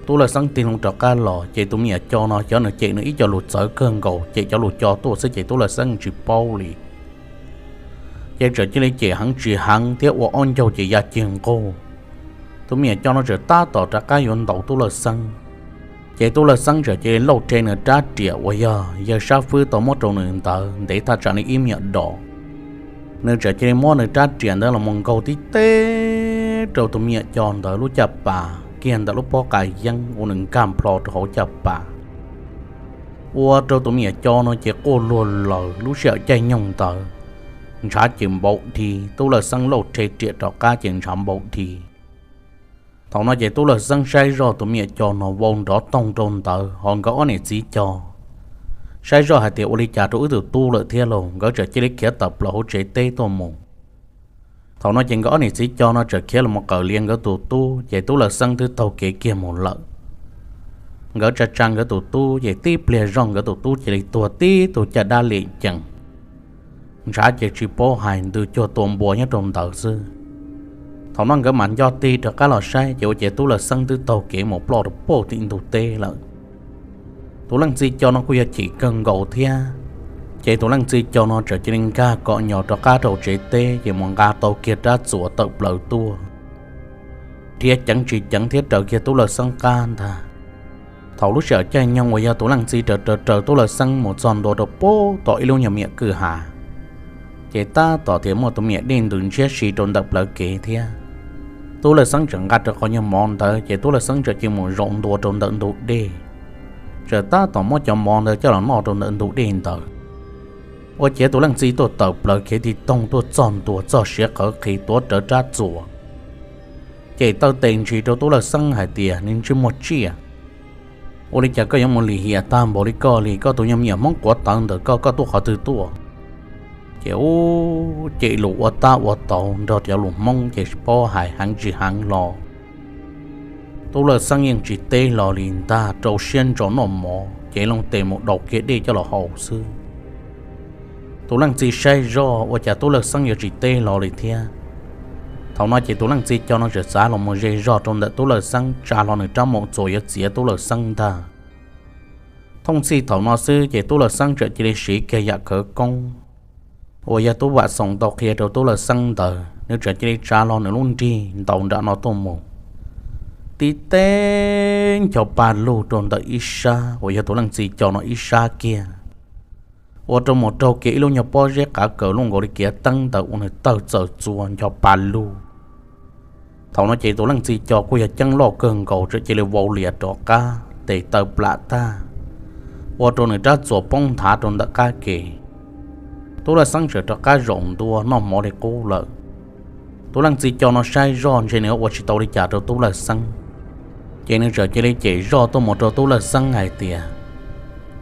Tub Lawj Xeeb tig hlo rov qab los ces tus me nyuam co no xyov nws cem nws ib co lus txawv kawg nkaus, cem cov lus co tuaj xwb ces Tub Lawj Xeeb tsis paub li. Ces txawm cia li cem heev tsis heev thiab ua ob ncaug ces ya cig nquj. Tus me nyuam co no txawm tab tom rov qab yuav ntaus Tub Lawj Xeeb, ces Tub Lawj Xeeb txawm cia li lauj rhe nws rab riam uas yog yawg sab fwb tau muab rau nws ntawd ntev thaj tsam li ib me nyuam dos. Nws txawm cia li muab nws rab riam ntawd los mus nkaug tib teg rau tus me nyuam co ntawd lub caj pas kiag ntawm lub pob qa yeeb ua nws nkag nplho rau hauv caj pas. Ua rau tus me nyuam co no ces quaj luag laws lub sij hawm caij nyoog ntawd. ntshav ces npau dhi, tub lawj xeeb lauj rhe riam rov qab ces ntshav npau dhi. Thaum no ces tub lawj xeeb saib zoj tus me nyuam co no vau nrov toog rau ntawd, ho nkawd ob niam txiv co saib zoj hais tias ua li cas rau wb tus tub lawm thiab lauj, nkawd txawm cia li khiav tawm plaws hauv tsev teb tuaj mus. Thaum no ces nkawd ob niam txiv co no txawm khiav los mus qawm lias nkawd tus tub, ces tub lawj xeeb twb taug kev kiag mus lawm. Nkawd tsa tsa nkawd tus tub, ces tib pliag zoj nkawd tus tub cia li tuag tib tug caj dab lim ceem. Ntshav ces tsis paub hais, ntws cuag tua npua nyob rau ntawd xwb. Thaum no nkawd mam nco tig rov qab los saib, ces ua ciav tub lawj xeeb twb taug kev mus ploj rau puag tim ntug teb lawm. Tus leej txiv co no kuj yog chim kawg nkaus thiab, ces tus leej txiv co no txawm cia li nkag kom nyos rov qab rau tsev teb, ces mus nqa tau kiag rab txuas tawm plaws tuaj, dhia ceev tsis ceev thiab raws kiag tub lawj xeeb qab ntag. Thaum lub sij hawm caij nyoog uas yog tus leej txiv raws raws raws tub lawj xeeb mus txog ntua rau puag tom ib lub nyuag me nyuam kwj ha, ces tab tom tias muaj tus me nyuam dej ntws ntsiab si rau ntawm plawv kev thiab. Tub lawj xeeb txawm nqa rau qhov nyuag mov ntawd, ces tub lawj xeeb txawm cia li mus zaum ntua rau ntawm ntug dej, txawm tab tom muab cov mov ntawd coj los noj rau ntawm ntug dej ntawd. Ua ciav tus leej txiv tuaj tawm plaws khiav tig toog tuaj txog ntua txog siav qhawv qhi tuav rawv rab txuas, ces taw tes ntsis rau tub lawj xeeb hais tias, Niag ntsej muag tsiaj, ua li cas koj yuav mus lim hiam tag npaum li koj li? Koj tus nyuag me nyuam hmoob quav tawv ntawm koj, koj tuaj qhov twg tuaj? Ces ub, ces lus ua tab ua tauv nrog cov lus hmoob ces tsis paub hais heev tsis heev los. Tub lawj xeeb yeej tsis teb hlo li ntag, rau siab ntso noj mov ces loo tes mus daus kiag dej coj los haus xwb. Tus leej txiv saib zoj ua cas tub lawj xeeb yuav tsis teb hlo li thiab. Thaum no ces tus leej txiv co no txawm xav los mus ze zog rau ntawm tub lawj xeeb, tsa hlo nws rab maum txuas yuav txiav tub lawj xeeb ntag. Thooj txhij thaum no xwb ces tub lawj xeeb txawm cia li siv kiag yam khawv koob uas yog tub vam xoom tau qhia rau tub lawj xeeb ntawd, nws txawm cia li tsa hlo nws lub nrig ntaus nram no tuaj mus, tib teg ncho pa lug rau ntawm ib sab uas yog tus leej txiv co no ib sab kiag, ua rau mus raug kiag ib lub nyuag pob zeb qav kaws luj nkaus li kiav teeb ntawd ua nws tawg txaws txua ncho pa lug. Thaum no ces tus leej txiv co kuj yog ceeb loj kawg nkaus, txawm cia li vau lias rov qab, tes taw plam tag, ua rau nws rab txuas poob nthav rau ntawm qab ke. Tub lawj xeeb txawm rov qab zaum ntua noj mov li qub lawm. Tus leej txiv co no saib zoj ntshe nws ua tsis tau li cas rau tub lawj xeeb, ces nws txawm cia li cem zoj tuaj mus rau tub lawj xeeb hais tias,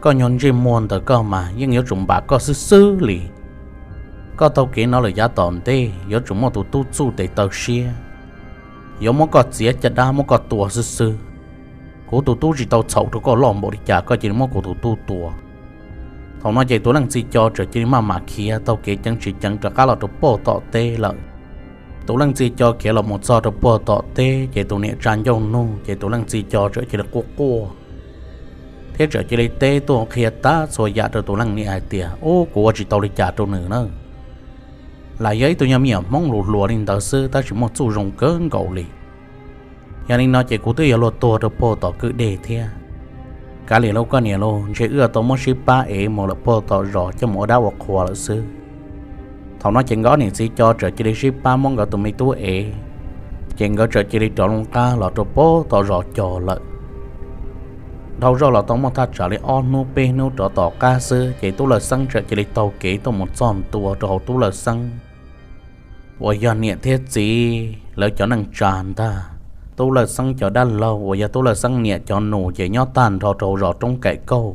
Koj nyuag ntsej muag ntawm koj mas yeej yuav tsum npam koj xwb xwb li. Koj taug kev no lawm yav tom ntej yuav tsum muaj tus tub txuj tes taw siab, yuav muab koj txiav caj dab muab koj tua xwb xwb. Kuv tus tub tsis tau txhaum rau koj loj npaum li cas koj cia li muab kuv tus tub tua. Thaum no ces tus leej txiv co txawm cia li maj mam khiav taug kev ceev tsis ceev rov qab los rau puag tom teb lawm. Tus leej txiv co khiav los mus txog rau puag tom teb ces tus niam tsa ncauj nug ces tus leej txiv co txawm cia li quaj quaj thiab txawm cia li teb tuaj qhia tab txhua yam rau tus leej niam hais tias, Ub, kuv ua tsis tau li cas rau nws na. Lam yog ib tug nyuag me nyuam hmoob lus hluas li ntawd xwb tab sis muaj txuj zoo kawg nkaus li. Yog li no ces kuv twb yuav luag tuag rau puag tom kwj deg thiab. Kav liam lauj koj niam lauj, ntshe wb tau muab sib pab ev mus lawm puag tom zos coj mus ua dab ua qhua lawm xwb. Thaum no ces nkawd ob niam txiv co txawm cia li sib pab muab nkawd tus me tub ev, ces nkawd txawm cia li rov loo qab los rau puag tom zos cog lawm. Dhau zoj los tau muaj thaj tsam li ob hnub peb hnub rov tom qab xwb ces tub lawj xeeb txawm cia li taug kev tuaj mus txog ntua rau hauv tub lawj xeeb uas yog niam thiab txiv lawv cov neej tsa ntag. Tub lawj xeeb cov dab laug uas yog tub lawj xeeb niam cov nus ces nyob tag nrho rau hauv zos roob kaim kauj.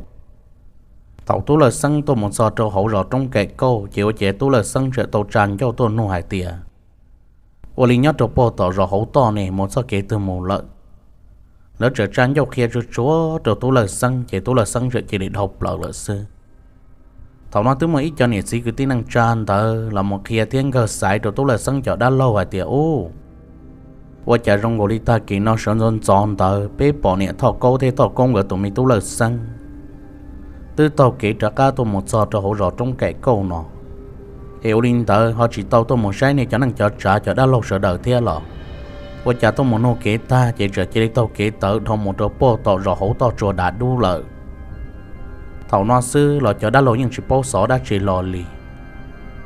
Thaum tub lawj xeeb tuaj mus txog rau hauv zos roob kaim kauj ces ua ciav tub lawj xeeb txawm tau tsa ncauj tuaj nug hais tias, Ua li nyob rau puag tom zos hauv toj ne mus txoj kev twg mus lawm? Lawv txawm tsa ncauj qhia tsuag tsuag rau tub lawj xeeb ces tub lawj xeeb txawm cia li dhau plaws lawm xwb. Thaum no twb muaj ib co niam txiv kwv tij neej tsa ntawd los mus qhia thiab nkawg xaiv rau tub lawj xeeb cov dab laug hais tias, Ub, ua cas zoo nkaus li tag kis no sawv ntxov ntxov ntawd peb pom niam Thoj Kaub thiab Thoj Kaub nkawd tus me tub lawj xeeb twb taug kev rov qab tuaj mus txog rau hauv zos roob kaim kauj no. Es ua li ntawd ho tsis tau tuaj mus saib nej cov neej cov tsav cov dab laug sawv daws thiab los? Ua cas tuaj mus nug kev tag ces txawm cia li taug kev tawv dhau mus rau puag tom zos hauv toj tsua dav dub lawm. Thaum no xwb los cov dab laug yeej tsis paub xov dab tsi hlo li.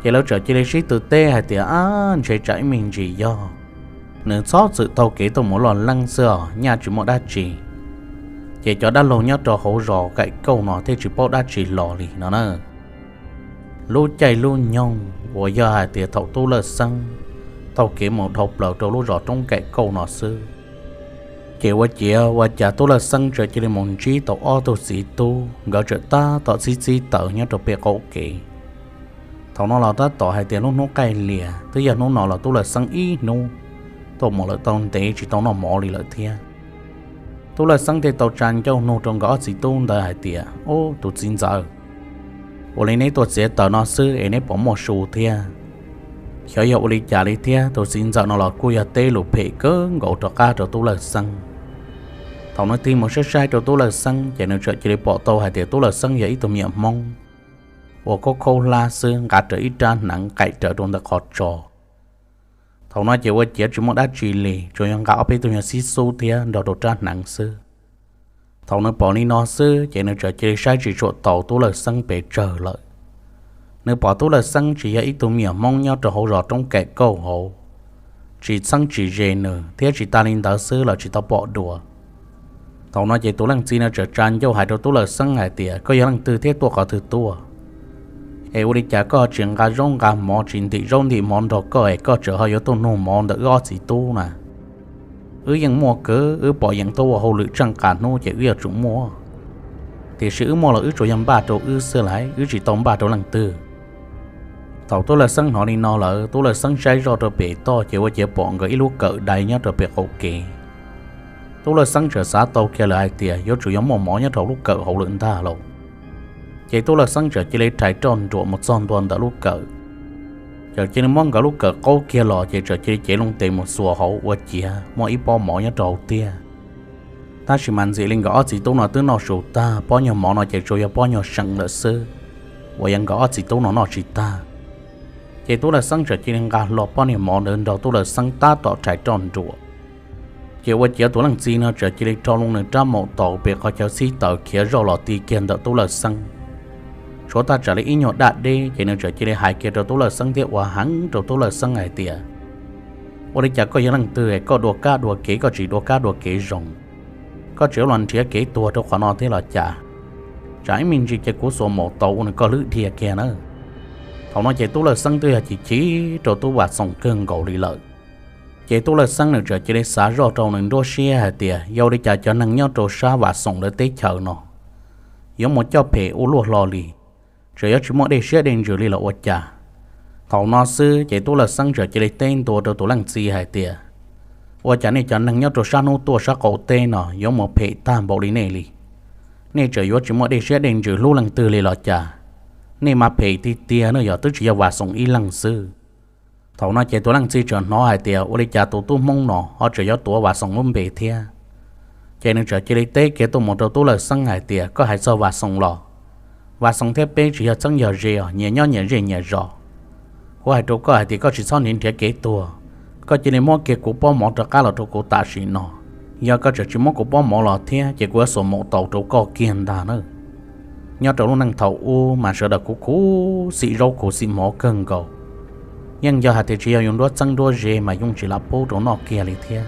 Ces lawv txawm cia li sib tw teb hais tias, Ab, ntshe tsam ib me ntsis yog nws txhob txwm taug kev tuaj mus loj leeb xwb os, nyaj tsis muaj dab tsi. Ces cov dab laug nyob rau hauv zos kaim kauj no thiaj tsis paub dab tsi hlo li no na. Lub caij lub nyoog uas yog hais tias thaum Tub Lawj Xeeb taug kev mus dhau plaws rau lub zos Roob Kaim Kauj no xwb, ces ua ciav ua cas Tub Lawj Xeeb txawm cia li mus ntsib tau ob tug txiv tub, nkawd txawm tab tom txhib txhib taws nyob rau pem qaum kev. Thaum no los tab tom hais tias lub hnub qaij lias, twb yog hnub no los Tub Lawj Xeeb ib hnub tuaj mus lawm tau ntev tsis tau noj mov li lawm thiab. Tub Lawj Xeeb thiaj tau tsa ncauj nug rau nkawd ob txiv tub ntawd hais tias, Ub, tus txiv ntxawm, ua li neb tuaj txiav taws no xwb es neb puas muaj su thiab? Xyov yog ua li cas li thiab, tus txiv ntxawm no los kuj yog teb lus phem kawg nkaus rov qab rau Tub Lawj Xeeb. Thaum nws tig mus saib saib rau Tub Lawj Xeeb ces nws txawm cia li pom tau hais tias Tub Lawj Xeeb yog ib tug me nyuam Hmoob uas khaub khaub hlab xwb, nqa rawv ib rab hneev qaim rawv rau ntawm qhov tsos. Thaum no ces ua ciav tsis muaj dab tsi li, tsuas yog nqa ob peb tug nyuag xib xub thiab nrog rau rab hneev xwb. Thaum nws pom li no xwb ces nws txawm cia li saib tsis tshua taus Tub Lawj Xeeb pes tsawg lawm. Nws pom Tub Lawj Xeeb tsis yog ib tug me nyuam Hmoob nyob rau hauv zos Roob Kaim Kauj hauv, tsis txheeb tsis ze nws thiab tsis tas li ntawd xwb los tsis tau pom dua. Thaum no ces tus leej txiv no txawm tsa ncauj hais rau Tub Lawj Xeeb hais tias, Koj yog leej twg thiab tuaj qhov twg tuaj? Es ua li cas koj tsis nqa zaub nqa mov, tsis ntim zaub ntim mov nrog koj es koj tseem ho yuav tuaj nug mov ntawm wb ob txiv tub na? Wb yeej muaj kawg, wb pom yeem tuaj ua hauj lwm tsheej qas hnub ces wb yuav tsum muaj, tiam sis wb muaj los wb tsuas yog npaj rau wb xwb laiv, wb tsis tau npaj rau leej twg. Thaum Tub Lawj Xeeb hnov li no lawm, Tub Lawj Xeeb saib zoj rau pem toj ces ua ciav pom nkawd ib lub kawm dai nyob rau pem qaum kev. Tub Lawj Xeeb txawm xav tau kiag lawm hais tias yuav tsum yuav muaj mov nyob rau lub kawm hauv lawm ntag lauj. Ces Tub Lawj Xeeb txawm cia li rhais roj nruam mus txog ntua ntawm lub kawm, txawm cia li muab nkawd lub kawm qaub kiag los ces txawm cia li cev loo tes mus xuas hauv ua ciav muaj ib pob mov nyob rau hauv tiag. Tab sis mas ntxim li nkawd ob txiv tub no twb noj su tag, pob nyuag mov no ces tsuas yog pob nyuag seem lawm xwb uas yog nkawd ob txiv tub no noj tsis tag. Ces Tub Lawj Xeeb txawm cia li nqa hlo pob niag mov ntawd nrog Tub Lawj Xeeb tab tom rhais roj nruam. Ces ua ciav tus leej txiv no txawm cia li rho loo nws rab maum taus pem qhov chaw txhib taws khiav zoj los ti kiag ntawm Tub Lawj Xeeb. Tshuav thaj tsam li ib nyuag daj deb ces nws txawm cia li hais kiag rau Tub Lawj Xeeb thiab ua heev rau Tub Lawj Xeeb hais tias, Ua li cas koj yog leej twg es koj dua kab dua kev, koj tsis dua kab dua kev zoo? Koj tseem yuav los nrhiav kev tuag rau qhov no thiab los cas? Tsam ib me ntsis ces kuv xuas maum taus ua nws koj lwb dhia kiag na. Thaum no ces Tub Lawj Xeeb twb yog chim chim rau Tub Vam Xoom kawg nkaus li lawm. Ces Tub Lawj Xeeb nws txawm cia li xav zoj rau nws nruab siab hais tias, Yog ua li cas cov neeg nyob rau sab Vam Xoom lawv teb chaws no yuav mus coj phem ua luaj hlo li, tseem yuav tsis muaj dej siab dej ntsws li los ua cas? Thaum no xwb ces Tub Lawj Xeeb txawm cia li teb ntua rau tus leej txiv hais tias, Ua cas nej cov neeg nyob rau sab hnub tuaj sab qaum teb no yuav mus phem tag npaum li nej li? Nej tseem yuav tsis muaj dej siab dej ntsws hlub leej twg li los cas? Nej mas phem tiag tiag na, yog twb tsis yog Vam Xoom ib leeg xwb. Thaum no ces tus leej txiv txawm hnov hais tias ua li cas tus tub Hmoob no ho tseem yuav tuav Vam Xoom lub npe thiab. Ces nws txawm cia li teb kiag tuaj mus rau Tub Lawj Xeeb hais tias, Koj hais txog Vam Xoom los? Vam Xoom thiab peb tsis yog txheeb yog ze os, nyias nyob nyias zej nyias zos. Kuv hais rau koj hais tias koj tsis txhob nrhiav nrhiav kev tuag, koj cia li muab kiag kuv pob mov rov qab los rau kuv tam sim no. Yog koj tseem tsis muab kuv pob mov los thiab ces kuv yuav xuas maum taus rau koj kiag ntag na. Nyob rau lub neej thaum ub mas sawv daws khuv khuv xim zaub khuv xim mov kawg nkaus. Yeej yog hais tias tsis yog yus nruab txeeb nruab ze mas yeej tsis lam pub rau noj kiag li thiab.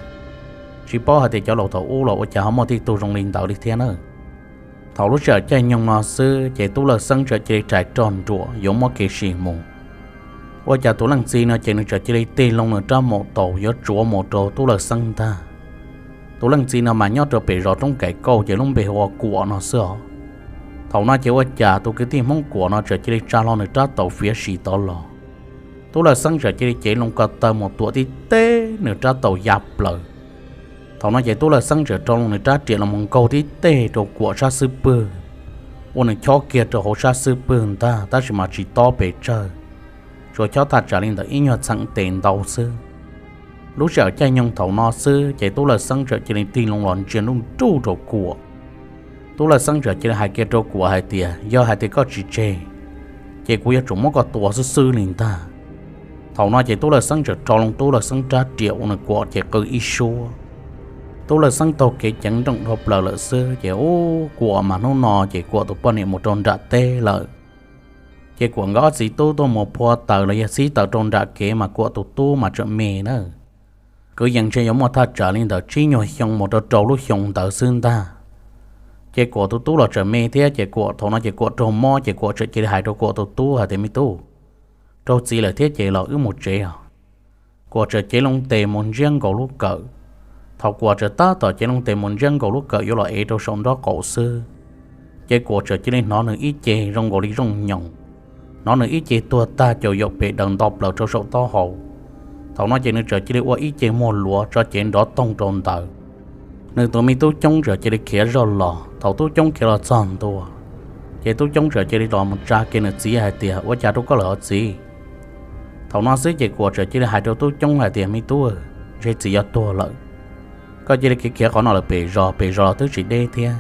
Tsis paub hais tias cov laus thaum ub los ua cas ho muaj tej tug zoo li ntawd li thiab na. Thaum lub sij hawm caij nyoog no xwb ces Tub Lawj Xeeb txawm cia li rhais roj nruam yuav muab kev sim mus. Ua cas tus leej txiv no ces nws txawm cia li tig loo nws rab maum taus yuav tsuav mus rau Tub Lawj Xeeb ntag. Tus leej txiv no mas nyob rau pem zos Roob Kaim Kauj ces lub npe hu ua Kuam no xwb os. Thaum no ces ua cas tus kwv tij Hmoob Kuam no txawm cia li tsa hlo nws rab taus fiav sim tod los. Tub Lawj Xeeb txawm cia li cev loo ko taw mus tuam tib teg nws rab taus ya plaws. Thaum no ces Tub Lawj Xeeb txawm rho loo nws rab riam los mus nkaug tib teg rau Kuam sab xub pwg, ua nws chob kiag rau hauv sab xub pwg ntag, tab sis mas tsis tob pes tsawg, tsuas chob thaj tsam li ntawm ib nyuag txheem tes ntau xwb. Lub sij hawm caij nyoog thaum no xwb ces Tub Lawj Xeeb txawm cia li tig loo los ntsia nruj nruj rau Kuam. Tub Lawj Xeeb txawm cia li hais kiag rau Kuam hais tias, Yog hais tias koj tsis tseg, ces kuv yuav tsum muab koj tua xwb xwb li ntag. Thaum no ces Tub Lawj Xeeb txawm rho loo Tub Lawj Xeeb rab riam ua nws Kuam ces qw ib suab. Tub Lawj Xeeb taug kev ceev nrooj dhau plaws lawm xwb ces ub, Kuam mas hnub no ces Kuam tus poj niam mus rau nram teb lawm. Ces Kuam nkawd ob txiv tub tuaj mus phua taws los yog txhib taws rau nram kev mas Kuam tus tub mas tseem me na. Kwv yees ntshe yuav muaj thaj tsam li ntawm tsib nyuag xyoo mus rau rau lub xyoo ntawd xwb ntag. Ces Kuam tus tub los tseem me thiab, ces Kuam thaum no ces Kuam raug mob, ces Kuam txawm cia li hais rau Kuam tus tub hais tias, Me tub, raug txiv lawm thiab ces los wb mus tsev os. Kuam txawm cev loo tes mus ntsiab nkaus lub kawm. Thaum Kuam txawm tab tom cev loo tes mus ntsiab nkaus lub kawm yuav los ev rau saum nraub qaum xwb, ces Kuam txawm cia li hnov nws ib ce zoo nkaus li zooj nyoos, hnov nws ib ce tuag tag caum yaum pes daws nto plaws rau saum taub hau. Thaum no ces nws txawm cia li ua ib ce muag luav tso cev nrov toog rau ntawd. Nws tus me tub Coob txawm cia li khiav zoj los. Thaum tub Coob khiav los txog ntua, ces tub Coob txawm cia li los mus tsa kiag nws txiv hais tias, Ua cas rau koj lawm os txiv? Thaum no xwb ces Kuam txawm cia li hais rau tub Coob hais tias, Me tub, ntshe txiv yuav tuag lawm. Koj cia li khiav khiav qhov no lawm pem zos, pem zos los twb tsis deb thiab.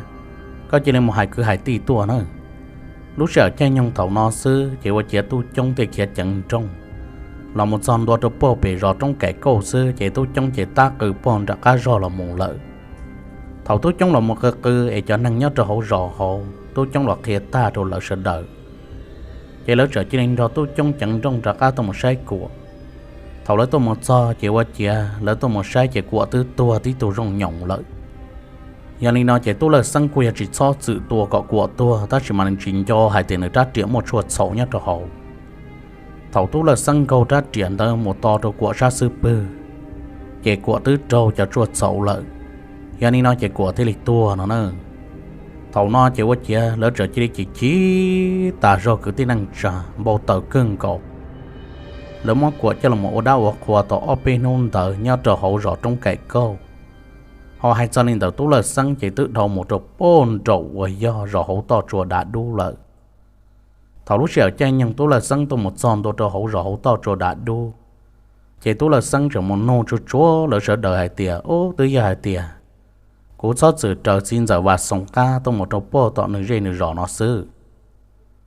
Koj cia li mus hais kwv hais tij tuaj na. Lub sij hawm caij nyoog thaum no xwb ces ua ciav tub Coob thiaj khiav ceev nrooj los mus txog ntua rau puag pem zos roob Kaim Kauj xwb, ces tub Coob ces tab qw puag nram qab zog los mus lawm. Thaum tub Coob los mus qw qw es cov neeg nyob rau hauv zos hauv tub Coob los qhia tag rau lawv sawv daws, ces lawv txawm cia li nrog tub Coob ceev nrooj rov qab tuaj mus saib Kuam. Thaum lawv tuaj mus txog ces ua ciav lawv tuaj mus saib ces Kuam twb tuag tib tug zooj nyoos lawm. Yog li no ces tub Lawj Xeeb kuj yog tsis txhob txwm tua kom Kuam tuag, tab sis mas nws tsis nco hais tias nws rab riam muaj tshuaj txhaum nyob rau hauv. Thaum tub Lawj Xeeb nkaug rab riam ntawd mus to rau Kuam sab xub pwg, ces Kuam twb raug cov tshuaj txhaum lawm. Yog li no ces Kuam thiaj li tuag no na. Thaum no ces ua ciav lawv txawm cia li chim chim tas zog kwv tij neej tsa npau taws kawg nkaus. Lawv muab Kuam coj los ua dab ua qhua tau ob peb hnub ntawd nyob rau hauv zos roob Kaim Kauj. Ho hais txog li ntawm tub Lawj Xeeb ces twb dhau mus rau puag nraum uas yog zos hauv toj tsua dav dub lawm. Thaum lub sij hawm caij nyoog tub Lawj Xeeb tuaj mus txog ntua rau hauv zos hauv toj tsua dav dub, ces tub Lawj Xeeb tseem mus nug tsuag tsuag lawv sawv daws hais tias, Ub, twb yog hais tias kuv txhob txwm raws txiv ntxawm Vam Xoos qab tuaj mus rau puag tom nws zej nws zos no xwb.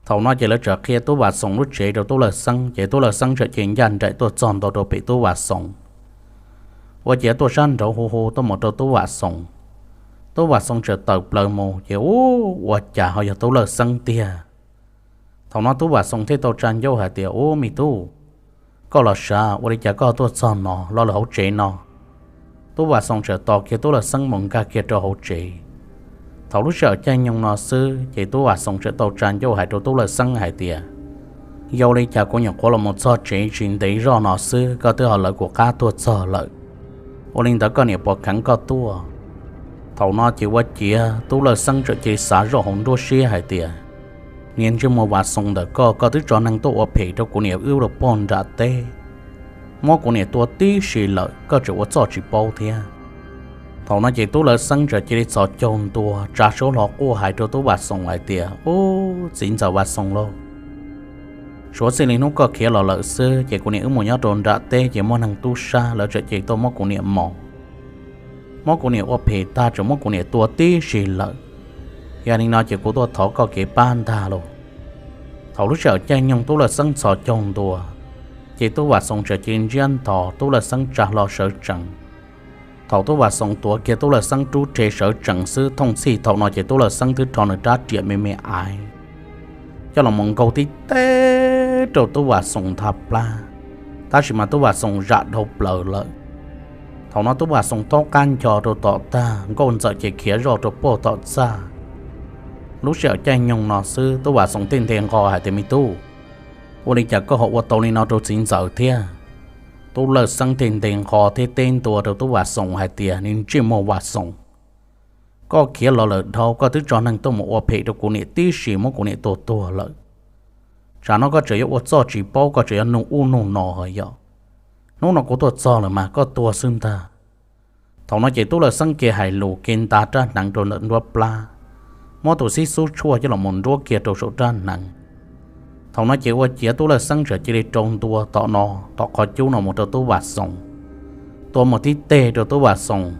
Thaum no ces lawv txawm qhia tub Vam Xoos lub tsev rau tub Lawj Xeeb, ces tub Lawj Xeeb txawm cia li ncaj nraim tuaj txog ntua rau pem tub Vam Xoos. Ua ciav tuaj sab nraud hu hu tuaj mus rau tub Vam Xoos. Tub Vam Xoos txawm tawm plaws mus ces, Ub, ua cas ho yog tub Lawj Xeeb tiag? Thaum no tub Vam Xoos thiaj tau tsa ncauj hais tias, Ub, me tub, koj los sav, ua li cas koj tuaj txog no, los lawm hauv tsev no? Tub Vam Xoos txawm tos kiag tub Lawj Xeeb mus nkag kiag rau hauv tsev. Thaum lub sij hawm caij nyoog no xwb ces tub Vam Xoos txawm tau tsa ncauj hais rau tub Lawj Xeeb hais tias, Yog li cas kuv nyuam qhuav los mus txog tsev tsis ntev zoj no xwb koj twb ho lawv kuv qab tuaj txog lawm? Ua li ntawd koj niam puas kheev koj tuaj? Thaum no ces ua ciav tub Lawj Xeeb txawm cia li xav zoj hauv nruab siab hais tias, Niag ntsej muag Vam Xoos ntawm koj, koj twb tso neeg tuaj ua phem rau kuv niam wb rau puag nram teb, muab kuv niam tua tib si lawm, koj tseem ua txoj tsis paub thiab. Thaum no ces tub Lawj Xeeb txawm cia li txhos caug ntua tsa suab hlo quaj hais rau tub Vam Xoos hais tias, Ub, txiv ntxawm Vam Xoos lauj, suav txij li hnub koj khiav los lawm xwb ces kuv niam wb mus nyob rau nram teb ces muaj neeg tub sab lawv txawm cia li tuaj muab kuv niam mos, muab kuv niam ua phem tag tseem muab kuv niam tua tib si lawm. Yog li no ces kuv tuaj thov koj kev pab ntag lauj. Thaum lub sij hawm caij nyoog tub Lawj Xeeb txhos caug ntua, ces tub Vam Xoos txawm cia li ntsiab nthos tub Lawj Xeeb tsa hlo sawv tsees. Thaum tub Vam Xoos tuav kiag tub Lawj Xeeb rub rhe sawv tsees xwb, thooj txhij thaum no ces tub Lawj Xeeb twb rho nws rab riam me me aiv coj los mus nkaug tib teg rau tub Vam Xoos ntha plab, tab sis mas tub Vam Xoos zam dhau plaws lawm. Thaum no tub Vam Xoos taub qab ncho rau tom tag, nkauj ntxawm ces khiav zoj rau puag tom txaj. Lub sij hawm caij nyoog no xwb tub Vam Xoos thiaj nthe nqho hais tias, Me tub, ua li cas koj ho ua tau li no rau txiv ntxawm thiab? Tub Lawj Xeeb thiaj nthe nqho thiab teb ntua rau tub Vam Xoos hais tias, Niag ntsej muag Vam Xoos, koj khiav los lawm dhau, koj twb tso neeg tuaj mus ua phem rau kuv niam tib si muab kuv niam tua tuag lawm. Tsam no koj tseem yuav ua txoj tsis paub, koj tseem yuav nug ub nug no ho yog. Hnub no kuv tuaj txog lawm mas koj tuag xwb ntag. Thaum no ces tub Lawj Xeeb kiag hais lus kiag nta rab hneev rau ntawm nruab plab, muab tus xib xub tshuaj coj los mus nruab kiag rau saum rab hneev. Thaum no ces ua ciav tub Lawj Xeeb txawm cia li rau ntua tom no, tom qhov cub no mus rau tub Vam Xoos, tua mus tib teg rau tub Vam Xoos.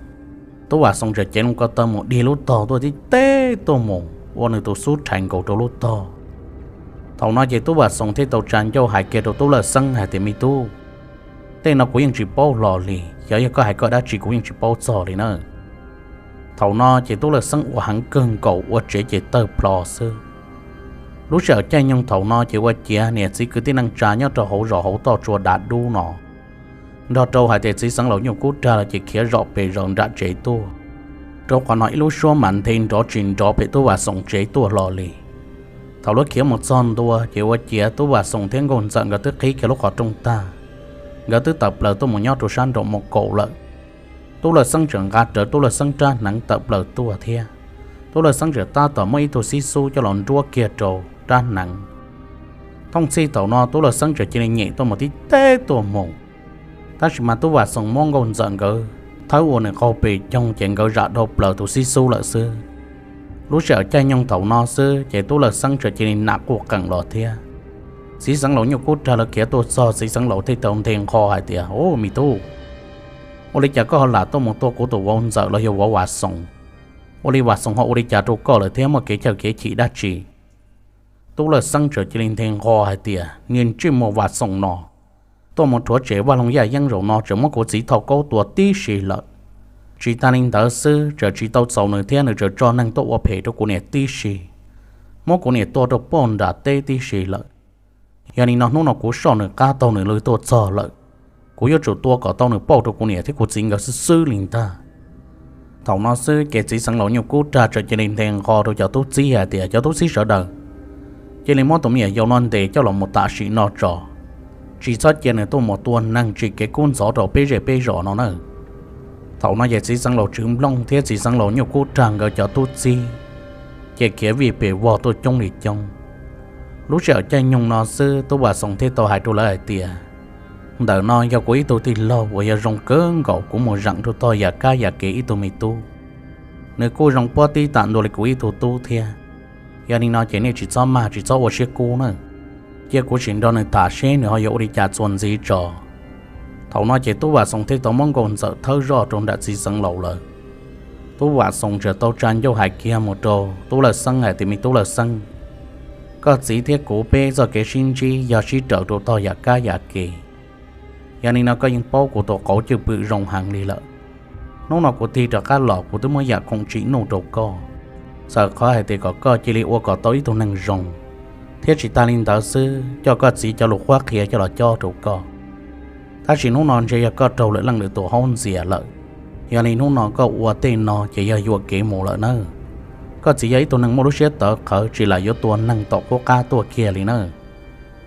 Tub Vam Xoos txawm cev loo ko taw mus dig lub tog tuaj tib teg tuaj mus ua nws tus xub rhais nkaus rau lub tog. Thaum no ces tub Vam Xoos thiaj tau tsa ncauj hais kiag rau tub Lawj Xeeb hais tias, Me tub, tej no kuv yeej tsis paub hlo li, xyov yog koj hais koj dab tsi kuv yeej tsis paub txog li na. Thaum no ces tub Lawj Xeeb ua heev kawg nkaus ua tsev ces tawg plho xwb. Lub sij hawm caij nyoog thaum no ces ua ciav niam txiv kwv tij neej tsa nyob rau hauv zos hauv toj tsua dav dub no, nrog rau hais tias txiv xeev laus nyuj kub rag los ces khiav zom pes zaws nram tsev tuaj. Rau qhov no ib lub suab mas nthe nrov tsis nrov pem Tub Vam Xoom tsev tuaj hlo li. Thaum lawv khiav mus txog ntua ces ua ciav Tub Vam Xoom thiab Nkauj Ntxawm nkawd twb qhib kiag lub qhov rooj tag, nkawd twb tawm plaws tuaj mus nyob rau sab nraum mus kaum lawm. Tub Lawj Xeeb tseem nqa rawv Tub Lawj Xeeb rab hneev tawm plaws tuaj thiab. Tub Lawj Xeeb tseem tab tom muab ib tug xib xub coj los nruab kiag rau rab hneev. Thooj txhij thaum no Tub Lawj Xeeb tseem cia li nyem tuaj mus tib teb tuaj mus, tab sis mas Tub Vam Xoom muab Nkauj Ntxawm nkawd thawb ua nws qaug pes coog ces nkawd zam dhau plaws tus xib xub lawm xwb. Lub sij hawm caij nyoog thaum no xwb ces Tub Lawj Xeeb tseem cia li nam quj qeem los thiab. Txiv xeev laus Nyuj Kub Rag lawv khiav tuaj txog, txiv xeev laus thiaj tau nthe nqho hais tias, Ub, me tub, ua li cas koj ho lam tuaj mus tua kuv tus vauv ntxawm los yog vauv Vam Xoom? Ua li Vam Xoom ho ua li cas rau koj lawm thiab muaj kev cawj kev chim dab tsi? Tub Lawj Xeeb tseem cia li nthe nqho hais tias, Niag ntsej muag Vam Xoom no tuaj mus rhuav tshem vaj loog yaj yeeb zaum no tseem muab kuv txiv Thoj Kaub tua tib si lawm. Tsis tas li ntawd xwb, tseem tsis tau txaus nws thiab nws tseem tso neeg tuaj ua phem rau kuv niam tib si, muab kuv niam tua rau poj nram teb tib si lawm. Yog li no hnub no kuv soj nws qab taug nws lw tuaj txog lawm, kuv yuav tsum tua kom tau nws pauj rau kuv niam thiab kuv txiv nkawd xwb xwb li ntag. Thaum no xwb ces txiv xeev laus Nyuj Kub Rag tseem cia li nthe nqho rau cov tub txib hais tias, Cov tub txib sawv daws, cia li muab tus me nyuam yaus no ntes coj los mus tam sim no tso, tsis txhob cia nws tuaj mus tua neeg tsim kev kub ntxhov rau peb zej peb zos no na. Thaum no ces txiv xeev laus Tswv Nplooj thiab txiv xeev laus Nyuj Kub Rag nkawd cov tub txib ces khiav vij pes vog tuaj coob li coob. Lub sij hawm caij nyoog no xwb Tub Vam Xoom thiaj tau hais rau lawv hais tias, Ntawm no yog kuv ib tug tij laug uas yog zoo kawg nkaus, kuv mus zeem rau tog yam kab yam kev ib tug me tub. Nws kuj zoo pob tib tam ntua li kuv ib tug tub thiab. Yog li no ces nej tsis txhob maj tsis txhob ua siab kub na, cia kuv sim nrog nws tham seb nws ho yuav ua li cas txuas ntxiv tso. Thaum no ces Tub Vam Xoom thiaj tau muab Nkauj Ntxawm thawb zoj rau nram txiv xeev laus lawm. Tub Vam Xoom tseem tau tsa ncauj hais kiag mus rau Tub Lawj Xeeb hais tias, Me Tub Lawj Xeeb, koj txiv thiab kuv peb txoj kev sib ntsib yog sib raws rau tog yam kab yam kev. Yog li no koj yeej paub kuv tus qauv cwj pwm zoo heev li lawm. Hnub no kuv tig rov qab los kuv twb muab yam khoom tsim nuj rau koj, txawm qhov hais tias kom koj cia li ua kom tau ib tug neeg zoo, thiab tsis tas li ntawd xwb, coj koj txiv cov lus qhuab qhia coj los cob rau koj. Tab sis hnub no ntshe yog koj raug lwm leej lwm tus haub ntxias lawm. Yog li hnub no koj ua tej no ces yog yuam kev mus lawm nawb. Koj txiv yog ib tug neeg muaj lub siab tawv qhawv, tsis lam yuav tua neeg tom qub qab tuaj kiag li nawb.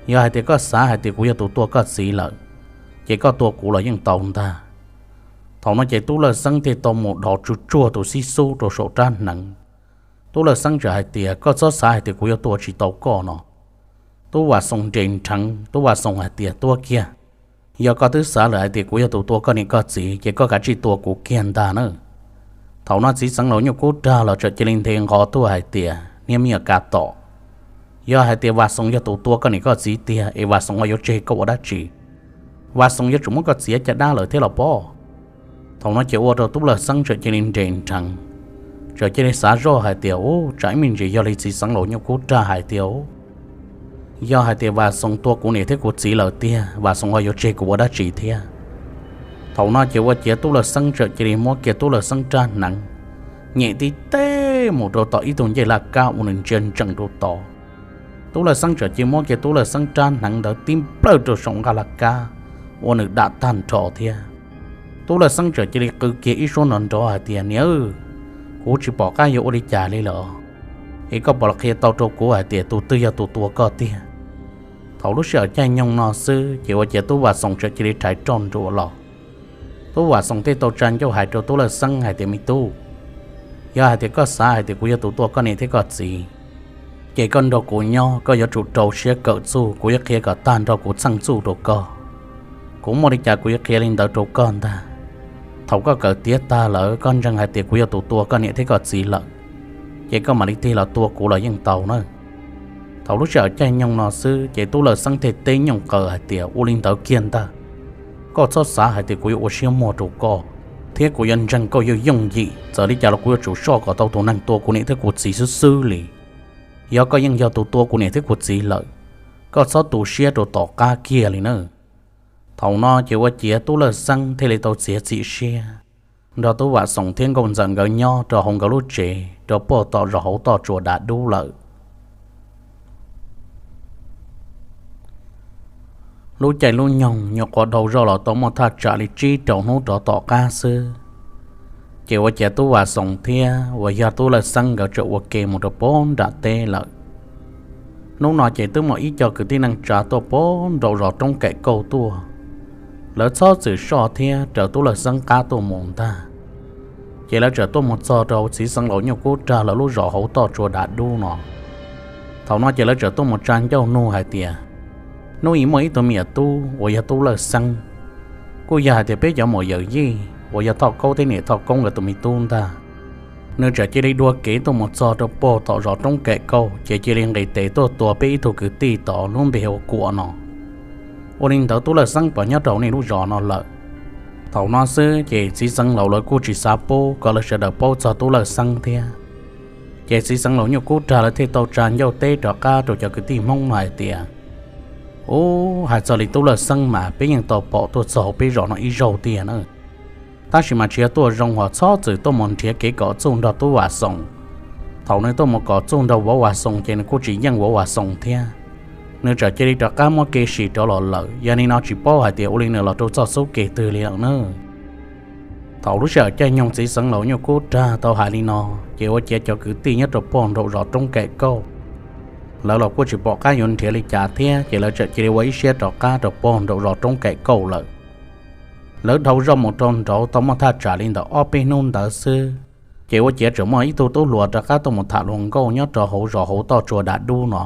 Yog hais tias koj xav hais tias kuv yog tus tua koj txiv lawm, ces koj tua kuv los yeej tau ntag. Thaum no ces Tub Lawj Xeeb thiaj tau mus dhos tsuj tsuag tus xib xub rau saum rab hneev. Tub Lawj Xeeb txawm hais tias, Koj txhob xav hais tias kuv yuav tua tsis tau koj no. Tub Vam Xoom nres nrheev, Tub Vam Xoom hais tias, Tuab kiag, yog koj twb xav lawm hais tias kuv yog tus tua koj niam koj txiv ces koj kav tsij tua kuv kiag ntag nawb. Thaum no txiv xeev laus Nyuj Kub Rag los txawm cia li nthe nqho tuaj hais tias, Niag me nyuam kav tom, yog hais tias Vam Xoom yog tus tua koj niam koj txiv tiag es Vam Xoom ho yuav tseg koj ua dab tsi? Vam Xoom yuav tsum muab koj txiav caj dab lawm thiab los pob. Thaum no ces ua rau Tub Lawj Xeeb txawm cia li nres nrheev, txawm cia li xav zoj hais tias, Ub, tsam ib me ntsis yog li txiv xeev laus Nyuj Kub Rag hais tias, Yog hais tias Vam Xoom tua kuv niam thiab kuv txiv lawm tiag, Vam Xoom ho yuav tseg kuv ua dab tsi thiab? Thaum no ces ua ciav Tub Lawj Xeeb txawm cia li muab kiag Tub Lawj Xeeb rab hneev nyem tib teb mus rau tom ib tug ncej laj kab uas nws ntsia ntsees rau tod. Tub Lawj Xeeb txawm cia li muab kiag Tub Lawj Xeeb rab hneev ntawd tib nplawj rau saum nqaj laj kab uas nws dam tag nrho thiab. Tub Lawj Xeeb txawm cia li qw kiag ib suab nrov nrov hais tias, Niam, kuv tsis pom qab yuav ua li cas li lawm, es koj puas los qhia tau rau kuv hais tias tus twg yog tus tua koj tiag? Thaum lub sij hawm caij nyoog no xwb ces ua ciav Tub Vam Xoom txawm cia li rhais roj nruas los. Tub Vam Xoom thiaj tau tsa ncauj hais rau Tub Lawj Xeeb hais tias, Me tub, yog hais tias koj xav hais tias kuv yog tus tua koj niam thiab koj txiv, ces koj nrog kuv nyob, koj yuav tsum rau siab kawm txuj, kuv yuav qhia kom tag nrho kuv txheej txuj rau koj. Kuv muaj li cas kuv yuav qhia li ntawd rau koj ntag. Thaum koj kawm tiav tag lawm koj ntseeg hais tias kuv yog tus tua koj niam thiab koj txiv lawm, ces koj mam li tig los tua kuv los yeej tau na. Thaum lub sij hawm caij nyoog no xwb ces Tub Lawj Xeeb thiaj teb nyooj qaws hais tias, Ua li ntawd kiag ntag. Koj txhob xav hais tias kuv yuav ua siab muag rau koj, thiab kuv yuav ntseeg koj yooj yooj yim, txawm li cas los kuv yuav tsum soj kom tau tus neeg tua kuv niam thiab kuv txiv xwb xwb li. Yog koj yeej yog tus tua kuv niam thiab kuv txiv lawm, koj txhob tu siab rau tom qab kiag li na. Thaum no ces ua ciav Tub Lawj Xeeb thiaj li tau txiav txim siab nrog Tub Vam Xoom thiab Nkauj Ntxawm nkawd nyob rau hauv nkawd lub tsev rau puag tom zos hauv toj tsuas dav dub lawm. Lub caij lub nyoog nyuam qhuav dhau zoj los tau muaj thaj tsam li tsib rau hnub rov tom qab xwb, Ces ua ciav Tub Vam Xoos thiab uas yog Tub Lawj Xeeb nkawd txawm ua ke mus rau pem nram teb lawm. Hnub no ces twb muaj ib co kwv tij neej tsa tuaj pem nraum zos Roob Kaim Kauj tuaj. Lawv txhob txwm soj thiab raws Tub Lawj Xeeb qab tuaj mus ntag. Ces lawv txawm tuaj mus txog rau txiv xeev laus Nyuj Kub Rag lawv lub zos hauv toj tsua dav dub no. Thaum no ces lawv txawm tuaj mus tsa ncauj nug hais tias, hnub i muaj ib tug me nyuam tub uas yog Tub Lawj Xeeb, kuj yog hais tias peb cov muam yawm yij uas yog Thoj Kaub thiab niam Thoj Kaub nkawd tus me tub ntag. Nws txawm cia li dua kev tuaj mus txog rau pem tom zos Roob Kaim Kauj ces cia li nqis tes tuaj tua peb ib tug kwv tij tod lub npe hu ua Kuam no. Ua li ntawd Tub Lawj Xeeb puas nyob rau nej lub zos no lawm? Thaum no xwb ces txiv xeev laus lawv kuj tsis xav pub kom lawv sawv daws paub txog Tub Lawj Xeeb thiab. Ces txiv xeev laus Nyuj Kub Rag lawv thiaj tau tsa ncauj teb rov qab rau cov kwv tij Hmoob no hais tias, ub, hais txog li Tub Lawj Xeeb mas peb yeej tau pom tuaj txog hauv peb zos no ib zaug tiag na. Tab sis mas tsis yog tuaj zoo hos txhob txwm tuaj mus nrhiav kev kom txuj nrog Tub Vam Xoos. Thaum nws tuaj mus kom txuj nrog Vauv Vam Xoos ces nws kuj tsis yeej Vauv Vam Xoos thiab. Nws txawm cia li rov qab muab kev sim rov los lawm, yog li no tsis paub hais tias ua li nws los rau txoj xub kev twg li lawm na. Thaum lub sij hawm caij nyoog txiv xeev laus Nyuj Kub Rag tau hais li no, ces ua ciav cov kwv tij nyob rau pem nraum zos Roob Kaim Kauj, lawv los kuj tsis pom qab yuav nrhiav li cas thiab ces lawv txawm cia li ua ib siab rov qab rau pem nraum zos Roob Kaim Kauj lawm. Lawv dhau zoj mus rau nraud tau muaj thaj tsam li ntawm ob peb hnub ntawd xwb, ces ua ciav txawm muaj ib tug tub hluas rov qab tuaj mus tham hluas nkauj nyob rau hauv zos hauv toj tsua dav dub no.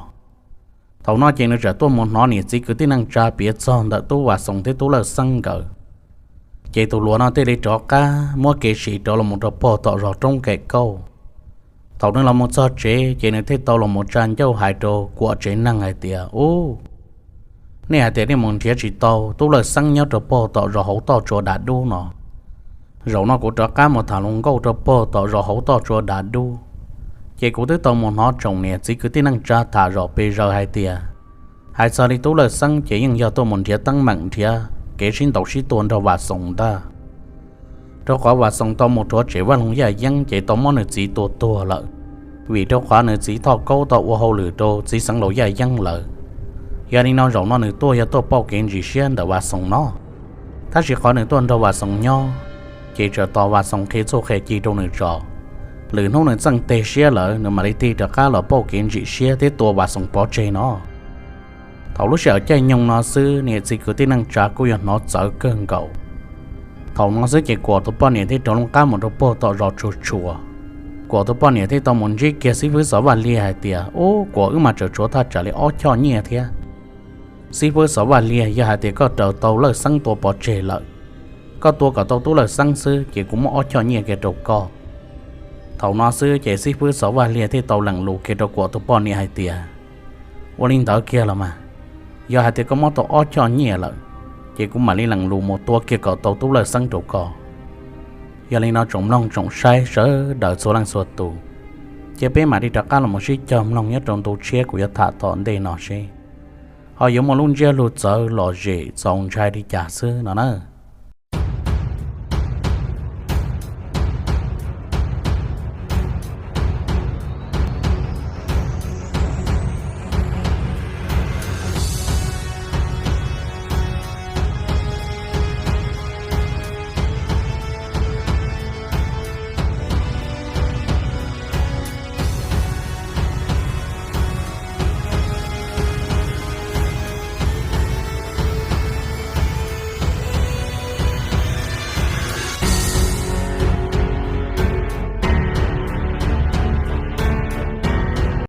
Thaum no ces nws txawm tuaj mus hnov niam txiv kwv tij neej tsa piav txog ntawm Tub Vam Xoos thiab Tub Lawj Xeeb nkawd. Ces tus hluas no thiaj li rov qab muab kev sim rov los mus rau pem tom zos Roob Kaim Kauj. Thaum nws los mus txog tsev ces nws thiaj tau los mus tsa ncauj hais rau Kuam tsev neeg hais tias, ub, nej hais tias nej mus nrhiav tsis tau Tub Lawj Xeeb nyob rau pem tom zos hauv toj tsua dav dub no. Zaum no kuv rov qab mus tham hluas nkauj rau pem tom zos hauv toj tsua dav dub, ces kuv twb tau mus hnov tsoom niam txiv kwv tij neej tsa tham zom pes zaws hais tias, hais txog li Tub Lawj Xeeb ces yeej yog tuaj mus nrhiav teeb meem nrhiav kev sib ntaus sib tua nrog Vam Xoos ntag. Rau qhov Vam Xoos tau mus rhuav tsem Vaj Loog Yaj Yeeb ces tau muab nws txiv tua tuag lawm, vim rau qhov nws txiv Thoj Kaub tau ua hauj lwm rau txiv xeev laus Yaj Yeeb lawm. Yog li no zaum no nws tuaj yog tuaj pauj kev ntsim siab ntawm Vam Xoos no. Tab sis qhov nws tuaj nrog Vam Xoos nyob, ces txawm tos Vam Xoos qhia txuj qhia ci rau nws tso, lwm hnub nws txeej teg siab lawm nws mam li tig rov qab los pauj kev ntsim siab thiab tua Vam Xoos pov tseg no. Thaum lub sij hawm caij nyoog no xwb niam txiv kwv tij neej tsa kuj yog hnov txawv kawg nkaus. Thaum no xwb ces Kuam tus poj niam thiaj rov loo qab mus rau pem tom zos Tsuag Tshua. Kuam tus poj niam thiaj tau mus ntsib kiag xib fwb Xov Vaj Liag hais tias, ub, Kuam, wb mas tseem tshuav thaj tsam li ob choj nyiaj thiab. Xib fwb Xov Vaj Liag, yog hais tias koj raws tau Lawj Xeeb tua pov tseg lawm, koj tua kom tau Tub Lawj Xeeb xwb ces kuv muab ob choj nyiaj kiag rau koj. Thaum no xwb ces xib fwb Xov Vaj Liag thiaj tau lees lus kiag rau Kuam tus poj niam hais tias, ua li ntawd kiag los mas, yog hais tias koj muab tau ob choj nyiaj lawm, ces kuv mam li lees lus mus tua kiag kom tau Tub Lawj Xeeb rau koj. Yog li no tsoom mloog tsoom saib sawv daws txhua leej txhua tus, ces peb mam li rov qab los mus sib cog mloog nyob rau ntu tshiab kuv yuav tham tom ntej no seb ho yuav muaj lub ntsiab lus txawv lom zem txaus ntshai li cas xwb no na.